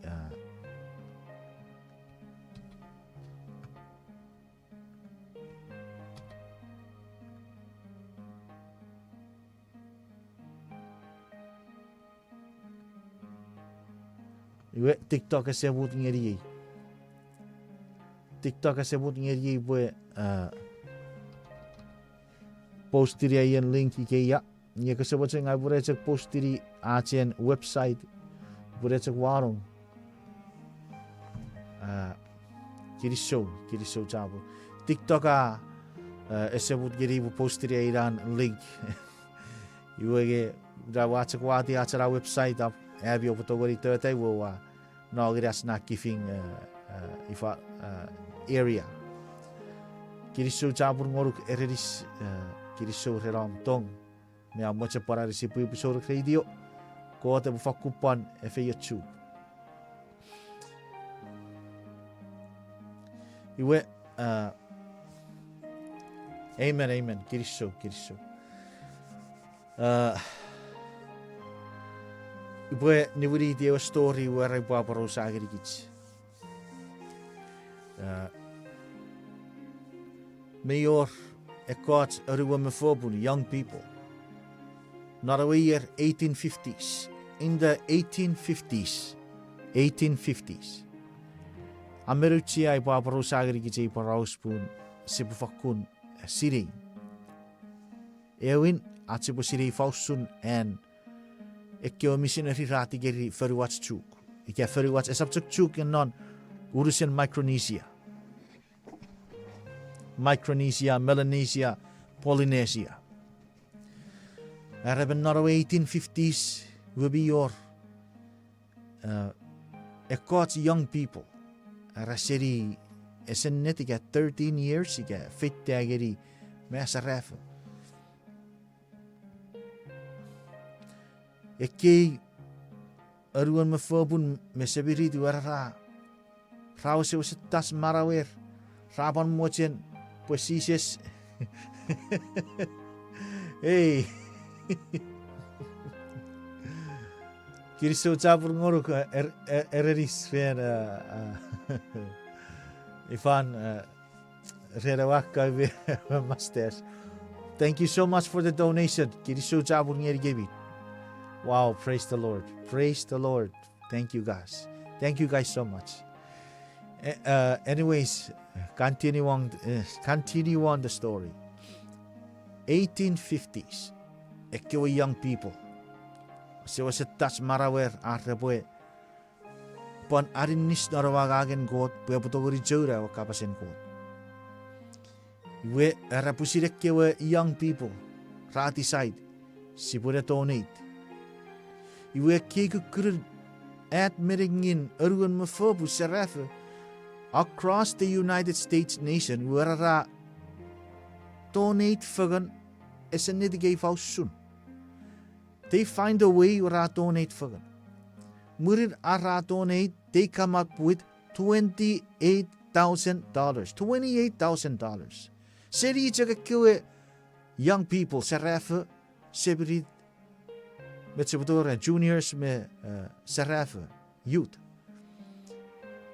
Iwe TikTok ese mut ngeniei. TikTok ese mut ngeniei pwe post-ini aien link ikeia. Nge kose mochen ngang upwene chok post-ini achen website, upwene chok wanong. Kinisou, kinisou chapur. TikTok a ese mut ngeniei pwe post-ini aia link. Iwe nge, ina ua chok wati ach na website, ami oupwe tongeni tota iwe ua no ngeni ach na giving, ifa, area. Kinisou chapur ngonuk Erinis, kinisou ren om tong me om mochen pwan anisi Pwipwi Souneng Radio. Kot epwe fakkun pwan efeiochuk. Iwe, amen, amen. Kinisou, kinisou. Upwe niwiniti ewe story we ra pwapwa rous a ngenikich. Mei wor ekkoch anuon me fopun, young people, non ewe ier eighteen fifties, in the eighteen fifties, eighteen fifties, a men auchea ai pwapwa rous a ngenikich ei poraus pun sipwe fakkun sinei. Ewin, ach sipwe sinei ifa usun an ekkewe misineri ra tikeri fonuach Chuuk. Ika fonuach, esap chok Chuuk, nge non unusen Micronesia. Micronesia, Melanesia, Polynesia. Are emon non ewe eighteen fifties, we mi wor, uh, ekkoch young people. Are seni ese ennet ika thirteen years ika feita ngeni me serafo. Ekkei anuon me fopun me semirit we ra, ra wesewesen touch manauer, ra pwan mochen pwe Jises. Ei. Kinisou chapur ngonuk, uh, er-, er-, Erenis ren, uh, uh, ifan, uh, ren ewe akkawe mustache. Thank you so much for the donation. Kinisou chapur ngenikemi. Wow, praise the Lord. Praise the Lord. Thank you guys. Thank you guys so much. Eh, uh, anyways, continue on, uh, continue on the story. Eighteen fifties. Ekkewe young people. Wesewesen touch manauer ar repwe pwan aninnis non ewe angangen Kot pwe epwe tongeni chouno ewe kapasen Kot. Iwe, era pwisin ekkewe young people ra decide, sipwe ne donate. Iwe ekkei kukkunun at me nengin, anuon me fopun, serafo, across the United States nation, iwe ra donate fengen, ese ennet ika ifa usun. They find a way ra donate fengen. Mwirin ra donate, they come up with twenty-eight thousand dollars. Twenty-eight thousand dollars. Seni chok ekkewe young people, serafo, semirit, met sipwe tori juniors me, uh, serafo, youth.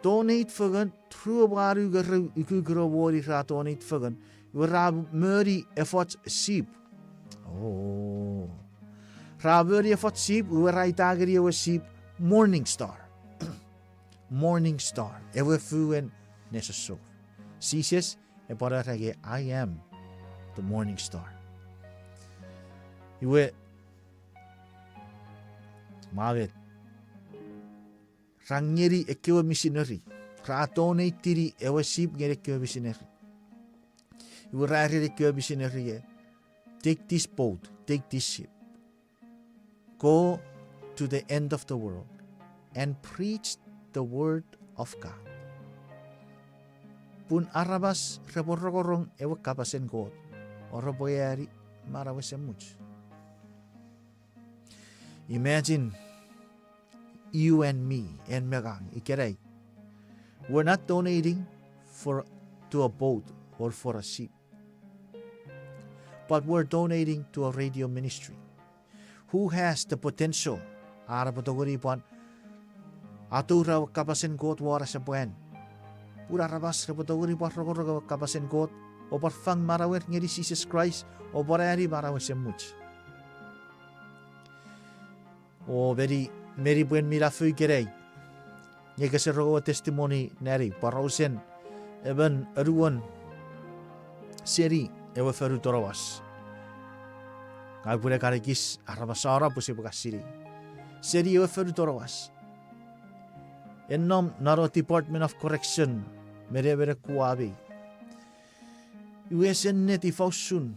Donate fengen, through ewe anu ngerou ukukun ewe moni ra donate fengen, iwe ra moni efoch sheep. Oh. Ra moni efoch sheep, iwe ra aita ngeni ewe sheep Morning Star. Morning Star, ewe fuen nesossor. Jises epwe era nge, I am the morning star. Iwe, mamet, ra ngeni ekkewe misineri, ra donate-ini ewe sheep ngeni ekkewe misineri. Iwe ra ereni ekkewe misineri, take this boat, take this ship. Go to the end of the world and preach the word of God. Pun aramas repwe rongorong ewe kapasen Kot, o repwe ani manau esemuch. Imagine you and me, en me ngang ikenai. We're not donating for, to a boat or for a ship, but we're donating to a radio ministry who has the potential, ar repwe tongeni pwan atoura ewe kapasen Kot won asepwan. Pun aramas repwe tongeni pwan rongorong ewe kapasen Kot, o pwan fang manauer ngeni Jises Kraist, o pwan ani manau esemuch. O meni, meni pwe mi naf ikenai, nge kese rong ewe testimony nani, pwarausen emon anuon seni ewe fonu Tonowas. Ngang upwene kan ekis aramas ra pwe sipwe kan sinei. Seni ewe fonu Tonowas. En nom non ewe Department of Correction, me nemenemen kuwamei. Iwe ese ennet ifa usun.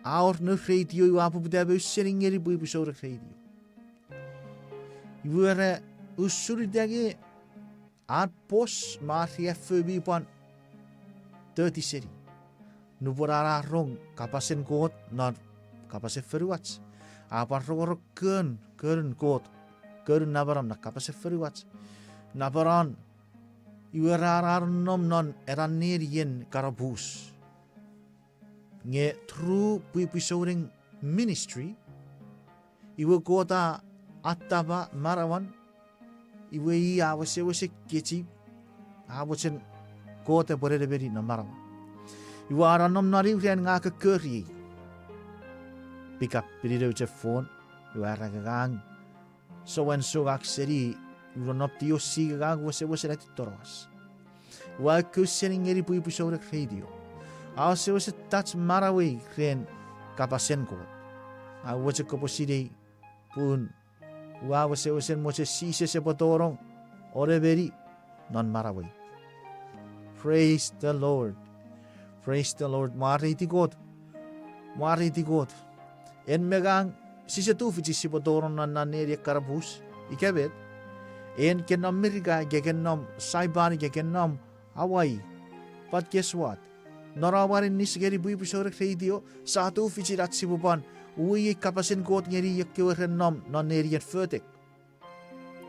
A wor nour radio iwe a poputa me ausening ngeni pwipwi souneng radio. Iwe ra usun ita nge an boss me riaffou mi pwan toti seni. Nupwen an a rong kapasen Kot non kapasen fonuach, a pwan rongorong kon, konun Kot, konun namanam non kapasen fonuach. Napanon, iwe ra, ra nonnom non ena nenien kanapus. Nge through pwipwi souneng ministry, iwe Kot a attapa manauan, iwe i a wesewesen kechiw, a mochen Kot epwe nenemeni non manauan. Iwe a nonnom non eu ran nge a kokkoriei. Pick up, pini nouch phone, iwe a era ngang so and so ngang seni, u nonnom T O C ngang wesewesen ati Tonowas. Ua ausening ngeni pwipwi souneng radio. A wesewesen touch manauei ren kapasen Kot. A mochen kopwe sinei pun ua wesewesen mochen Jises epwe tonong o nemeni non manauei. Praise the Lord. Praise the Lord. Mwareiti Kot. Mwareiti Kot. En me ngang sise tufichin sipwe tonong non, non neni ekkanapus. Ika met? En ke nom Merika, ika ke nom Saipan, ika ke nom Hawaii. But guess what? Non ach aninnis ngeni pwipwi souneng reitio, sia tufichin ach sipwe pwan uwei ei kapasen Kot ngeni ekkewe re nom non nenien fotek,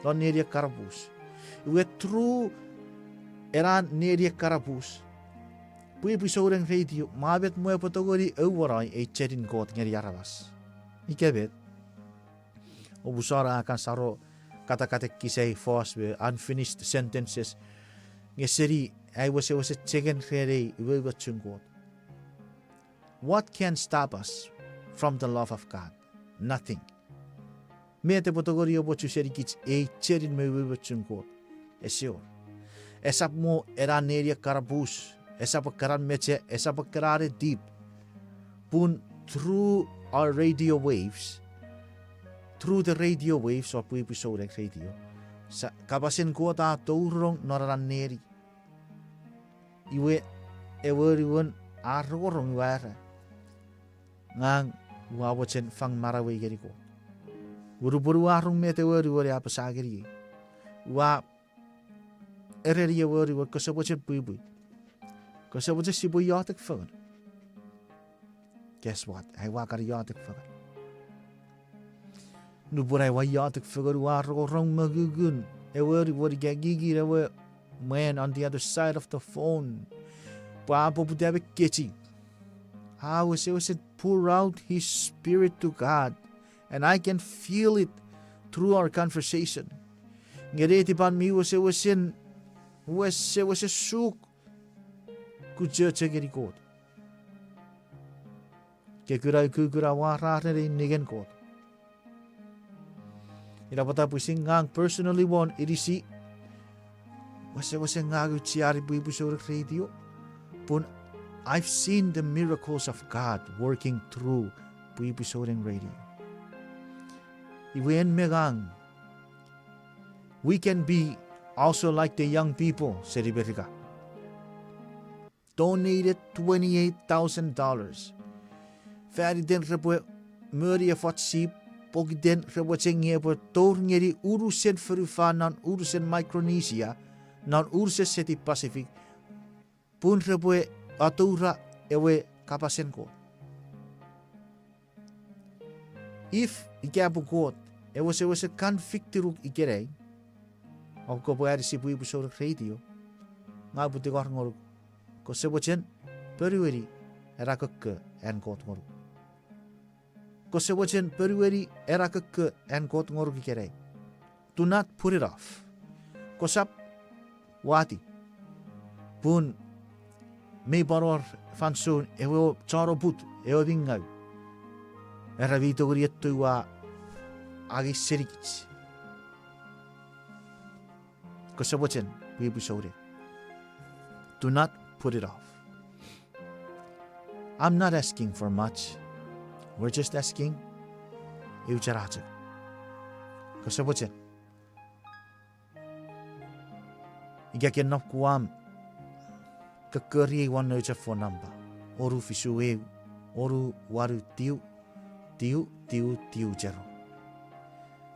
non neni ekkanapus. Iwe through ena neni ekkanapus, pwipwi souneng reitio, mwa met mwo epwe tongeni auenoi ei chenin Kot ngeni aramas. Ika met? Omusano a kan saro katakatekisei fos me unfinished sentences. Nge seni ai wesewesen chengen ren ei umoumochun Kot. What can stop us from the love of God? Nothing. Met epwe tongeni omochu senikich ei chenin me umoumochun Kot? Ese wor. Esap mo ena neni ekkanapus, esap ekkena mecha, esap ekkena ne deep. Pun through our radio waves, through the radio waves, o pwipwi souneng reitio, sa kapasen Kot a touronong non ena neni. Iwe ewe anuon a rongorong iwe a era, ngang ua mochen fang manauei ngeni Kot. Nupwen ua rong met ewe anuon a apasa ngeniei, ua ereni ewe anuon, kose mochen pwipwi? Kose mochen sipwe iotek fengen? Guess what? Ai ua kan iotek fengen. Nupwen ai ua iotek fengen, ua rongorong mongungun ewe anuon ika ngingin ewe mwan on the other side of the phone. Pwe a poputa me kechiw. A wesewesen pour out his spirit to God. And I can feel it through our conversation. Nge netipan mi wesewesen, wesewesen suk kuchocho ngeni Kot. Ke kuna ukukun amwarar ren ei ningen Kot. Ina pwata pwisin ngang personally won inisi, wesewesen ngang aucheani pwipwi souneng reitio. Pun I've seen the miracles of God working through pwipwi souneng reitio. Iwe en me ngang, we can be also like the young people seni Merika. Donated twenty-eight thousand dollars. Fan iten repwe moni efoch sip, pokiten repwe chengei epwe tour ngeni unusen fonufan non unusen Micronesia, non unusen seti Pacific, pun repwe atoura ewe kapasen Kot. If ika pwe Kot e wesewesen convict-inuk ikenai, o kopwe anisi pwipwi souneng reitio, ngang upwe tingor ngonuk, kose mochen ponueni ena kokko an Kot ngonuk. Kose mochen ponueni ena kokko an Kot ngonuk ikenai. Do not put it off. Kosap wati. Pun mei pwan wor fansoun ewe chon oput, ewe mi ngau, era mi tongeni etto ua angei senikich. Kose mochen pwipwi souneng. Do not put it off. I'm not asking for much. We're just asking eu characho. Kose mochen. Ika ke nom Guam, kokkoriei won nouch phone number. Onu fisu eu, onu wanu tiu, tiu, tiu, tiu, zero.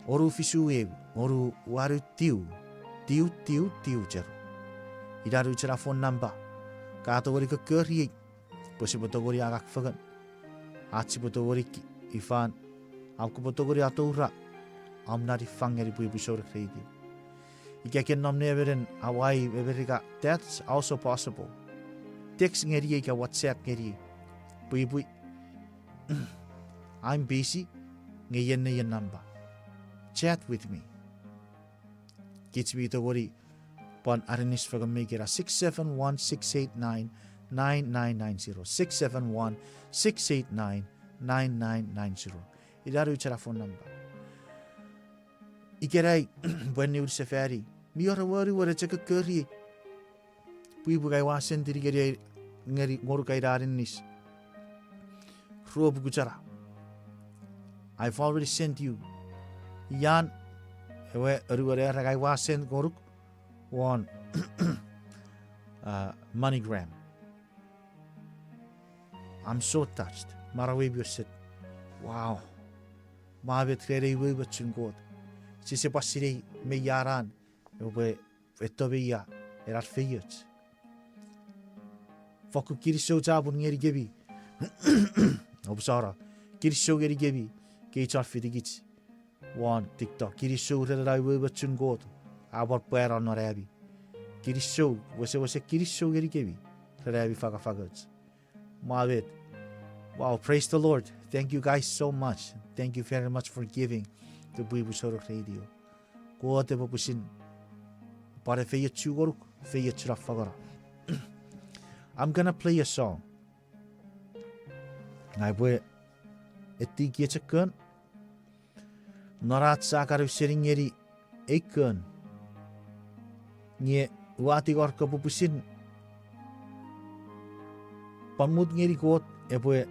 Onu fisu eu, onu wanu tiu, tiu, tiu, tiu, zero. Ina nouch ena phone number. Ka tongeni kokkoriei pwe sipwe tongeni angang fengen. Ach sipwe tongeni ki-, ifan, am kopwe tongeni atoura om nani fang ngeni pwipwi souneng reitio. Ika ke nom nemenen Hawaii, America, that's also possible. Text ngeniei ika WhatsApp ngeniei. Pwipwi, I'm busy, nge ien ne ien number. Chat with me. Kich mi tongeni pwan aninis fengen me ikena six seven one, six eight nine, nine nine nine zero, six seven one, six eight nine, nine nine nine zero. Ina nouch ena phone number. Ikenai, pwe niwin sefani, mi wor ewe anuon e chok kokkoriei. Pwipwi, ngang ua sendini ngeni, ngeni ngonuk ai aninis. Ruo puku chana. I've already sent you. Ian, ewe anuon era ngang ua send ngonuk won, uh, MoneyGram. I'm so touched. Manauei mi wesen, wow. Ua met ren ei umoumochun Kot. Sise pwan sinei me ia ran epwe eto me ia ena feioch. Fokkun kinisou chapur ngenikemi. Oupwe sano, kinisou ngenikemi kei chon fitikich won TikTok. Kinisou ren ena umoumochun Kot a pwan pwano non ami. Kinisou, wesewesen kinisou ngenikemi ren ami fangafangoch. Ua met. Wow, praise the Lord. Thank you guys so much. Thank you very much for giving to Pwipwi Sonuk Radio. Kot epwe pwisin pwan efeiochu ngonuk, feiochuna fangeno. I'm gonna play a song. Ngang upwe etti kich kon non ach sa kan ausening ngeni ei kon. Nge ua tingor kopwe pwisin pwan mut ngeni Kot epwe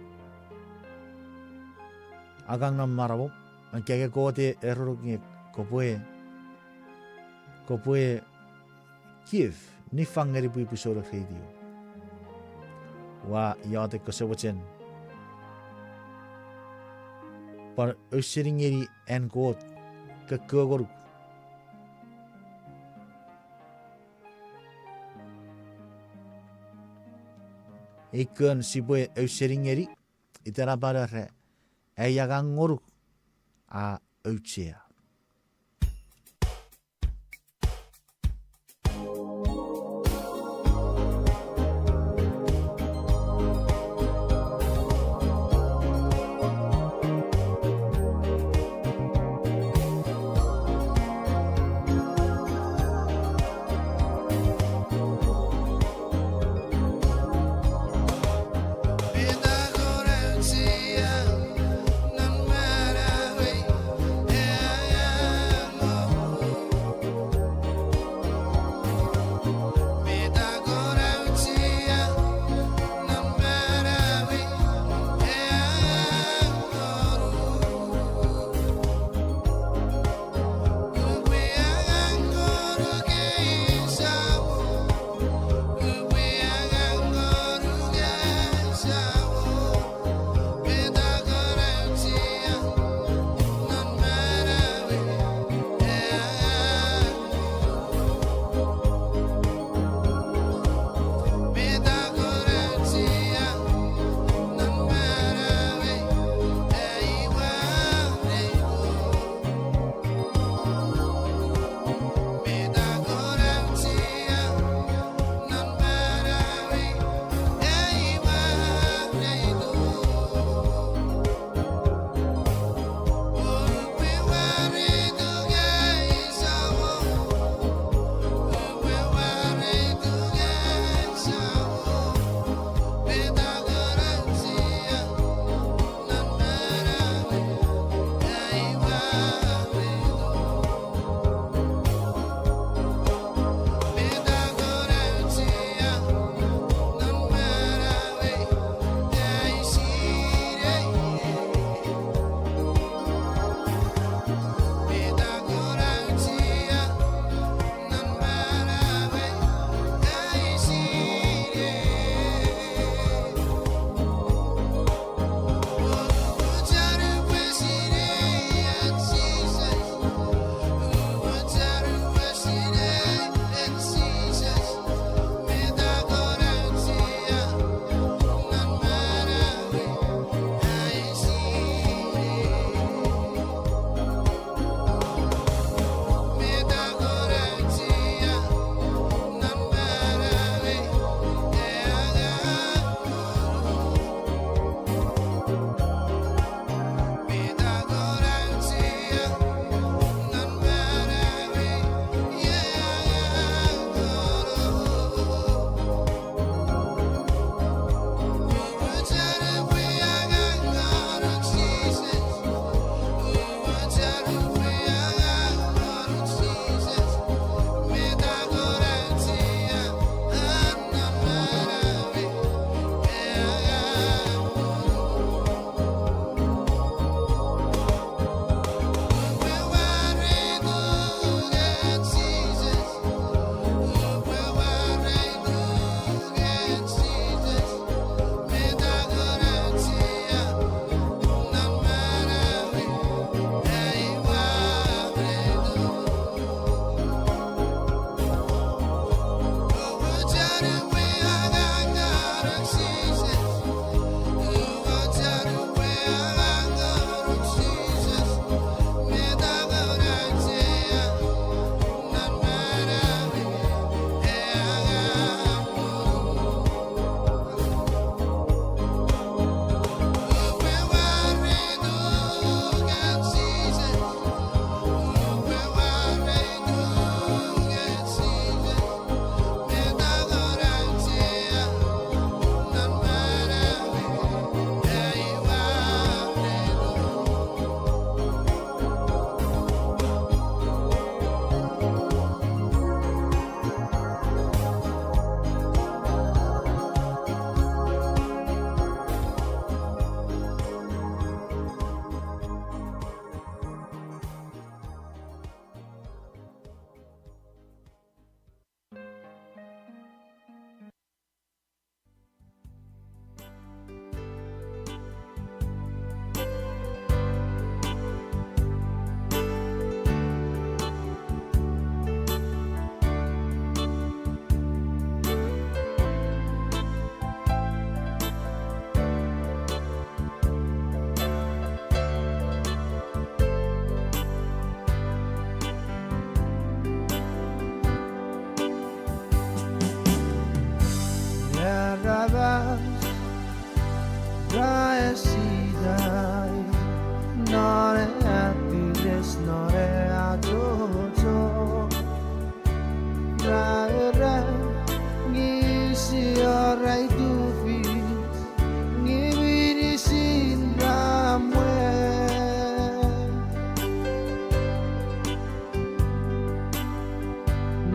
angang non manauom. Nge ika Kot e erenuk nge kopwe, kopwe give, niffang ngeni Pwipwi Sonuk Radio. Ua iotek kose mochen pwan ausening ngeni an Kot kokko ngonuk. Ei kon sipwe ausening ngeni, iten a pwan era, Ai angang ngonuk a auchea.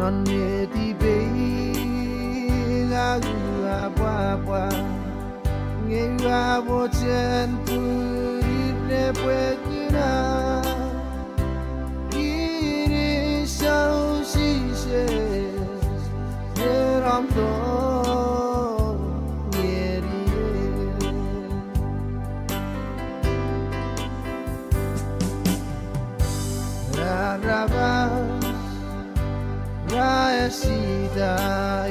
Non netipei ua pwapwa, nge ua mochen pwinin epwe kuna. Kinisou Jises, ren om tong ngeniei. Aramas ra esita i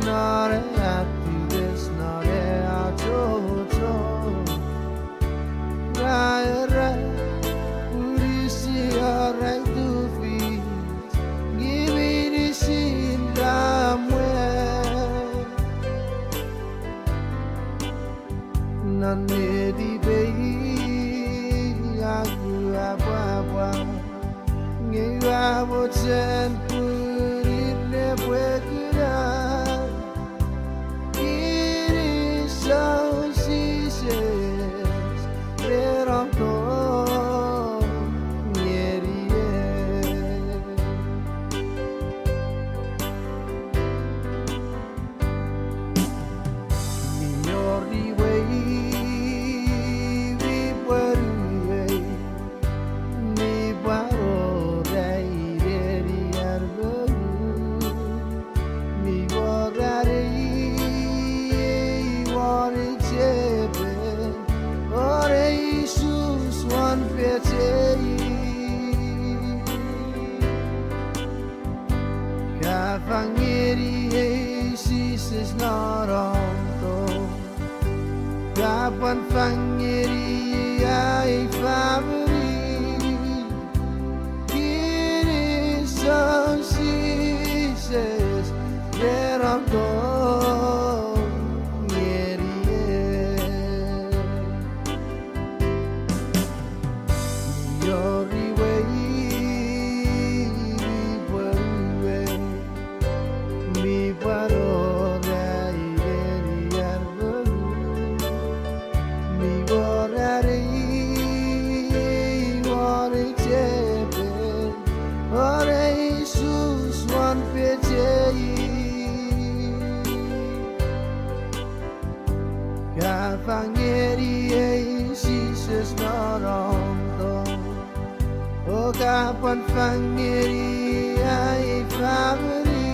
non ewe atues, non ewe achocho. Ra era, pwinin sia ra tufich, nge meinisin ra mwan. Non netipei ua pwapwa, nge ua mochen pwinin epwe kuna. Kinisou Jises, ren om tong ngeniei. Mi wor iwe, mi pwonuei, mi pwan wor ai neni armonu, mi wor anei won ei chepen, wor ei sus won peche. Ka fang ngeniei Jises non om tong. Ka pwan fang ngeniei ai famini. Kinisou Jises, ren om tong ngeniei. Mi wor iwe, mi pwonuei, mi pwan wor ai neni armonu, mi wor anei won ei chepen, wor ei sus won peche. Ka fang ngeniei Jises non om tong. O ka pwan fang ngeniei ai famini.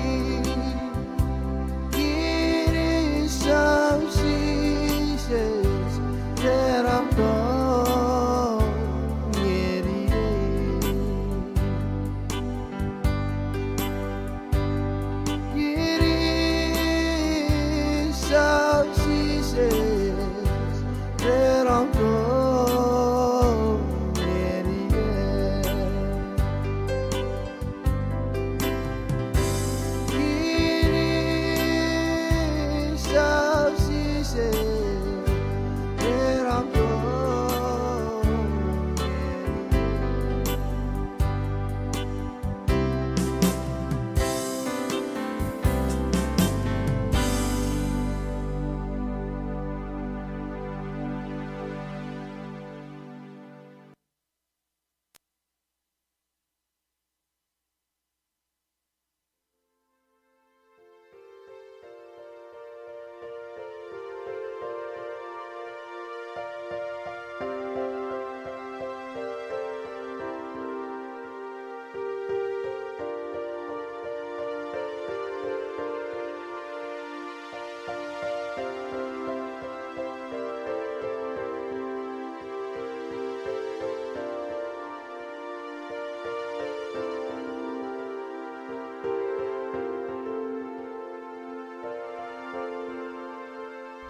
Kinisou Jises, ren om tong ngeniei. Kinisou Jises, ren om tong ngeniei. Kinisou Jises, ren om tong ngeniei.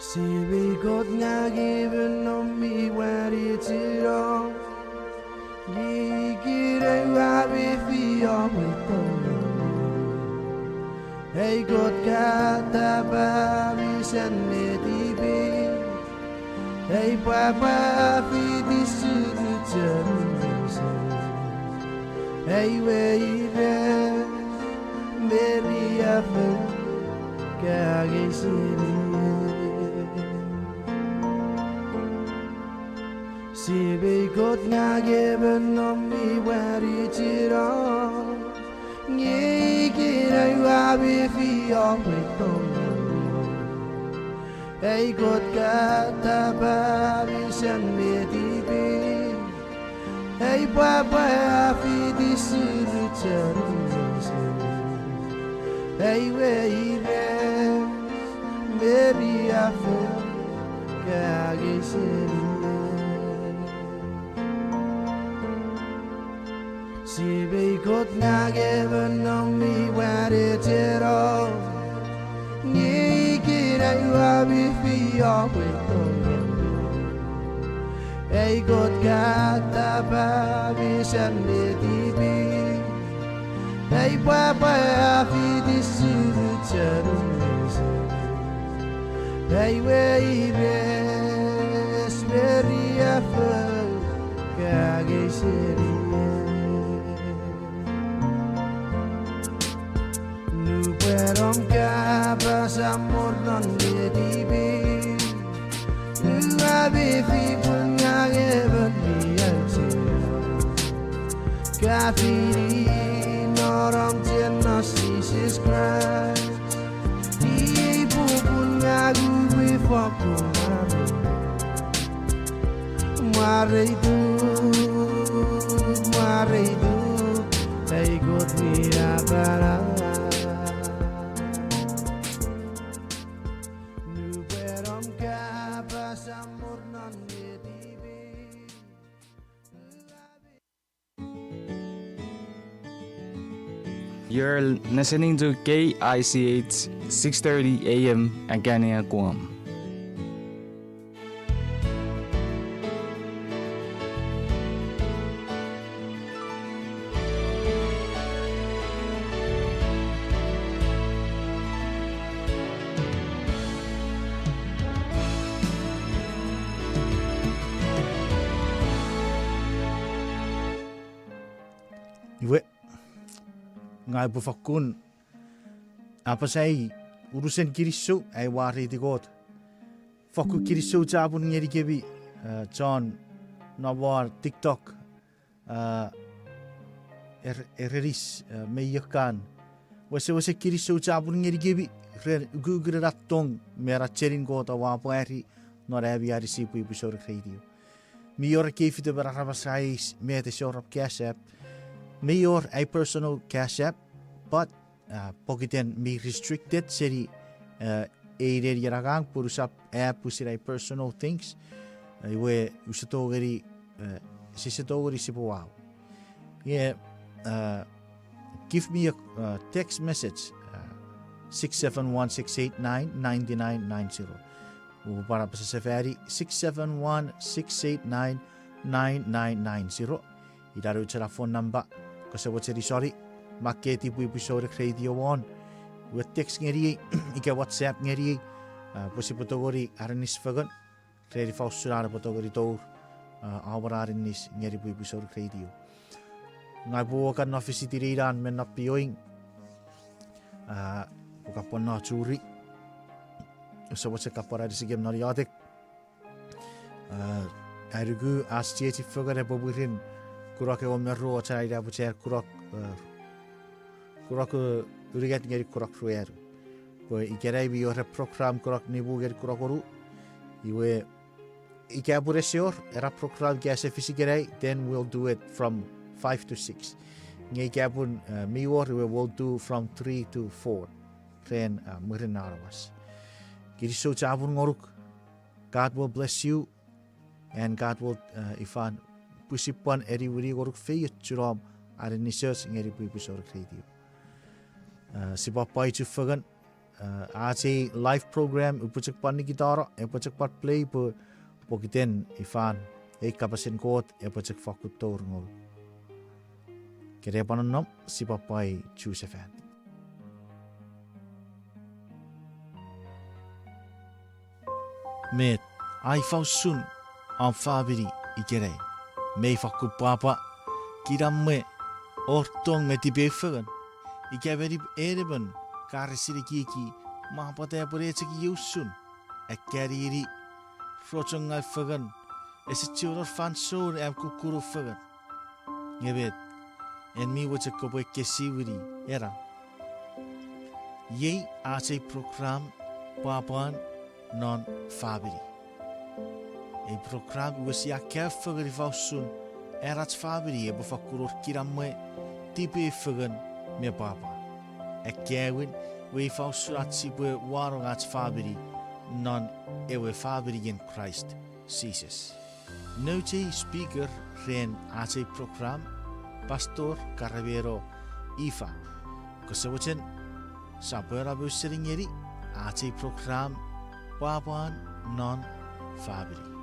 Semei Kot, ngang emon noum mi pwan ichinong, nge ikenai ua mefi om we tong. Ei Kot, ka tapami sen netipei, ei pwapwa fiti sunuchen, ei we ira me riaffou ka angei seni. Semei Kot, ngang emon noum mi pwan ichinong, nge ika Mefi om we tong. Ei Kot ka tapamisen me tipi. Ei pwapwa a fiti suru chon mesen. Ei we ire Meri a fo kage seni. Sipwe Kot ngang emon nom mi wanecheno. Nge ikenai ua mefi om we tong. Ei Kot ka tapamisen me tipi. Ei pwapwa a fiti suru chon mesen. Ei we ire Meri a fo kage seni. Nupwen om kapas a mor non netipi. Ua mefi pun ngang emon mi auchea. Ka fini non om chen non Jises Kraist. Iei popun ngang upwe fokkun mwarei. Mwareituk, mwareituk, ei Kot mi apana. Nupwen om kapas a mor non netipi. You're listening to K I C H six thirty A M Anchania, Guam. Iwe, ngang upwe fokkun apasa ei unusen kinisou ai mwareiti Kot. Fokkun kinisou chapur ngenikemi, eh, chon nom won TikTok, eh, er-, erenis, eh, me iokkan. Wesewesen kinisou chapur ngenikemi ren ukukun ena tong me ena chenin Kot oua pwari non ami anisi Pwipwi Souneng Radio. Mi wor ekkei fitemen aramas ra eis met ese wor om Cash App. Mi wor ai personal Cash App, but, uh, pokiten mi restricted seni, uh, ei nenien angang pun usap aea pwisin ai personal things. Uh, iwe use tongeni, uh, sise tongeni sipwe wau. Nge, uh, give me a, uh, text message, uh, six seven one, six eight nine, nine nine nine zero. Upwe pwan apasa sefani, six seven one, six eight nine, nine nine nine zero. Ina nouch ena phone number, kose mochen isoni, makketi Pwipwi Souneng Radio won. Iwe text ngeniei, ika WhatsApp ngeniei, uh, pwe sipwe tongeni aninis fengen ren ifa usun an epwe tongeni tour, uh, om aninis ngeni Pwipwi Souneng Radio. Ngang upwe kan no fisiti neinan me non pioing, uh, pwe kapwan no churi. Use mochen kapwan anisikem non iotek. Uh, ai nuku ach chiechi fengen epwe mwirin kunok engon me ruo, ach ina pwe chen kunok, uh, kunok, uh, unungat ngeni kunok ruanu. Pwe ikenai mi wor program kunok nimu ngeni kunok wonu. Iwe ika pun ese wor ena program ika ese fis ikenai, then we'll do it from five to six. Nge ika pun, uh, mi wor, iwe we'll do from three to four ren, uh, mwirin nanamas. Kinisou chapur ngonuk. God will bless you, and God will, uh, ifan pwisin pwan eniwini ngonuk feiochun om aninisoch ngeni Pwipwi Souneng Radio. Uh, sipwe pwan chufengen, uh, ach ei live program upwe chok pwan nikitano, epwe chok pwan play pwe pokiten ifan ei kapasen Kot epwe chok fakkun tour ngonuk. Kene pwan nonnom, sipwe pwan chusefan. Met, a ifa usun om famini ikenai? Mei fakkun pwapwa, kinamwe, wor tong me tipeeu fengen? Ika meni en emon ka resin ekieki, mwa pwata epwe ne chok iei usun, akkanini, rochongaw fengen, ese chiwen wor fansoun am kukkun fengen. Nge met, en mi mochen kopwe ekkesiwini ena? Iei ach ei program, Pwapwan non Famini. Ei program iwe sia kaeo fengen ifa usun an ach famini epwe fakkun wor kinamwe, tipeu fengen me pwapwa. Akkaewin, iwe ifa usun ach sipwe wanong ach famini non ewe faminien Kraist Jises. Nouch ei speaker ren ach ei program, Pastor Karameno Ifa. Kose mochen, sap wena ausening ngeni ach ei program, Pwapwan non Famini.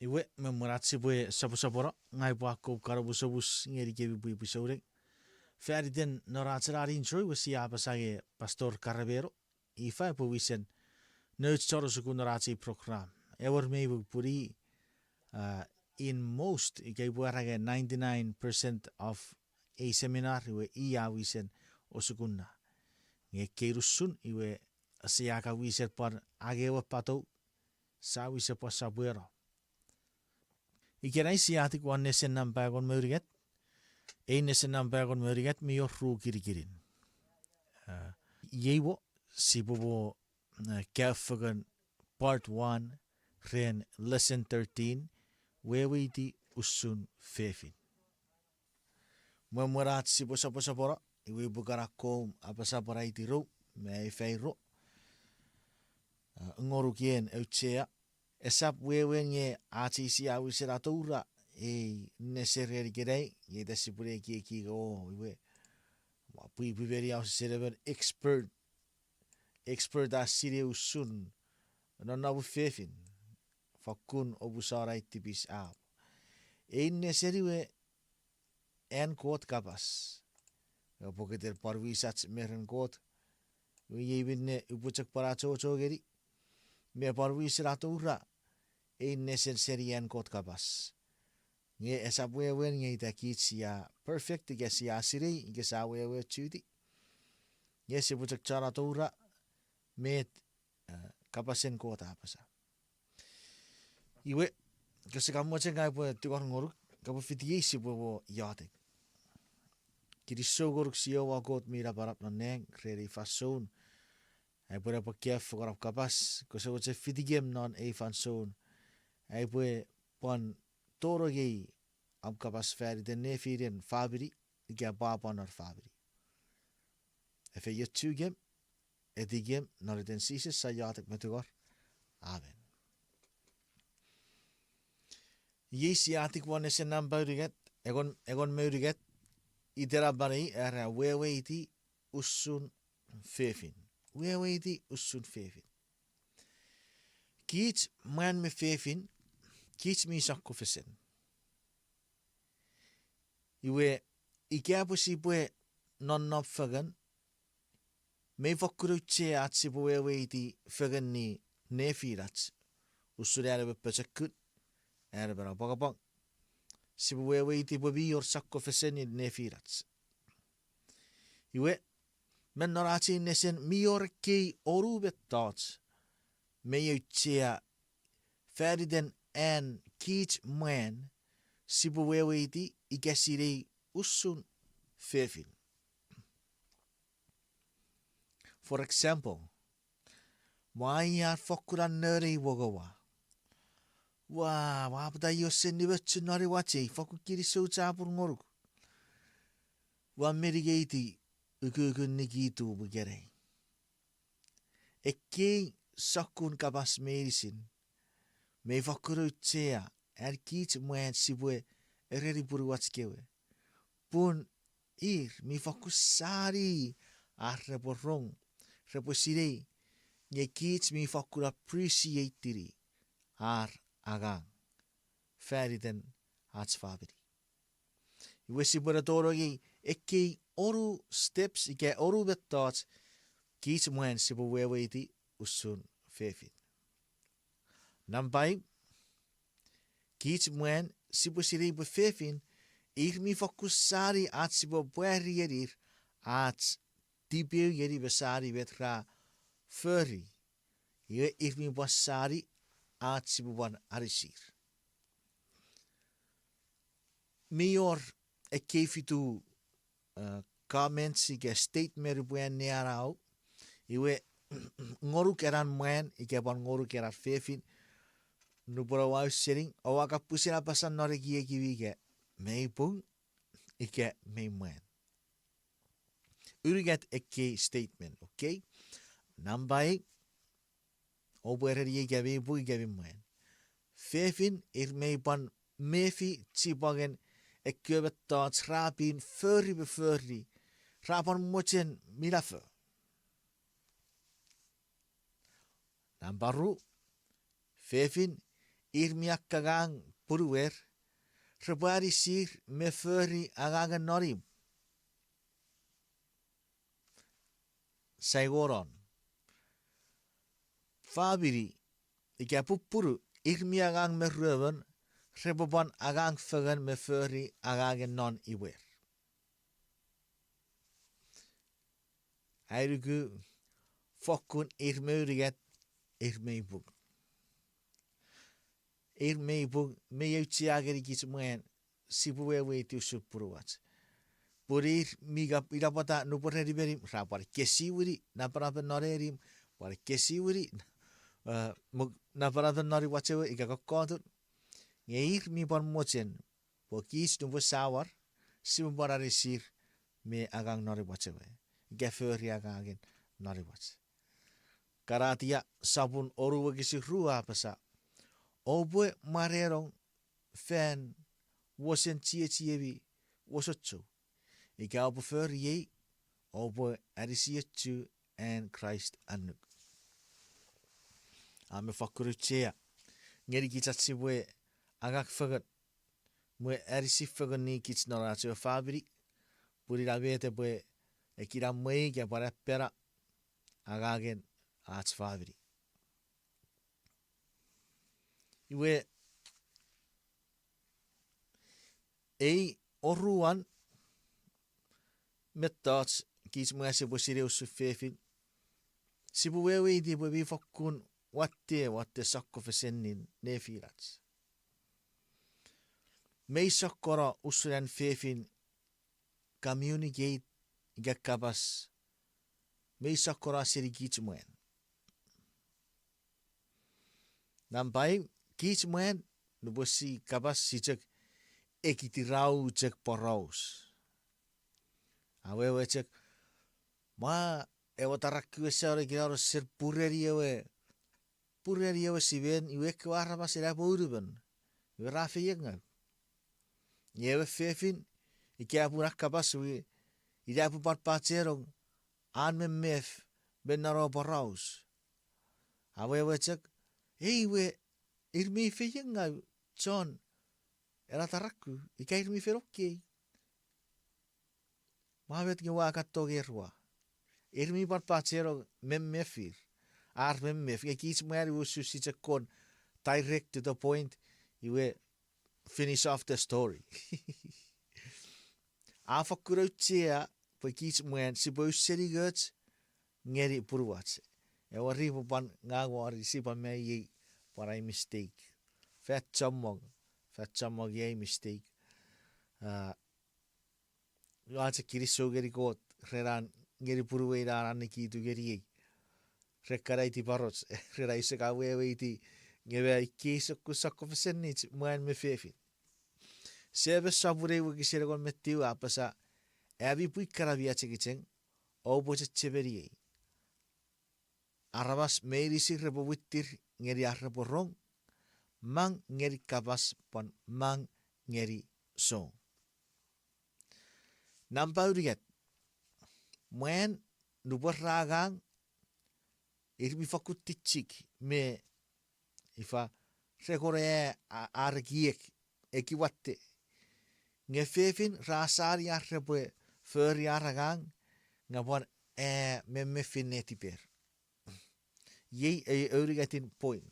Iwe, me mwen ach sipwe soposopono, ngang upwe akkom kan omusomus ngenikemi pwipwi souneng. Faniten non ach ena intro iwe sia apasa nge Pastor Karameno Ifa epwe wisen nouch chon osukun non ach ei program. Ewer mei we puni, in most, ika upwe era nge ninety-nine percent of ei seminar iwe i a wisen osukun na. Nge ekkei usun iwe sia kan wisen pwan angei ewe patou, sia wisen pwan sopweno. Ikenai sia etik won nesen nampa engon me unungat. Ei nesen nampa engon me unungat mi wor ru kinikinin. Iei wo sipwe mo kaeo fengen part one ren lesson thirteen, weweiti usun fefin. Mwen mwen ach sipwe soposopono, iwe upwe kan akkom apasa pwan ai tirou me ai fairo. Ngonuk en auchea, esap wewen nge ach sia wisen atoura ei nesen ren ikenai, nge ita sipwene ekieki o iwe, pwipwi meni a wesewesen emon expert, expert a sinei usun nonnomun fefin, fakkun omusano ai tipis ap. Ei nesen iwe an Kot kapas. Pokiten pwan wisach me ren Kot, iwe iei minne upwe chok pwan achocho ngeni me pwan wisen atoura ei nesen seni an Kot kapas. Nge esap wewen nge ita kich sia perfect ika sia sinei ika sia wewe chuti. Nge sipwe chok chon atoura met kapasen Kot a apasa. Iwe, kose kan mochen ngang upwe tingor ngonuk, kopwe fitiei sipwe mo iotek. Kinisou ngonuk Jiowa Kot mi napanap non nang ren ei fansoun. Aipwe ne pwan kaeo fengen om kapas, kose mochen fitikem non ei fansoun. Aipwe pwan tonong ngeni om kapas faniten nefinen famini, ika pwapwan non famini. Efeiochukem, etikem non iten Jises ai iotek me tungor. Amen. Iei sia etik won nesen nampa unungat, engon, engon me unungat, itenapanei era weweiti usun fefin. Weweiti usun fefin. Kich mwan me fefin, kich mi sokkofesen. Iwe, ika pwe sipwe nonnom fengen, mei fokkun auchea ach sipwe weweiti fengeni nefinach, usun an emon pochokun, an emon apwangapwang. Sipwe weweiti pwe mi wor sokkofesenin nefinach. Iwe, me non ach ei nesen mi wor ekkei onu mettoch mei auchea faniten an kich mwan sipwe weweiti ika sinei usun fefin. For example, mwa ia fokkun an nonei wokowa. Ua, ua pwata io sen nimochun non ei wachei, fokkun kinisou chapur ngonuk. Ua meningeiti ukukun nikitu ikenai. Ekkei sokkun kapas meinisin mei fokkun auchea an kich mwan sipwe ereni punuach kewe. Pun ir mi fokkun sani ar repwe rong, repwe sinei, nge kich mi fokkun appreciate-ini ar angang faniten ach famini. Iwe sipwe ne tonong ngeni ekkei onu steps ika onu mettoch kich mwan sipwe weweiti usun fefin. Nampa ew, kich mwan sipwe sinei pwe fefin ir mi fokkun sani ach sipwe pwari ngenir ach tipeu ngeni me sani met ra fori. Iwe ir mi pwan sani ach sipwe pwan anisir. Mi wor ekkei fitu comments ika statement upwe anneanau. Iwe, ngonuk enan mwan ika pwan ngonuk enan fefin, nupwen oua ausening oua kapasen apasa non ekiekiwi ika mei pung ika mei mwan. Unungat ekkei statement, okay? Nampa ei, oupwe ereniei ika mei pung ika mei mwan. Fefin ir mei pwan mefi chipwangen ekkewe mettoch ra pin fori me fori, ra pwan mochen minafo. Nampa ru, fefin ir mi akkangang punuer, repwe anisir me fori angangen non imw. Saingonon, famini ika pupunu, ir mi angang me ruemon, repwe pwan angang fengen me fori angangen non imwer. Ai nuku, fokkun ir me unungat, ir mei pung. Ir mei pung, mei auchea ngenikich mwan sipwe weweiti usun punuwach. Pun ir mi kap-, ina pwata nupwen re nimenim ra pwan kesiwini napanapen non enim, pwan kesiwini, eh, mo-, napanapen non imwach ewe ika kokkotun. Nge ir mi pwan mochen pwe kich nupwen sa war, sipwe pwan anisir me angang non imwach ewe, ika fori angangen non imwach. Kanatia sopun onu wokisin ru a apasa, oupwe mwarenong fan wosen chiechiemi wosochou. Ika oupwe fori ei, oupwe anisiechu an Kraist annuk. A mi fokkun auchea ngenikich ach sipwe angang fengen, mwe anisi fengen ngenikich non ach ewe famini, pun ina met epwe ekinamwei ika pwan apena angangen ach famini. Iwe, ei oruan mettoch kich mwan sipwe sinei usun fefin, sipwe weweiti pwe mi fokkun watte, watte sokkofesennin nefinach. Mei sokkono usun an fefin communicate ika kapas, mei sokkono seni kich mwan. Nampa ew, kich mwan, nupwen si kapas si chok ekitirau chok poraus. Awewe chok, mwa, ewe taraku ese wor kinamwe, sen pureni ewe, pureni ewe simen, iwe ekkewe aramas ina pwe unumon, iwe ra feiengau. Nge ewe fefin, ika pun a kapas iwe, ina pwe pwan pachenong an memef me non ewe poraus. Awewe chok, ei we, ir mi feiengau chon ena taraku, ika ir mi fen okei. Mwa met nge ua kan tonger ua. Ir mi pwan pachenong memefir. Ar memef, nge kich mwan iwe usun si chok kon direct to the point, iwe finish off the story. A fokkun auchea pwe kich mwan sipwe auseningoch ngeni punuwach. Ewe ri pwe pwan ngang wori sipwe me iei pwan ai mistake. Fan chommong, fan chommong iei mistake. A, ua chok kinisou ngeni Kot ren an ngeni punuwei na an nikitu ngeniei. Ren kana iti paroch, ren ai use ka weweiti nge me ikkei sokkun sokkofesenich mwan me fefin. Semes sopun ew wokisin engon me tiu a apasa, ami pwi kana mi achengicheng, oupwe chechemeniei. Aramas meinisin repwe mwittir ngeni ar repwe rong, mang ngeni kapas pwan mang ngeni song. Nampa unungat, mwan nupwen ra angang, ir mi fokkun tichik me ifa, re kon a, a, ar ekiek, ekiwatte. Nge fefin ra sani ar repwe fori ar angang, nge pwan a memefin netiper. Iei, e, unungatin point.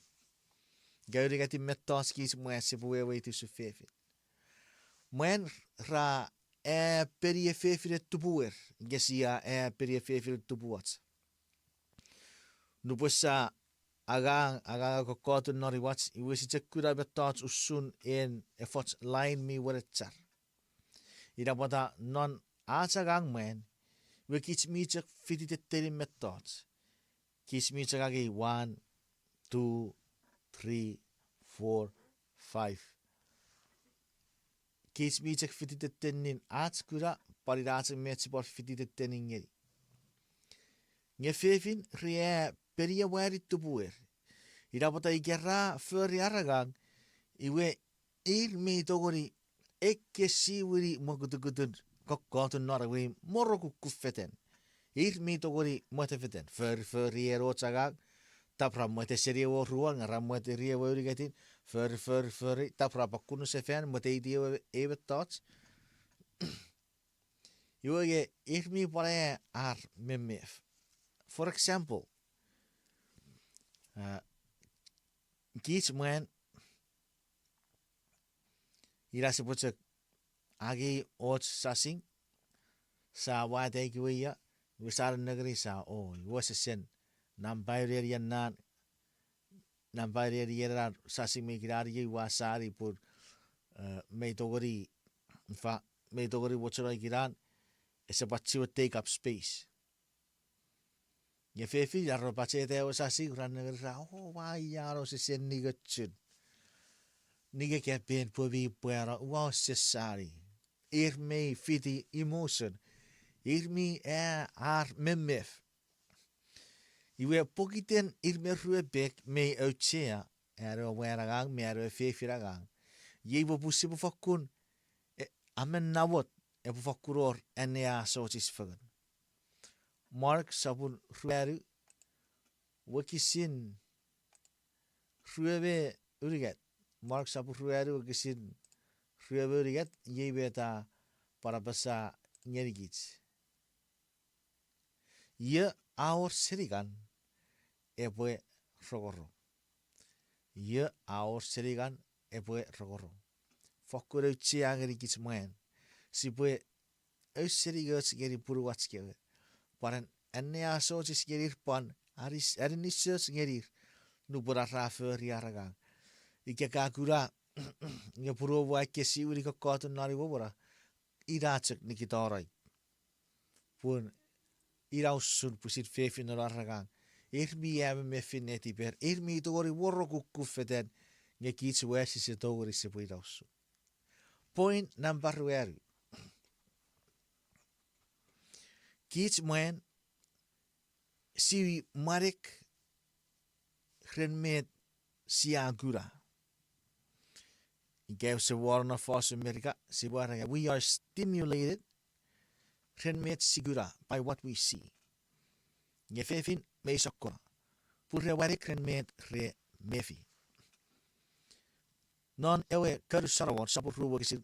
Ika unungatin mettoch kich mwan sipwe weweiti usun fefin. Mwan ra a peni fefinen tupuwer, nge sia a peni fefinen tupuwach. Nupwen sa angang, angang kokkotun non imwach, iwe si chok kuna mettoch usun en efoch line mi wenechar. Ina pwata non ach angang mwan, iwe kich mi chok fiti tettenin mettoch. Kich mi chok angei one, two, three, four, five. Kich mi chok fiti tettenin ach kuna, pwan ina ach met sipwe fiti tettenin ngeni. Nge fefin ra peniamwanin tupuer. Ina pwata ika ra fori ar angang, iwe ir mi tongeni ekkesiwini mwokutukutun kokkotun non ewe morokukku fetan. Ir mi tongeni mwetefetan, fori, fori ewe och angang, tapwe ra mwete seni ewe oruan, nge ra mweteri ewe unungatin, fori, fori, fori, tapwe ra pwan kunusefan, mweteiti ewe, ewe mettoch. Iwe nge ir mi pwan ar memef. For example, kich mwan, ina sipwe chok angei och sasing, sa wata ikewe ia, iwe sa nengeni sa, o, iwe wesesen, nampa ren ena, nampa ren ena sasing me ikenai iei ua sani pun, mei tongeni, ifa, mei tongeni mocheno ikenai, ese pwan chiwen take up space. Nge fefin ra pacheta ewe sasing ra nengeni ra, o, ua iano sesen ningochun. Ningokapen pwe mi pwano, ua osesani. Ir mei fiti emotion. Ir mi a, ar memef. Iwe pokiten ir me ruepek mei auchea, an ewe mwan angang me an ewe fefin angang, iei popun sipwe fokkun, amen namot, epwe fokkun wor anneasochis fengen. Mark sopun ruanu, wokisin rue me unungat. Mark sopun ruanu wokisin rue me unungat, iei met a pwan apasa ngenikich. Io a wor senikan epwe rongorong. Io a wor senikan epwe rongorong. Fokkun auchea ngenikich mwan. Sipwe auseningoch ngeni punuwach kewe. Pwan anneasochis ngenir pwan, aninisoch ngenir, nupwen ra fori ar angang. Ika ka kuna, nge punuom ua ekkesiwini kokkotun non imwomwo na, ina chok nikitano. Pun ina usun pwisin fefin non ar angang. Ir mi a memefin netiper, ir mi tongeni wor kukkun fetan, nge kich we sise tongeni sipwe ina usun. Point nampa ruanu. Kich mwan si mwanek ren met sia kuna. Ika use wor non fosun Merika, sipwe era we are stimulated ren met si kuna, by what we see. Nge fefin mei sokkono, pun re mwanek ren met re mefi. Non ewe Konu Solomon sopun ru wokisin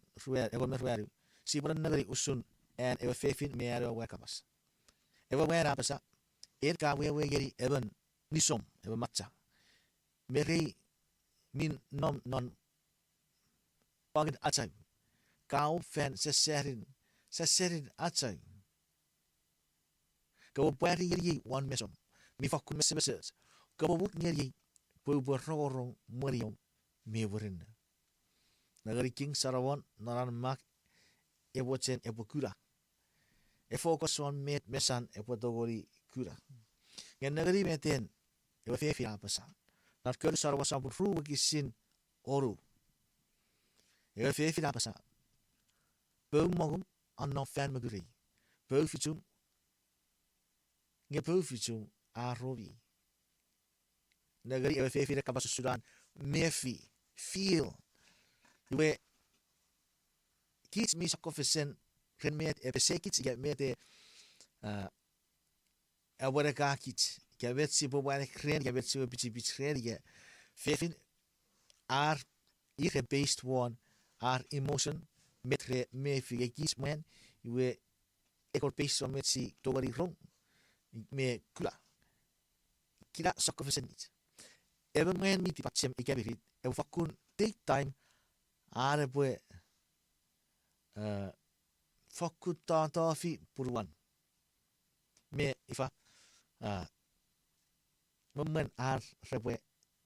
engon me ruanu, sipwe nengeni usun an ewe fefin me an ewe mwan kapas. Ewe mwan a apasa, en ka wewe ngeni emon nisom, emon macha, me rei mi nom non pwangen achau, ka om fan sesenin, sesenin achau. Kopwe pwari ngeniei won mesom mi fakkun mesemesoch. Kopwe mut ngeniei pwe upwe rongorong mweniem mi murinno. Nengeni King Solomon non an mak, e mochen epwe kuna. E focus won met mesan epwe tongeni kuna. Nge nengeni met en ewe fefin a apasa. Non Konu Solomon sopun ru wokisin onu, ewe fefin a apasa, pou mongun a nom fan mokurei, pou fichum, nge pou fichum a romi. Nengeni ewe fefin a kapas usun an mefi, feel. Iwe kich mi sokkofesen ren met e pesekich ika met e awenekakich ika met sipwe mwanek ren ika met sipwe pichipich ren ika fefin, ar, ir e based won ar emotion, met re mefi. Nge kich mwan, iwe e kon based won met si tongeni rong me kuna. Kina sokkofesenich. Emon mwan mi tipachem ika mirit epwe fakkun take time an epwe fokkun totofi punuan me ifa, me mwen ar repwe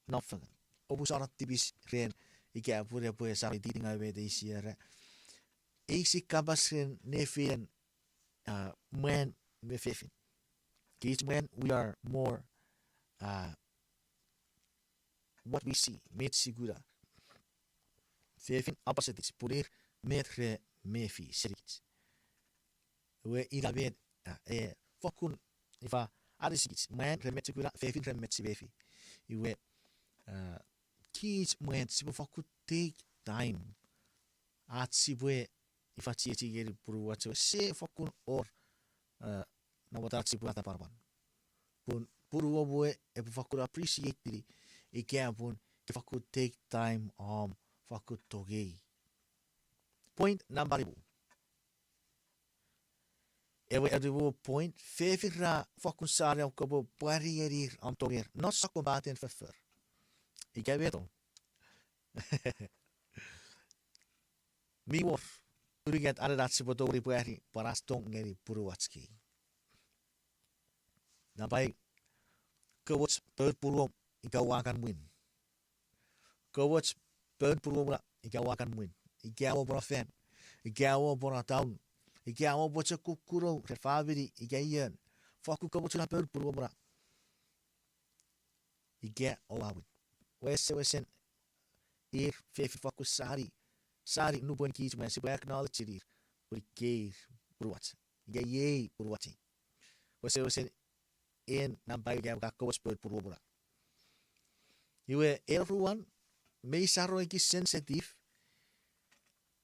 nom fengen. Oupwe sano tipis ren ika pun epwe sano ititingaw met eisiera. eisi kapas ren nefinen, uh, mwan me fefin. Kich mwan, we are more, uh, what we see, met si kuna. Fefin opposite-ch, pun ir met re mefi senikich. Iwe ina met, ah, e, fokkun, ifa, anisikich, mwan re met si kuna, fefin re met si mefi. Iwe, ah, kich mwan sipwe fokkun take time ach sipwe, ifa, chiechi ngeni punuach we, ese fokkun wor, ah, namot ach sipwe atapanapan. Pun punuom we epwe fokkun appreciate-ini ika pun ke fokkun take time om fokkun tongei. Point nampa nimu. Ewe anumu point, fefin ra fokkun sani om kopwe pwari ngenir om tonger non sokkun paten foffor. Ika meto. Mi wor unungat anen ach sipwe tongeni pwari pwan ach tong ngeni punuach kei. Nampa ew, komoch poun punuom ika ua kan win. Komoch poun punuomuna ika ua kan win. Ika oupwe no fan, ika oupwe no taun, ika oupwe chok kukkunou ren famini ika ion. Fokkun komochuna poun punuomuna ika oua win. Wesewesen ir fefin fokkun sani, sani nupwen kich mwan sipwe acknowledge-inir pun ikei ir punuach, ika iei punuach ei. Wesewesen en nampa ika ka komoch poun punuomuna. Iwe, eruan, mei saro ekis sensitive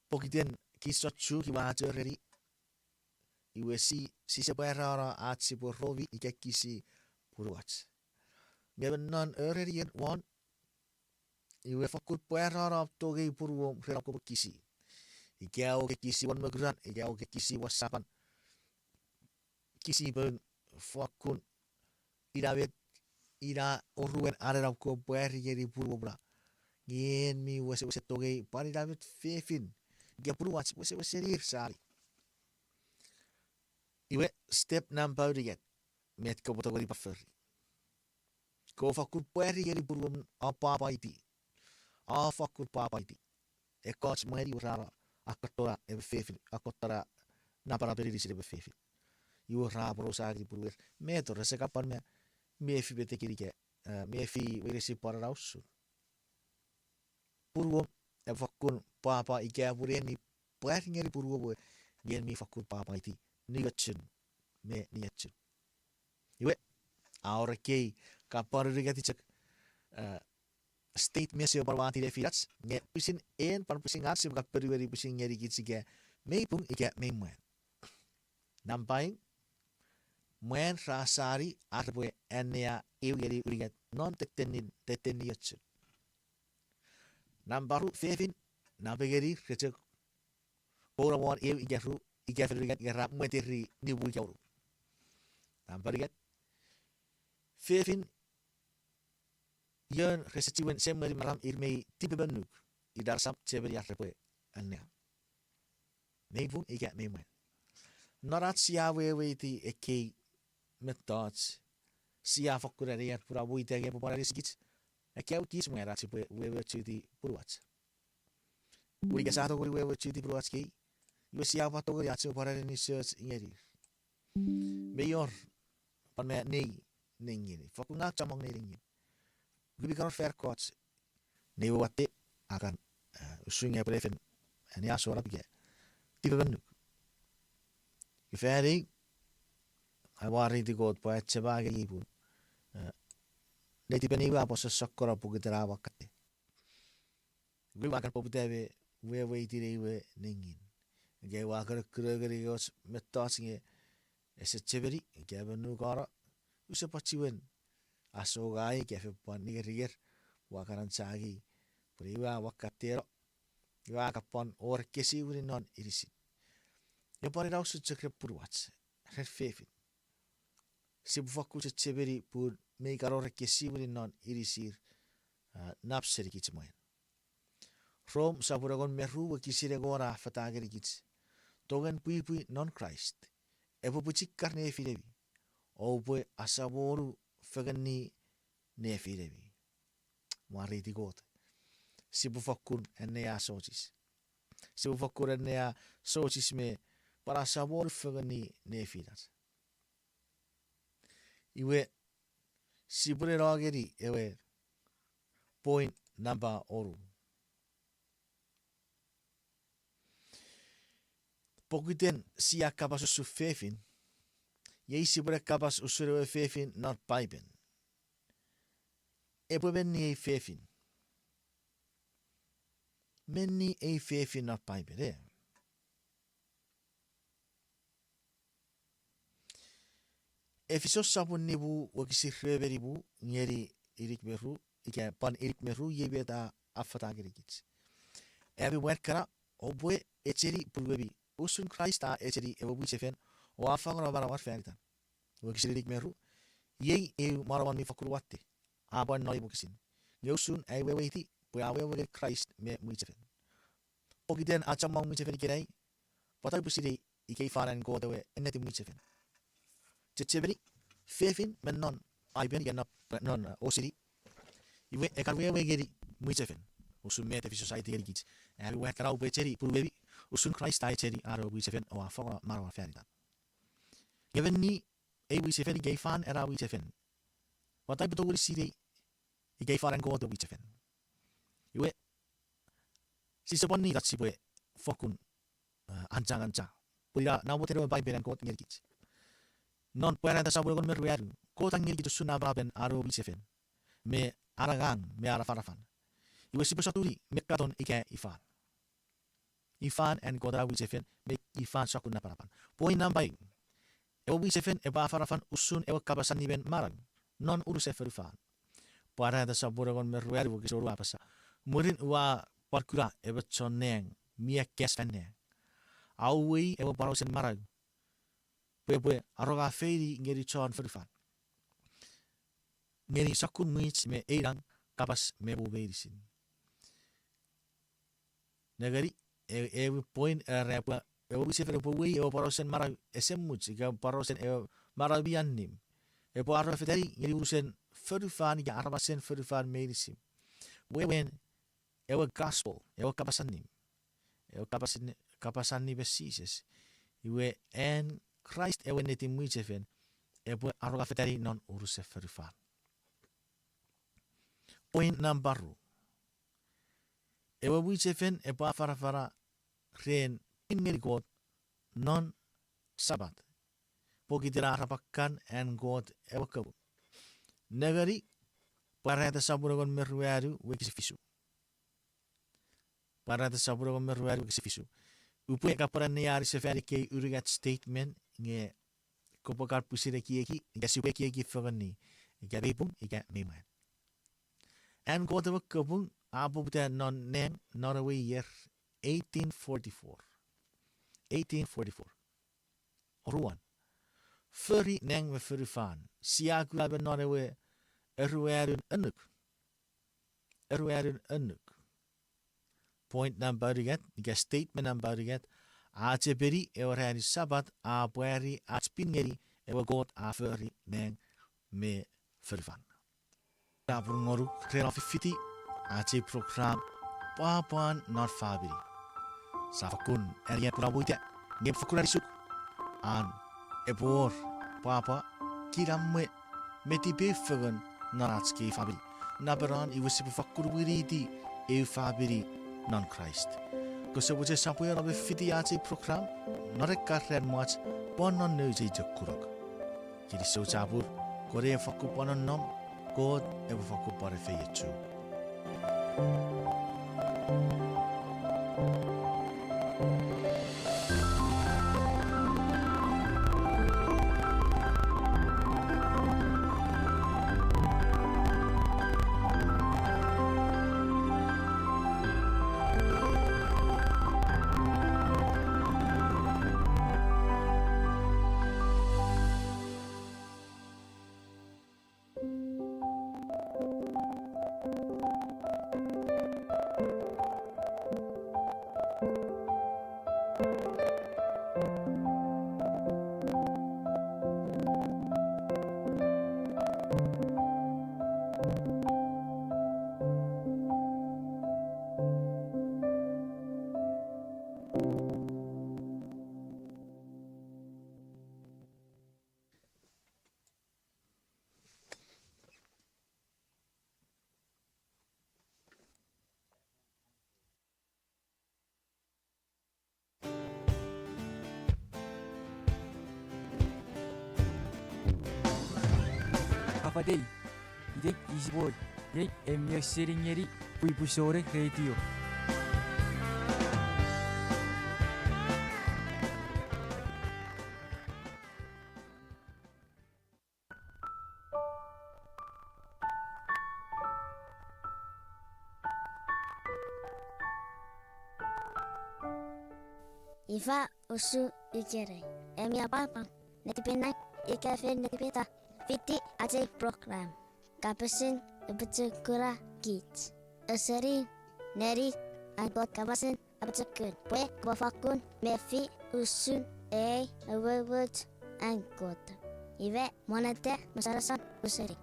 pokiten kich chon Chuuk iwe ach ereni, iwe si, sise pwarano ach sipwe romi ika kisi punuach. Nge me non erenien won, iwe fokkun pwarano om tongei punuom ren om kopwe kisi. Ika oupwe kisi won mokuran, ika oupwe kisi won sapan. Kisi poun, fokkun, ina met, ina oruen anen om kopwe pwari ngeni punuomuna. Nge en mi wesewesen tongei pwan ina met fefin ika punuach wesewesenir sani. Iwe step nampa unungat, met kopwe tongeni pwan fori. Kopwe fokkun pwari ngeni punuom om pwapwaiti. A fokkun pwapwaiti. Ekkoch mwan iwe ra no akkotona ewe fefin, akkotona napanapen inisin ewe fefin. Iwe ra aporausa ngeni punuer, met, rese kan pwan me, mefi metekin ika, eh, mefi weiresi pwan ena usun. Punuom epwe fokkun pwapwa ika pun en mi pwari ngeni punuom we, nge en mi fokkun pwapwaiti niochun me niochun. Iwe, a wor ekkei, ka pwan unungat chok, eh, state me sipwe pwan wati nefinach, nge pwisin en pwan pwisin ngang sipwe kan ponueni pwisin ngenikich ika mei pung ika mei mwan. Nampa ew, mwan ra sani ar repwe annea ew ngeni unungat non tettenin, tetten niochun. Nampa ru, fefin, napengeni re chok pouna won ew ika ru ika fen unungat nge ra mweteri nimu ika wonu. Nampa unungat, fefin, ion rese chiwen semweni maram ir mei tipemonnuk, ina resap chemeni ar repwe annea. Mei pung ika mei mwan. Non ach sia weweiti ekkei mettoch, sia fokkun anean pun a muita nge epwe pwan anisikich, akkaewin kich mwan ach sipwe weweochuti punuach. Pun ika sia tongeni weweochuti punuach kei, iwe sia pwan tongeni ach sipwe pwan aninisoch ngenir. Mei wor pwan me nei nengin, fokkun ngang chommong nei nengin. Nge mi kan wor fan ekkoch, nei we watte, a kan, eh, usun nge pwe fen, eh, anneasonap ika tipemonnuk. Nge fan ei, ai mwareiti Kot pwe a achema ngeniei pun, eh, netipen nei we a pwan sossokkono pokiten a watte. Nge ua kan poputa me weweiti nei we nengin. Nge ua kan kuro ngeni och mettoch nge ese chemeni ika monnukano, use pwan chiwen asonga ika fen pwan ningeringer, ua kan anchangei pwe nei we a watteno, iwe a kan pwan wor ekkesiwin non inisin. Iwe pwan ina usun chok ren punuach, ren fefin. Sipwe fokkun chechemeni pun mei kan wor ekkesiwin non inisir, ah, nap senikich mwan. Rom sopun engon me ru wokisin engon a affata ngenikich, tongen pwipwi non Kraist epwe pwichikar nefinemi, oupwe asamonu fengeni nefinemi. Mwareiti Kot. Sipwe fokkun anneasochis. Sipwe fokkun anneasochis me pwan asamonu fengeni nefinach. Iwe, sipwene no ngeni ewe point nampa onu. Pokiten sia kapas usun fefin, iei sipwene kapas usun ewe fefin non Paipen. Epwe menni ei fefin? Menni ei fefin non Paipen, e? Efisos sopun nimu wokisin rue me nimu ngeni inik me ru, ika pwan inik me ru, iei met a affata ngenikich. Ami mwan kana, oupwe echeni punuemi, usun Kraist a echeni ewe mwichefen, o a fangeno manauan fan itan. Wokisin inik me ru, iei eu manauan mi fokkun watte, a pwan non ei wokisin. Nge usun ai weweiti pwe a wewe ngeni Kraist me mwichefen. Pokiten a chommong mwichefen ikenai, pwata upwe sinei ikei fan an Kot ewe ennetin mwichefen? Chechemeni, fefin me non Paipen ika non, non osini, iwe, a kan wewe ngeni mwichefen. Usun met Efisos a aiti ngenikich, ami mwan kana, oupwe echeni punuemi, usun Kraist a echeni an ewe mwichefen o a fangeno manauan fan itan. Nge menni ei mwichefen ikei fan ena mwichefen? Pwata upwe tongeni sinei ikei fan an Kot ewe mwichefen? Iwe, sise pwan nitach sipwe fokkun, a, anchanganta. Pwe ina namoten ewe Paipen an Kot ngenikich. Non Pwarata sopun engon me ruanu, Kot a ngenikich usun napanapen an ewe mwichefen me an angang me an afanafan. Iwe sipwe sotuni me katon ika ifan, ifan an Kot ewe mwichefen me ifan sokkun napanapan. Point nampa eu. Ewe mwichefen epwe afanafan usun ewe kapas allimen manau non unusen fonufan. Pwarata sopun engon me ruanu wokisin wonu a apasa, mwirin ua pwan kuna emon chon nang mi akkas fan nang, a uwei ewe pwan unusen manau, pwe epwe aronga feini ngeni chon fonufan, ngeni sokkun mwich me einang, kapas me muu meinisin. Nengeni, e-, ewe point era pwe ewe mwichefen epwe uwei ewe pwan unusen manau esemuch, ika pwan unusen ewe manau mi allim. Epwe aronga fetani ngeni unusen fonufan ika aramasen fonufan meinisin. Wewen ewe gospel, ewe kapas allim. Ewe kapas allim, kapas allimen Jises. Iwe an Kraist ewe ennetin mwichefen epwe aronga fetani non unusen fonufan. Point nampa ru. Ewe mwichefen epwe afanafana ren pin ngeni Kot non Sapat, pokiten a arap kan an Kot ewe kapung. Nengeni, Pwarata sopun engon me ruanu wokisin fisu. Pwarata sopun engon me ruanu wokisin fisu. Upwe kan pwan anneani sefan ekkei unungat statement nge kopwe kan pwisin ekieki, ika sipwe ekieki fengeni, ika mei pung ika mei mwan. An Kot ewe kapung a poputa non nang non ewe ier eighteen forty-four. Eighteen forty-four. Oruan, fori nang me fonufan. Sia kuna me non ewe eruanun annuk. Eruanun annuk. Point nampa unungat, ika statement nampa unungat, a chechemeni ewe ranin Sapat a pwari ach pin ngeni ewe Kot a fori nang me fonufan. Chapur ngonuk ren om fifiti ach ei program, Pwapwan non Famini. Sia fokkun anean pun om uta, nge fokkun anisuk an epwe wor pwapwa, kinamwe, me tipeu fengen non ach kei famini. Napenon iwe sipwe fokkun winiti eu famini non Kraist. Kose mochen sopweno me fiti ach ei program non ekkan ran mwach pwan non nouch ei chok kunok. Kinisou chapur, kon ei fokkun pwan nonnom, Kot epwe fokkun pwan efeiochuk. Atei, itei Isipoi, iei ami ausening ngeni Pwipwi Sone Radio. Ifa usun ikenai, ami apwapwa, netipei nang ika fen netipeta, fiti ach ei program, Kapasen Apochokuna Kich. Ausening ngeni an Kot kapasen apochokun pwe kopwe fakkun mefi usun ei umoumoch an Kot. Iwe, mwanata mosonoson ausening.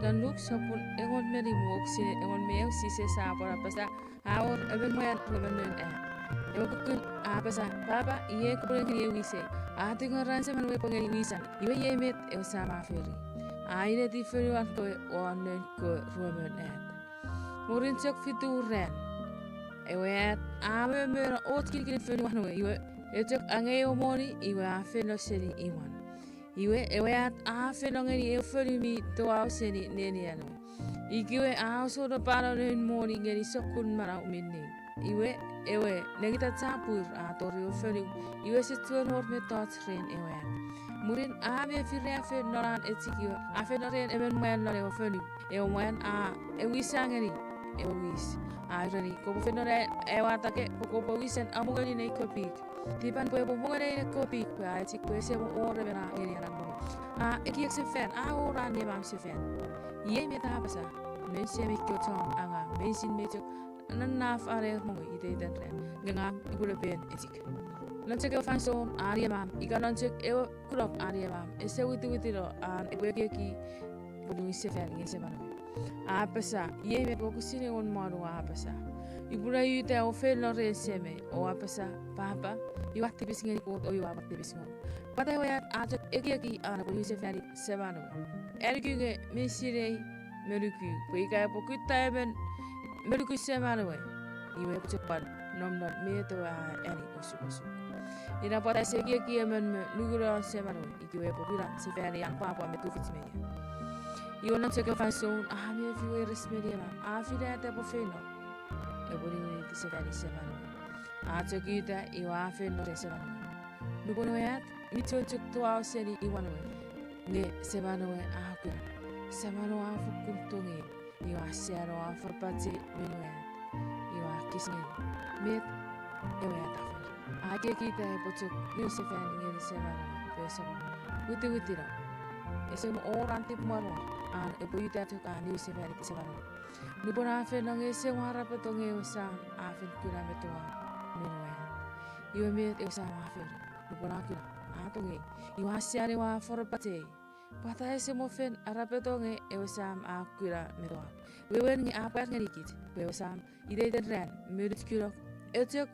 Non Luk sopun engon me nimu wokisin engon me eu, Jises a pwan apasa, a wor emon mwan ruemon noun at. Ewe kukkun a apasa, Papa, iei kopwe ngeni ei wisei. A tingor an seman we pwe ngeni wisan. Iwe iei met ewe sam a fori. A ineti fonuan kewe won noun kewe ruemon at. Mwirin chok fitu ran, ewe at a momono och kinikinin fonuan we, iwe e chok angei ewe moni, iwe a feino seni imwan. Iwe ewe at a feino ngeni ew fonu mi toau seni nenian we. Ikiwe a osonopano noun moni ngeni sokkun manau mi ning. Iwe ewe nengita chapur a tori ewe fonu, iwe ese chuen wor mettoch ren ewe at. Mwirin a mefi riaffou non an echik, iwe a feino ren emon mwan non ewe fonu. Ewe mwan a ewisa ngeni ewe wis. A ureni, Kopwe feino ne ewe atake pwe kopwe wisen amongoni nei kopik. Tipan pwe epwe mongonei ne kopik pwe a echik pwe ese mo wor emon a ngeni an moni. A ekiek sefan, a wor an niamam sefan. Iei met a apasa, Noun semei kewe chon angang meinisin mi chok nonnom are mongo iteiten ran, nge ngang upwe ne pen echik. Non chok ewe fansoun an niamam, ika non chok ewe kunok an niamam, ese witiwitino an epwe ekieki pwe niwin sefan ngeni seman we. A apasa, iei met wokisin engon me wanu a apasa, Upwe ne uta o feino ren semei o apasa, Papa, ua tipis ngeni Kot o ua pwan tipis ngonuk. Pwata ewe at a chok ekieki an epwe niwin sefani seman we? Anuku nge mi sinei me nuku pwe ika epwe kutta emon me nukun seman we, iwe epwe chok pwan nom non met ewe a ani osukosuk. Ina pwata ese ekieki emon me nukunon seman we, ikiwe epwe kuna sefani an pwapwa me tufich me ia. Iwe non chok ewe fansoun a mefi weires me niamam, a finata epwe feino, epwe niwiniti sefani seman we. A chok uta iwe a feino ren seman we. Nupwen ewe at mi chuen chok toau seni imwan we, nge seman we a kuna. Seman we a fokkun tongei, iwe a sano, a forapachei noun we at, iwe a kis ngeni met ewe at a fori. A ekieki ita epwe chok niwin sefan ngeni seman we pwe ese mo witiwitino, ese mo wor an tipemwaramwar an epwe uta chok an niwin sefani seman we. Nupwen a feino nge ese mo arapeto nge ewe sam a fen kuna me toau noun we at. Iwe met ewe sam a fori? Nupwen a kuna, a tongei, iwe a sano, a forapachei. Pwata ese mo fen arapeto nge ewe sam a kuna me toau? Wewen nge a pwar ngenikich pwe ewe sam iteiten ran me nukunuk e chok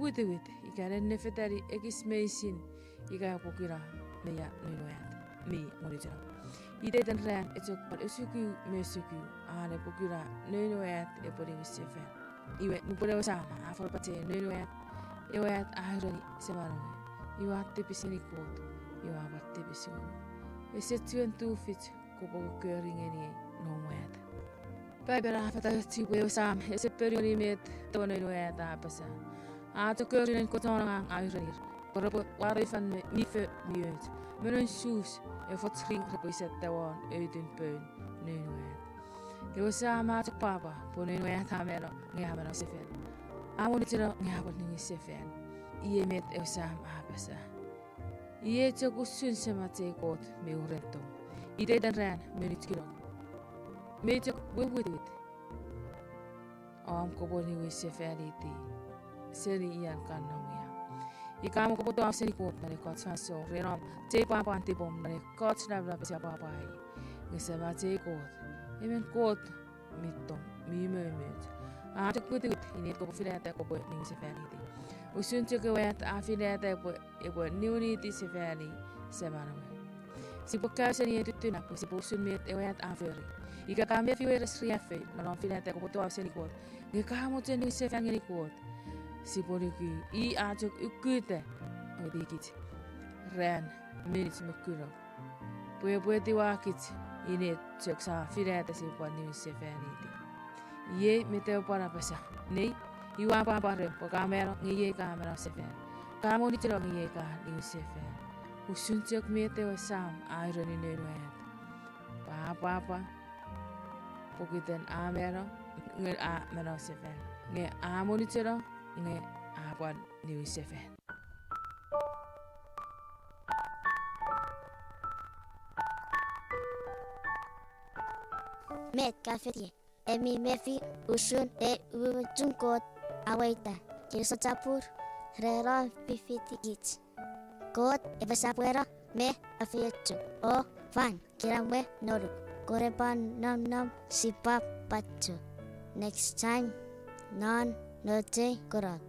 witiwit ika nennefetani ekis meinisin ika epwe kuna me ia noun we at mi monicheno. Iteiten ran e chok pwan osuku me osuku an epwe kuna noun we at epwe niwin sefan. Iwe nupwen ewe sam a forapachei noun we at, ewe at a ureni seman we, Ua tipis ngeni Kot, ua pwan tipis ngonuk. Ese chuen tufich kopwe kokkori ngeniei noum we at. Paipen a affata pwe ewe sam ese ponueni met ewe noun we at a apasa. A chok kori noun kewe chon angang, a urenir pwe repwe wari fan me mi fo mi och, me non sus efoch ring repwe isatta won outun poun noun we at. Ewe sam a chok pwapwa pwe noun we at a mano nge a manausefan, a monicheno nge a pwan niwin sefan. Iei met ewe sam a apasa, Iei chok usun Semach ei Kot mi uren tong, iteiten ran me nukunuk, mei chok wewitiwit om kopwe niwin sefaniti seni ian ka nom ia. Ika mo kopwe tou seni Kot non ekkoch fansoun ren om chei pwapwan tipom non ekkoch napanap ese pwapwai, nge Semach ei Kot, emon Kot mi tong, mi umoumoch, a chok witiwit inet kopwe finata kopwe niwinsefaniti, usun chok ewe at a finata epwe, epwe niwiniti sefani seman we. Sipwe kaeo seni ei tutunap pwe sipwe usun met ewe at a fori. Ika ka mefi weires riaffou non om finata kopwe tou seni Kot nge ka mochen niwinsefan ngeni Kot, sipwe nuku i a chok ukuta, epwe etikich ran, minich me kunok, pwe epwe etiwa kich inet chok sia finata sipwe pwan niwinsefaniti. Iei met ewe pwan apasa: Nei, ua pwapwa ren pwe ka mano nge iei ka manausefan, ka monicheno nge iei ka niwinsefan, usun chok met ewe Sam a ereni noun we at. Pwapwapwa pokiten a mano nge a manausefan, nge a monicheno nge a pwan niwinsefan. Met ka fetiei? Ami mefi usun ei umoumochun Kot a weita? Kinisou chapur ren om fifitikich. Kot epwe sopweno me afeiochu, o fan kinamwe nonuk, kore pwan nonnom sipwap pacho. Next time non Nouch ei Kunok.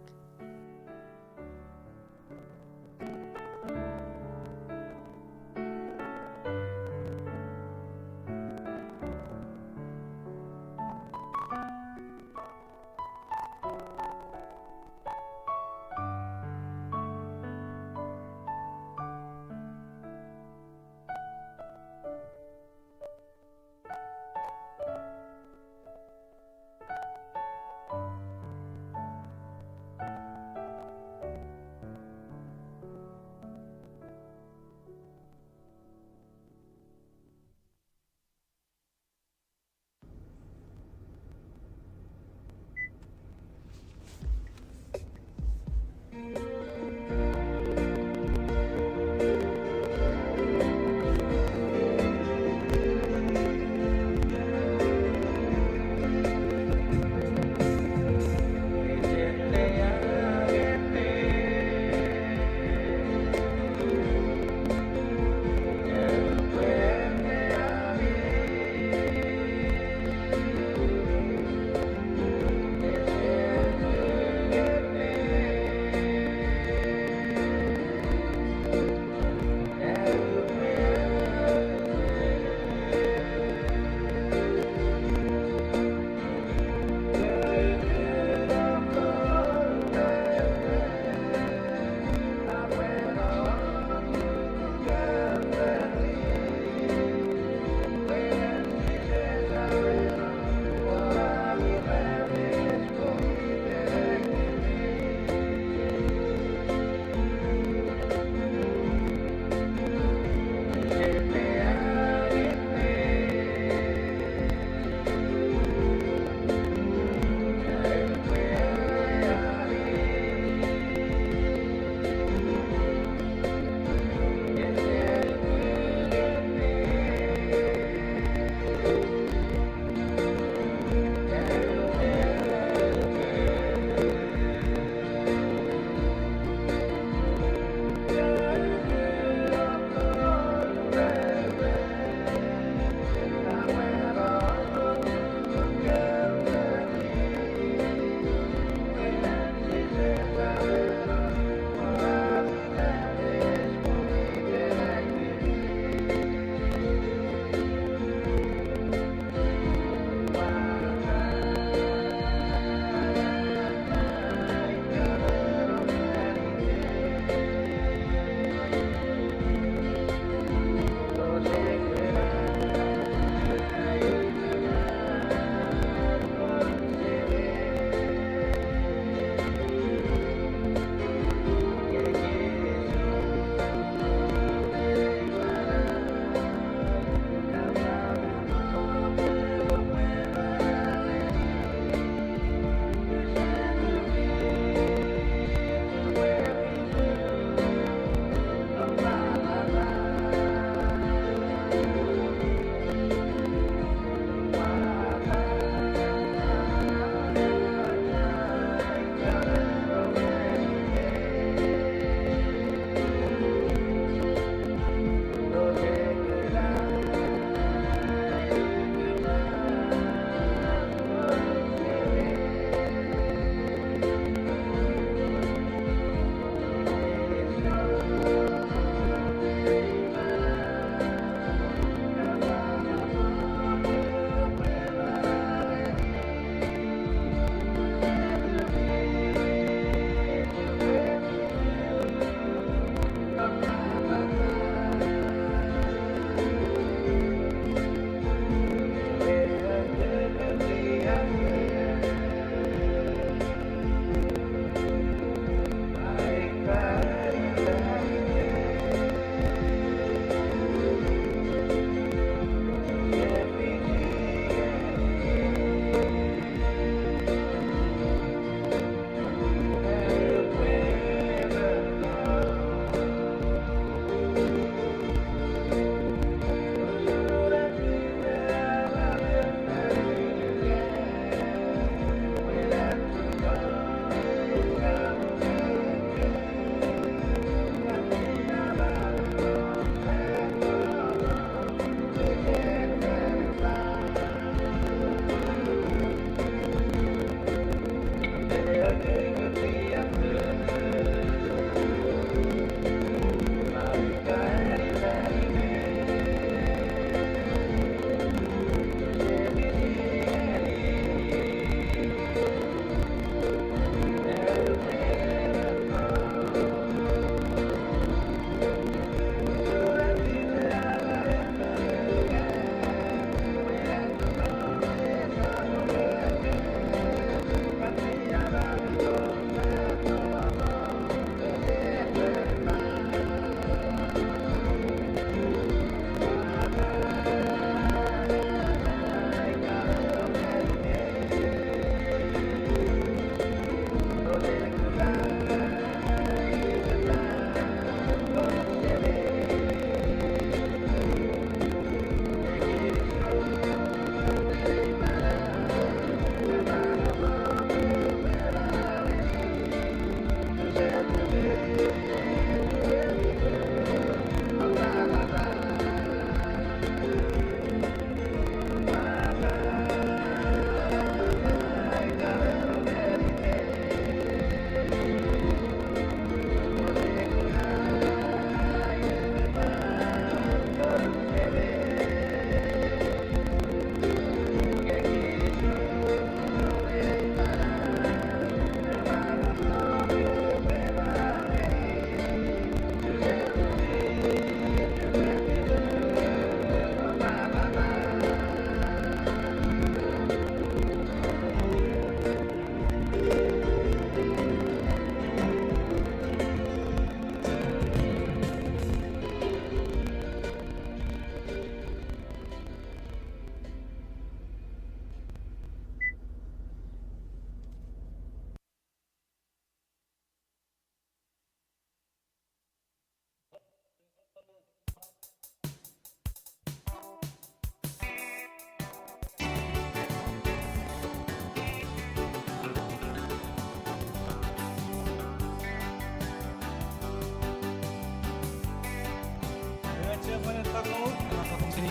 Epwe ne tako, ena fakkun seni,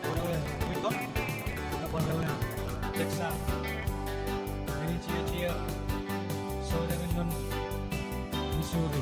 pwan ewe Wheaton, epwe ne ewe Texas. Ngeni chiechier, souneng non Missouri.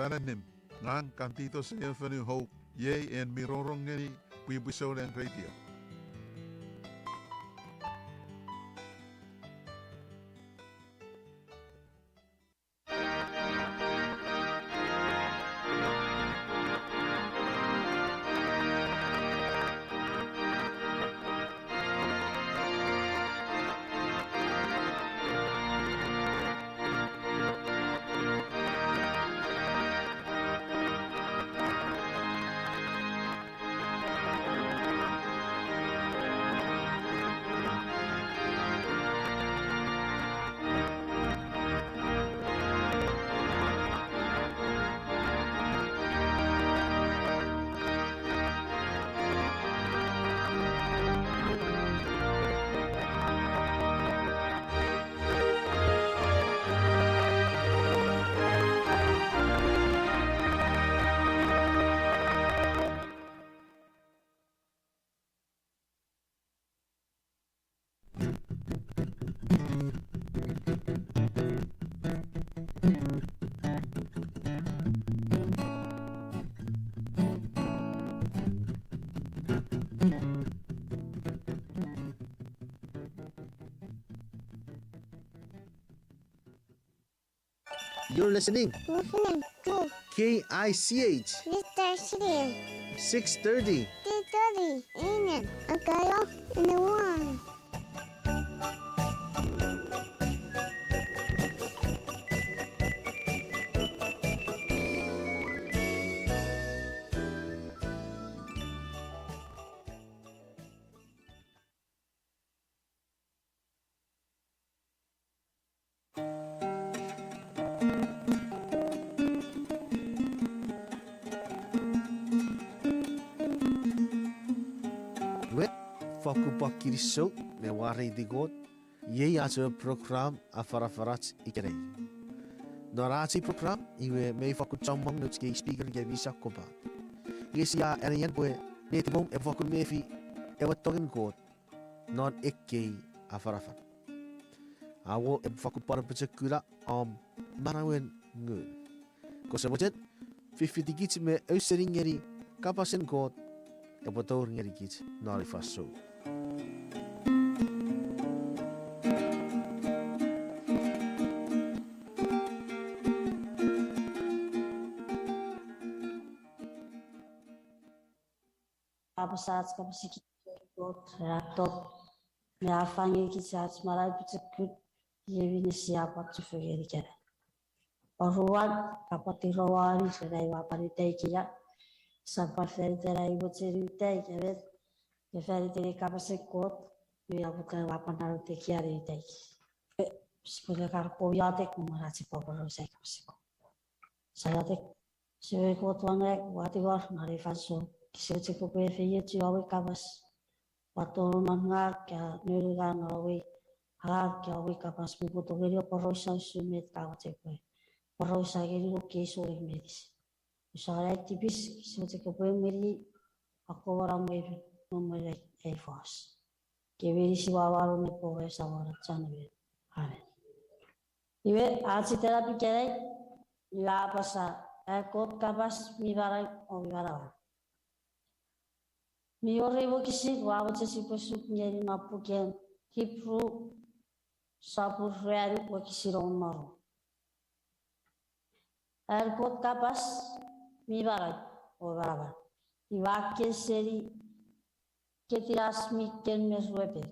Fan annim, ngang Kantito Senior Fonu Hope, iei en mi rongorong ngeni pwipwi Souneng Radio. You're listening Listening to K I C H Mister City. Six thirty. Three thirty. Amen. Akalo in the one. Iwe, fakkun pwan kinisou ne mwareiti Kot, iei ach ewe program afanafanach ikenai. Non ach ei program, iwe mei fakkun chommong nouch kei speaker ika mi sakkopat. Nge sia anean pwe netipom epwe fakkun mefi ewe tongen Kot non ekkei afanafan. Awo epwe fakkun pwan apochokuna om manauen ngun. Kose mochen fifitikich me ausening ngeni kapasen Kot epwe tour ngenikich non ei fansoun. Apasa ach kapas eis Kot, a tok me a fang ngenikich ach manau pochokun, iei minne sia pwan chufengen ikenai. Oruan, a pwan tirowani ren ai ua pwan uta ikeia, sap pwan fan iten ai mochen uta ikemet, nge fan iten ei kapasen Kot, mi a pwan kan ua pwan nano tekia ne uta ikei. Sipwe kan kon iotek me mwen ach sipwe aporausa ei kapasen Kot. Sia iotek. Semei Kot won nang, ua tingor non ei fansoun, kose mochen kopwe efeiochu ewe kapas, ua tonong non ngang, ka nonunga non ewe, ngang, ka ewe kapas, pwe upwe tongeni aporausa usun met ka mochen pwe aporausa ngeni noum kewe souneng meinisin. Usun ai tipis, kose mochen kopwe emweni, akkomw na mwen, mwen ei fos. Kewe meinisin ua wano ne pwe ewe Samon ach Chon Amanau. Amen. Iwe, ach itenap ikenai, iwe a apasa, an Kot kapas mi manau o mi manaman. Mi wor ei wokisin ua mochen sipwe suk ngeni non puken Hipru, sopun ruanu, wokisin engon me ruu. An Kot kapas mi manau o manaman. Iwe a ken seni ketinas mi ken me ruepek.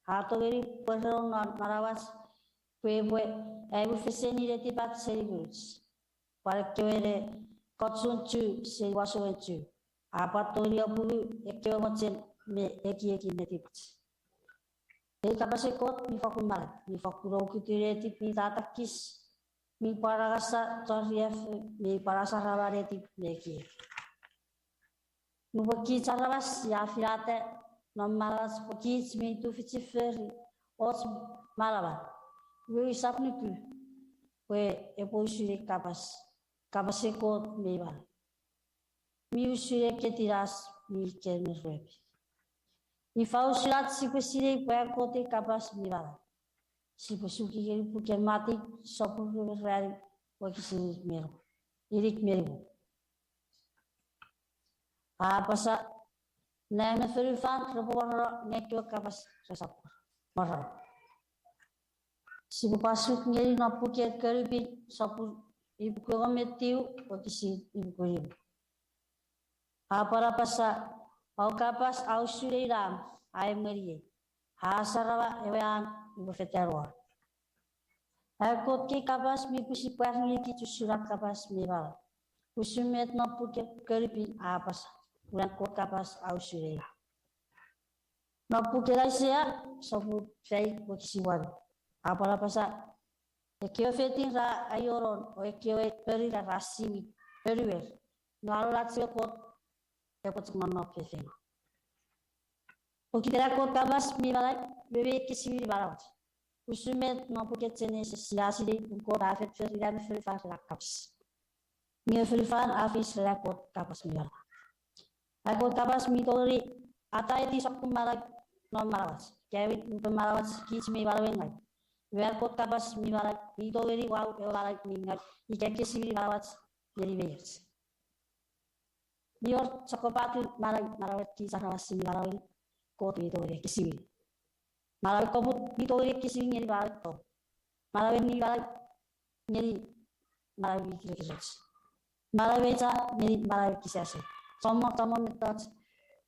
A tongeni pwerenong non manauach pwe epwe aimufeseni netipach seni ngunuch, pwan ekkewe ne kochun chu seni wasowen chu. A pwan tongeni apunu ekkewe mochen me ekiekin netipach. Ei kapasen Kot mi fakkun manau, mi fakkun okutu netip mi tatakis, mi pwan angasa chon riaffou, mi pwan asarama netip me ekiek. Nupwen kich aramas sia finata non manauach pwe kich mi tufichin fori och manaman, iwe usap nuku pwe epwe usun ei kapas, kapasen Kot mi manau. Mi usun ei ketinas mi ken me ruepek. Ifa usun ach sipwe sinei pwe an Kot ei kapas mi manau? Sipwe suki ngeni puken Matiu sopun rue me ruanu, wokisin inik me nimu. A apasa, nang me fonufan repwe morono, nge ekkewe kapas resap morono. Sipwe pwan suk ngeni non puken Konupin sopun ipuku engon me tiu, wokisin ipuku nimu. A pwan apasa, ewe kapas a usun ei nam a emweniei, a asarama ewe an upwe fetan won. An Kot kei kapas mi pwisin pwar ngenikich usun an kapas mi manau. Usun met non puken Konupin a apasa, pun an Kot kapas a usun ei nam. Non puken Aisea sopun faik, wokisin wanu, a pwan apasa, ekkewe fetin ra aionon o ekkewe pori ra siwin ponuer, nge anonach ewe Kot epwe chok nonnom feinfeino. Pokiten an Kot kapas mi manau, iwe mi ekkesiwini manauach. Usun met non puken Genesis sia sinei pun Kot a fen fori nang me fonufan ren an kapas. Nge fonufan a fis ren an Kot kapas mi manau. An Kot kapas mi tongeni ataei sokkun manau non manauach. Ika ewe nupwen manauach kich mi manauei ngau, iwe an Kot kapas mi manau mi tongeni wau ewe manau mi ngau ika ekkesiwini manauach ngeni mei och. Mi wor chokkopatun manau, manauen kich aramas mi manaueni, Kot mi tongeni ekkesiwini. Manauen koput mi tongeni ekkesiwini ngeni manauen tong. Manauen mi manau ngeni manau mi kirekiroch. Manau mi cha ngeni manau mi kisiasei. Chommong chommong mettoch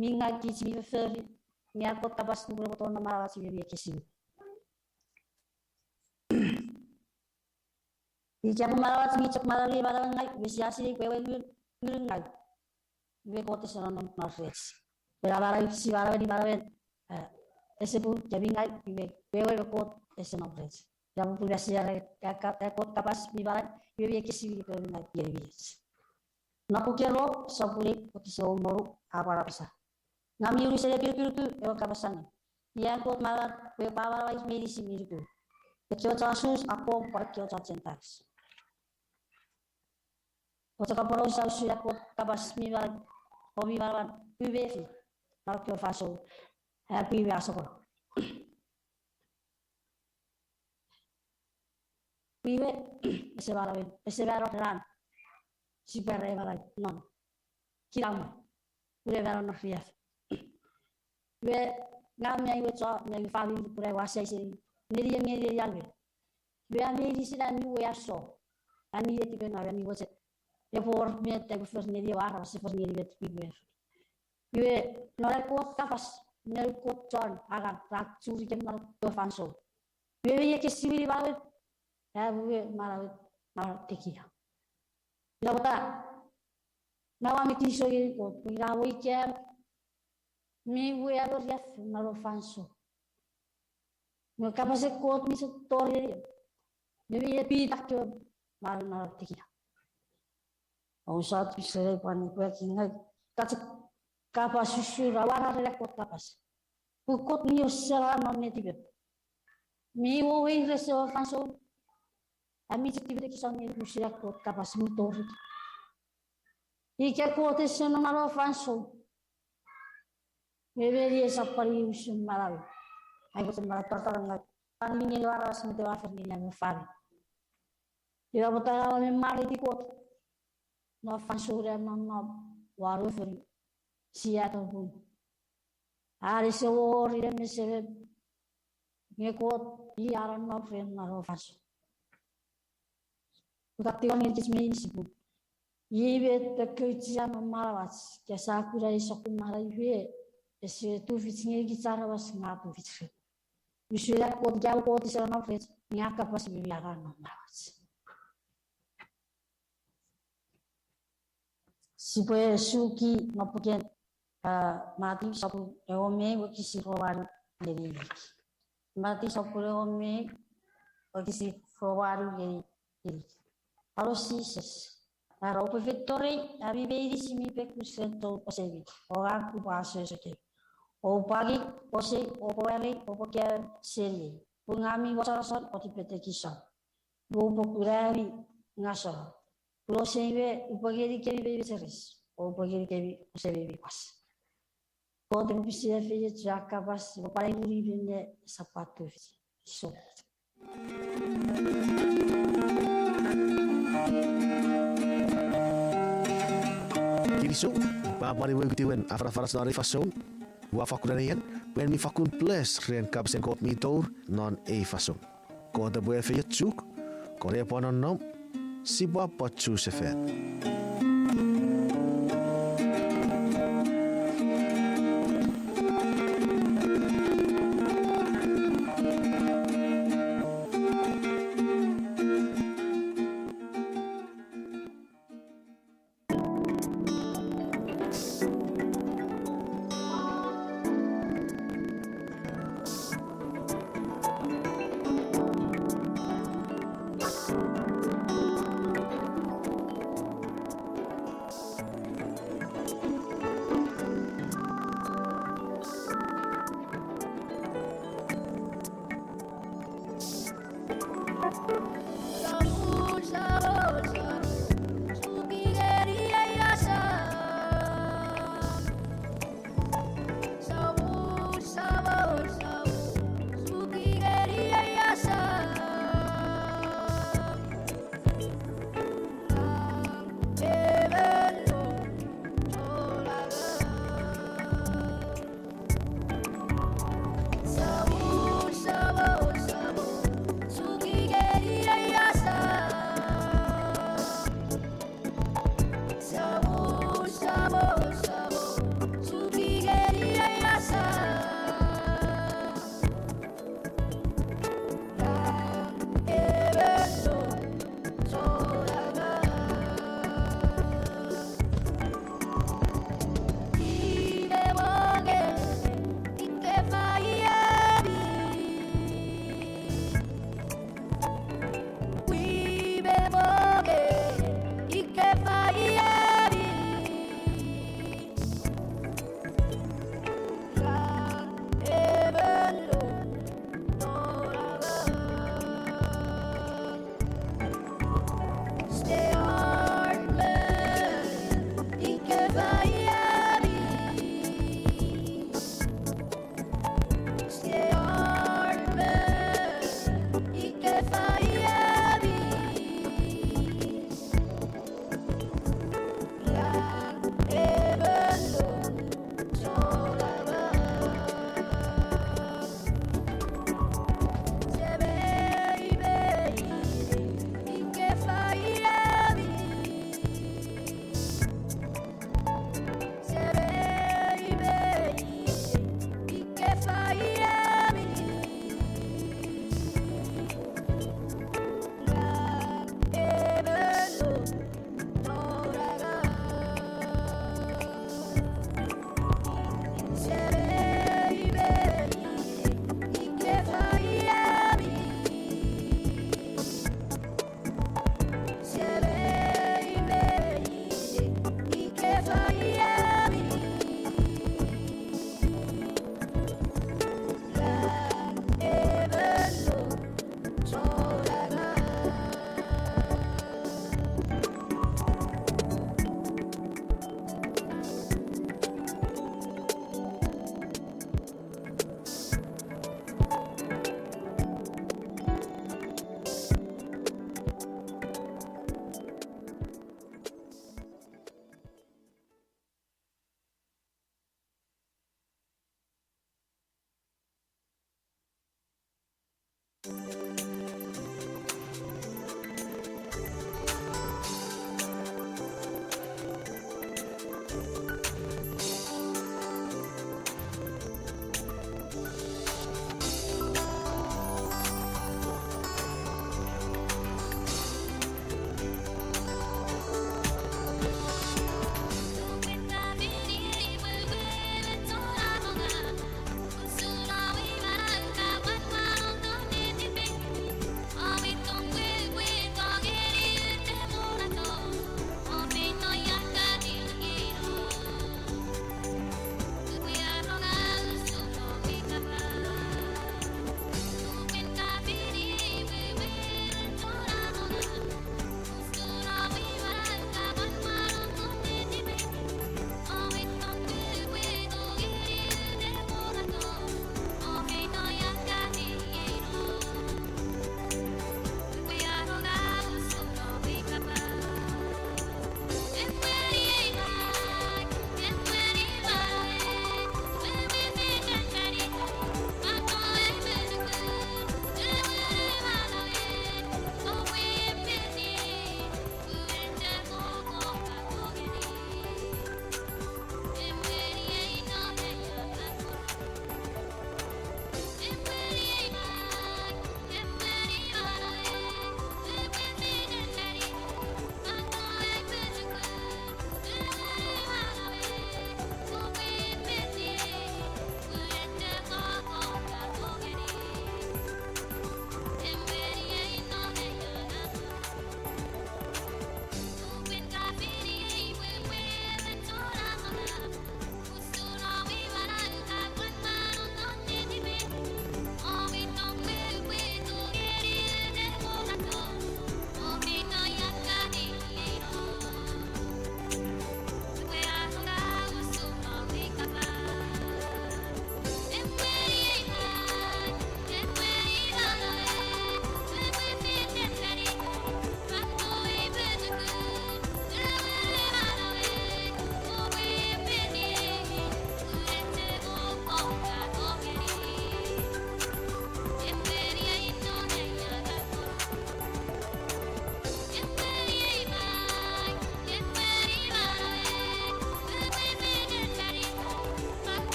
mi ngau kich mi fofori, nge an Kot kapas nupwen epwe tonong non manauach iwe mi ekkesiwini. Ika pwe manauach mi chok manau ngeni manauen ngau, iwe sia sinei pwe ewe ngun, ngunun ngau, iwe Kot ese nonnom non rech. Ena manau sia manaueni, manauen, eh, ese pung ika mi ngau, iwe wewen ewe Kot ese nom rech. Ina popun sia era, ka, ka, an Kot kapas mi manau, iwe mi ekkesiwini pwe mi ngau ngeni mei och. Non puken Rom sopun ew, wokisin engon me wonu, a pwan apasa, ngang mi unusen epinukunuku ewe kapas allim, iei an Kot manau pwe epwe amanauaich meinisin mi nuku, ekkewe chon Jus akkom pwan ekkewe chon Gentiles. Pwe chok aporausa usun an Kot kapas mi manau o mi manaman, u mefi non ekkewe fansoun, a pwi me a sokkono. Pwe iwe, ese mano, ese mano ran sipwe re manau non kinamwe, pun e mano non riaffou. Iwe, ngang me ai we chon, me ai we famini pun ai ua sai seni neniei me nenian we. Iwe ami meinisin ami we a so, ami netipei, ami mochen epwe wor met epwe for ngeni ewe aramas, epwe for ngeni met mi we. Iwe, non ai Kot kapas, me Kot chon angang ra churikem non ewe fansoun. Iwe, mi ekkesiwini manauem, a we manauem, manau tekia. Ina pwata, ngang ua kinisou ngeni Kot pwe ina we ikem mi we a riaffou non ewe fansoun. Nge kapasen Kot mi sottori ngeni, nge mi epitak kewe manau non tekia. Ousap iserei pwan nipwaki ngang, ka chok kapas usun, aua ren ai Kot kapas. Pwe Kot mi osena non netipem. Mi weires ewe fansoun, ami chok tipetekison ngeni usun ai Kot kapas mi tori. Ika Kot ese nom non ewe fansoun, nge meni esap pwan usun manau. Ai Kot manau tortor ngang, pwan ngeni ewe aramas met ewe a for ngeni ami famini. Ina pwata ua men mwareiti Kot non fansoun am nonnom won ewe fonu Seattle pun an ese wor inem me semem, nge Kot i a nonnom ren non ewe fansoun. Ua kan tingor ngenikich meinisin pun i met a kouchea non manauach, ika sia kuna ei sokkun manau iwe, ese tufich ngenikich aramas nge a tufich rech. Usun an Kot, ika Kot ese nonnom rech, nge a kapas mi angang non manauach. Sipwe suki non puken, a, Matiu sopun engon me ew wokisin ruanu ngeni inik. Matiu sopun engon me ew wokisin ruanu ngeni inik. Pwan Jises, a era, oupwe feito rei ami meinisin mi pekus ren tou osemi, o ngang upwe asoso kemi. Oupwe angei osei, oupwe warei, oupwe kaeo seniei, pun ngang mi mosonoson o tipetekison, oupwe kuna ami ngaseno. Pun osei we upwe ngenikemi mi mecheres, o upwe ngenikemi osei mi pas. Kot epwe pwisin efeiochu a kapas, epwe pwan emweni minne esap tufich. Kinisou. Kinisou, pwapwan ewe witiwen afanafan non ei fansoun. Ua fakkun anean pwe en mi fakkun bless ren kapasen Kot mi tour non ei fansoun. Kot epwe efeiochuk, Kot epwe nonnom, sipwe pwan chusefan.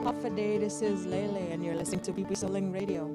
Alpha Day, this is Lele, and you're listening to Pipwi Soleng Radio.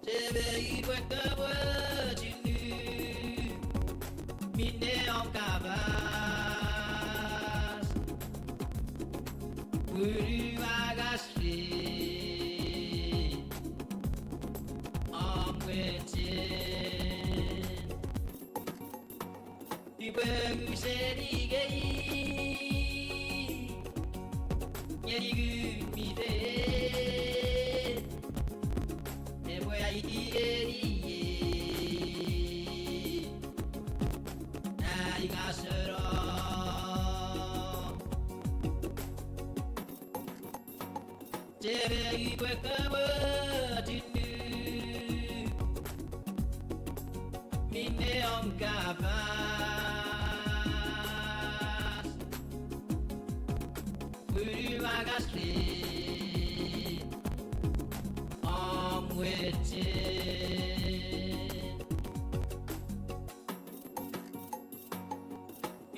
Chepei pwe kopwe chinu minne om kapas. Punu agasri om wechen. Ipwe use ngeni kei ngeni Ngun mi Fel. Epwe aiti ngeniei ai ngaseno. Chepei pwe kopwe chinu minne om kapas. Punu agasri om wechen.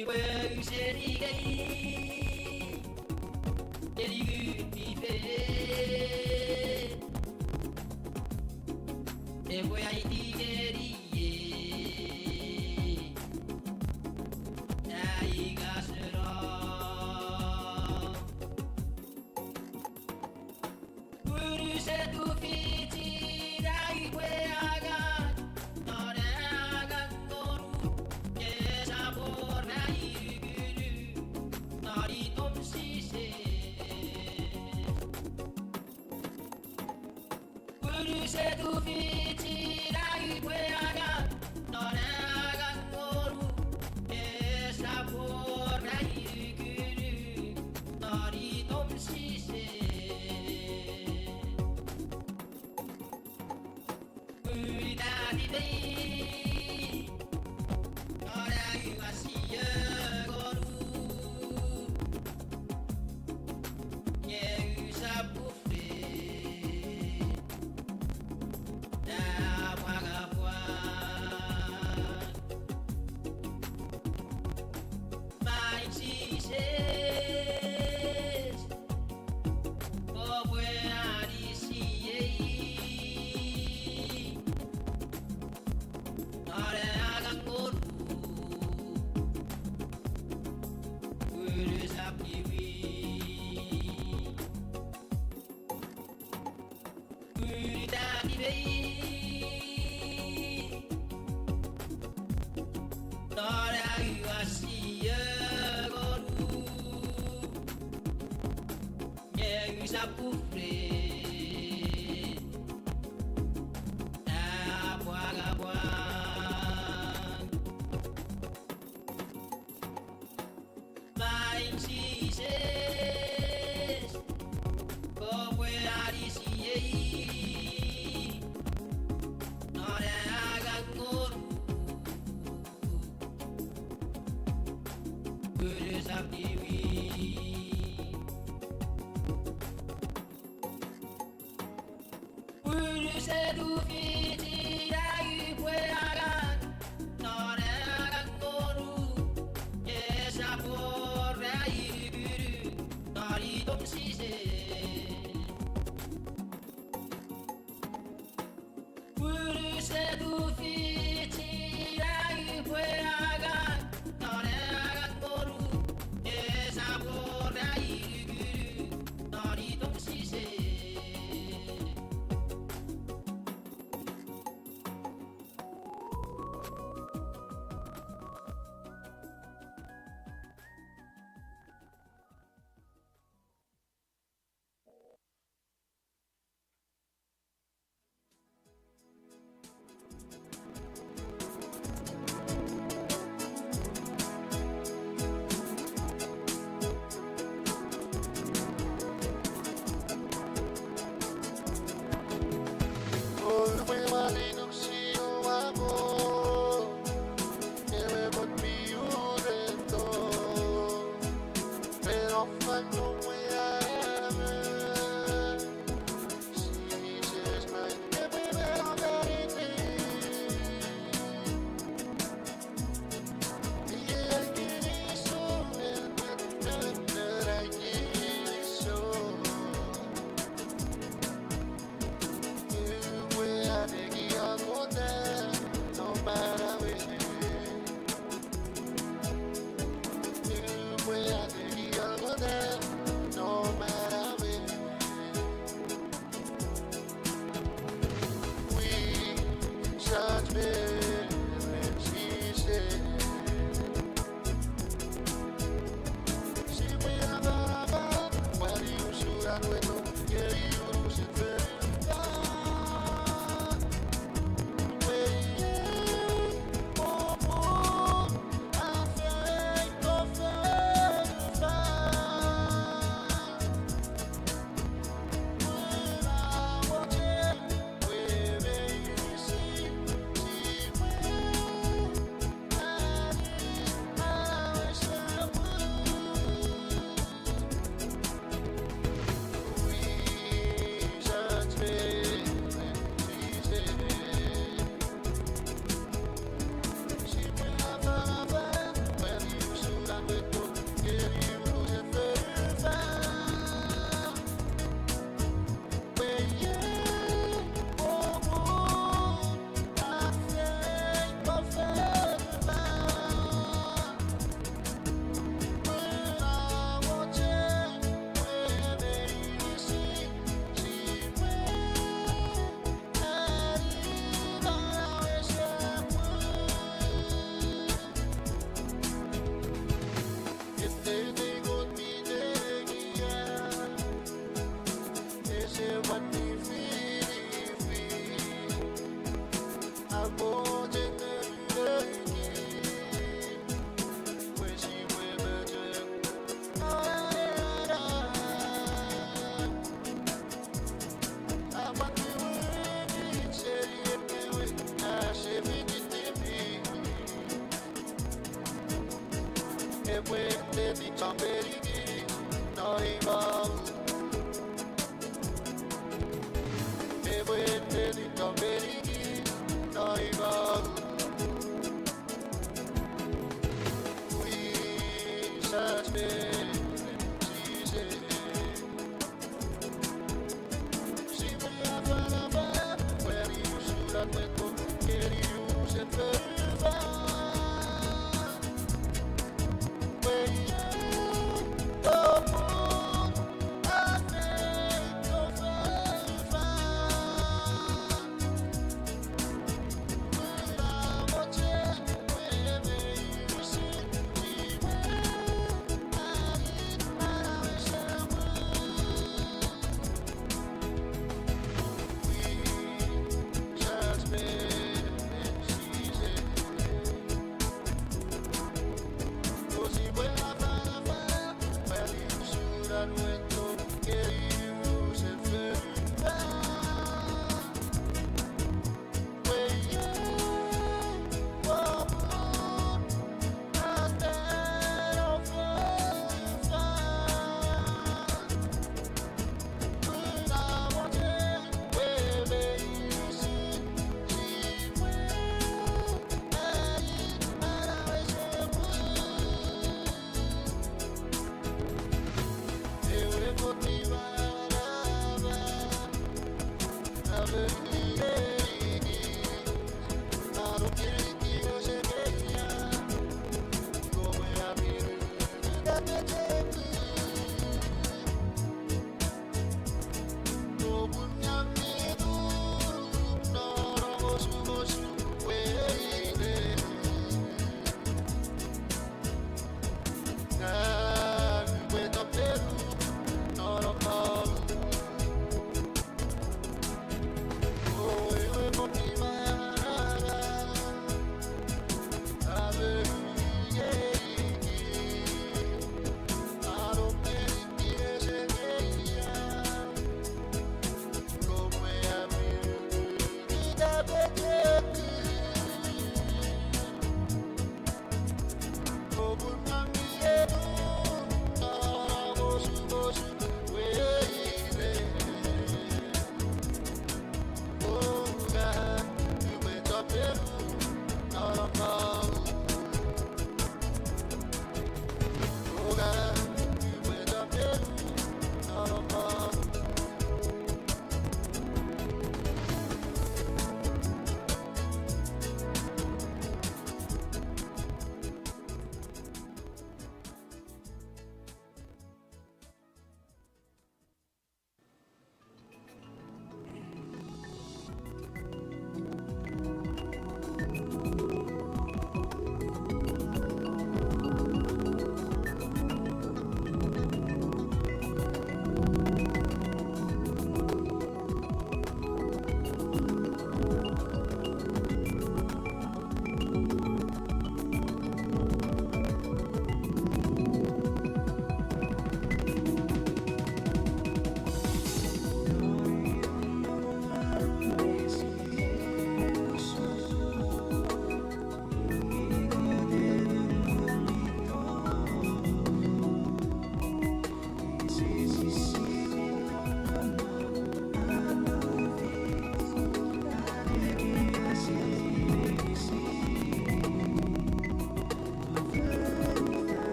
Ipwe use ngeni kei ngeni Ngun mi Fel. Epwe aiti ngeniei ai ngaseno. Use tufichin ai upwe angang non angang ngonuk, nge esap wor ai ukunu non itom Jises. Pun use tufichin ai upwe angang non angang ngonuk, nge esap wor ai ukunu non itom Jises. Pun ita tipei non ai uasio ngonuk, nge usap ufei ne apwangapwang. Maing Jises, kopwe anisiei non angang ngonuk, pun usap niwin. Pun ita tipei non ai uasio ngonuk, nge usap ufei ne apwangapwang. Maing Jises, kopwe anisiei non angang ngonuk, pun usap niwin. Pun use tufichin ai upwe angang non angang ngonuk, nge esap wor ai ukunu non itom Jises. Pun use tufichin ai upwe angang non angang ngonuk, nge esap wor ai ukunu non itom Jises.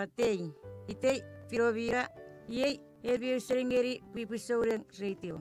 Atei, itei Filomina, iei emi ausening ngeni Pwipwi Souneng Radio.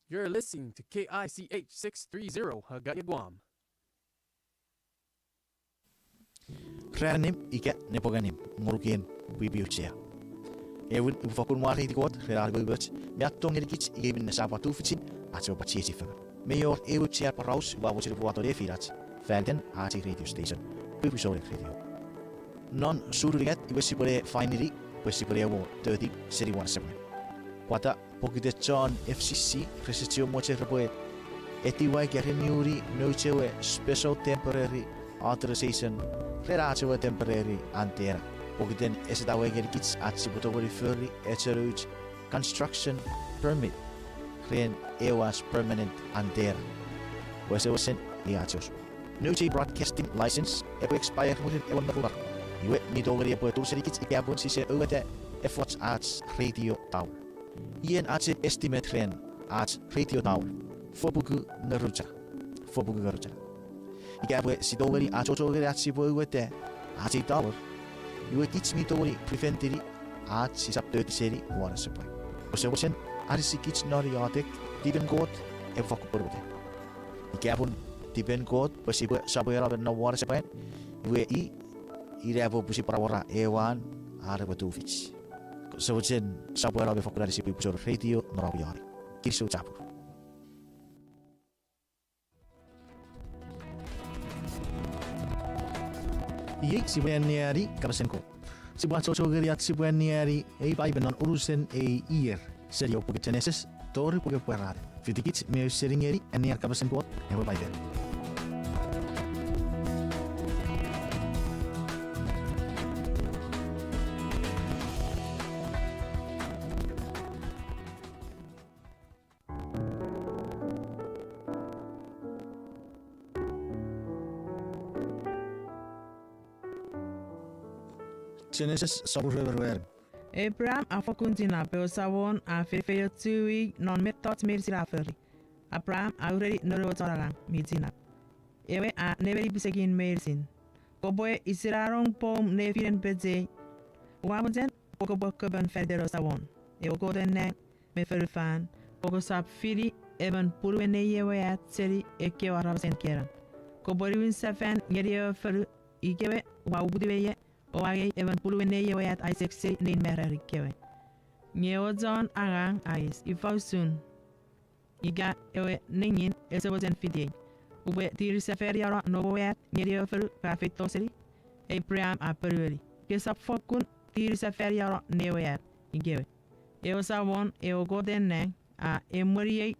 You're listening to K I C H six three zero Hagaya Guam. Ran annim ika nepwong annim ngonuk en pwipwi auchea. Ewin, upwe fakkun mwareiti Kot ren an umoumoch me an tong ngenikich ika minne sa pwan tufichin ach sipwe pwan chiechi fengen. Mi wor ew auchean poraus ua mochen upwe wato nefinach fan iten ach ei radio station, Pwipwi Souneng Radio. Non suunun unungat iwe sipwene fainini pwe sipwene mo toti seni won asepwan. Pwata? Pokiten chon F C C rese chiwen mochen repwe etiwa ika reniuni nouch ewe special temporary authorization ren ach ewe temporary antenna. Pokiten ese tongeni ngenikich ach sipwe tongeni fori echo nouch construction permit ren ew ach permanent antenna. Wesewesen, mi achocho. Nouch ei broadcasting license epwe expire mwirin engon me ruanu. Iwe mi tongeni epwe tur senikich ika pun sise aueta efoch ach radio tower. Ien ach estimate ren ach radio tower? Fopuku ngeruchana. Fopuku ngeruchana. Ika pwe si tongeni achocho ngeni ach sipwe aueta ach ei tower, iwe kich mi tongeni preventini ach sisap toti seni won asepwan. Wesewesen, anisikich non iotek, tipen Kot epwe fakkun pwonueta. Ika pun tipen Kot pwe sipwe sopweno me nom won asepwan, iwe i, ina epwe pwisin pwan awora ew an an epwe tufich. Wesewesen, sopweno me fakkun anisi Pwipwi Souneng Radio non om iotek. Kinisou chapur. Iei sipwe anneani kapasen Kot. Sipwe achocho ngeni ach sipwe anneani ei Paipen non unusen ei ier, seni ewe puken Genesis tori puken Pwarata. Fitikich mi ausening ngeni annean kapasen Kot ewe Paipen. Genesis sopun rue me ruanu. Abraham a fokkun chinap, ewe Samon a feinfeiochu i non mettoch meinisin a fori. Abraham a ureni noun ewe chon angang mi chinap, ewe a nemeni pisekin meinisin: Kopwe isinanong poum nefinen pechei. Ua mochen pwe kopwe kokopon faniten ewe Samon, ewe Koten nang me fonufan, pwe kosap fini emon punuen nei ewe at seni ekkewe aramasen Kenan. Kopwe niwin sefan ngeni ewe fonu ikewe ua uputiw me ie o angei emon punuen nei ewe at Isaac seni nein Moria kewe. Nge ewe chon angang a eis, Ifa usun ika ewe nengin ese mochen fitiei? Upwe tiri sefaniano noum we at ngeni ewe fonu ka feito seni? Abraham a ponueni, Kesap fokkun tiri sefaniano nei we at ikewe. Ewe Samon, ewe Koten nang, a emweniei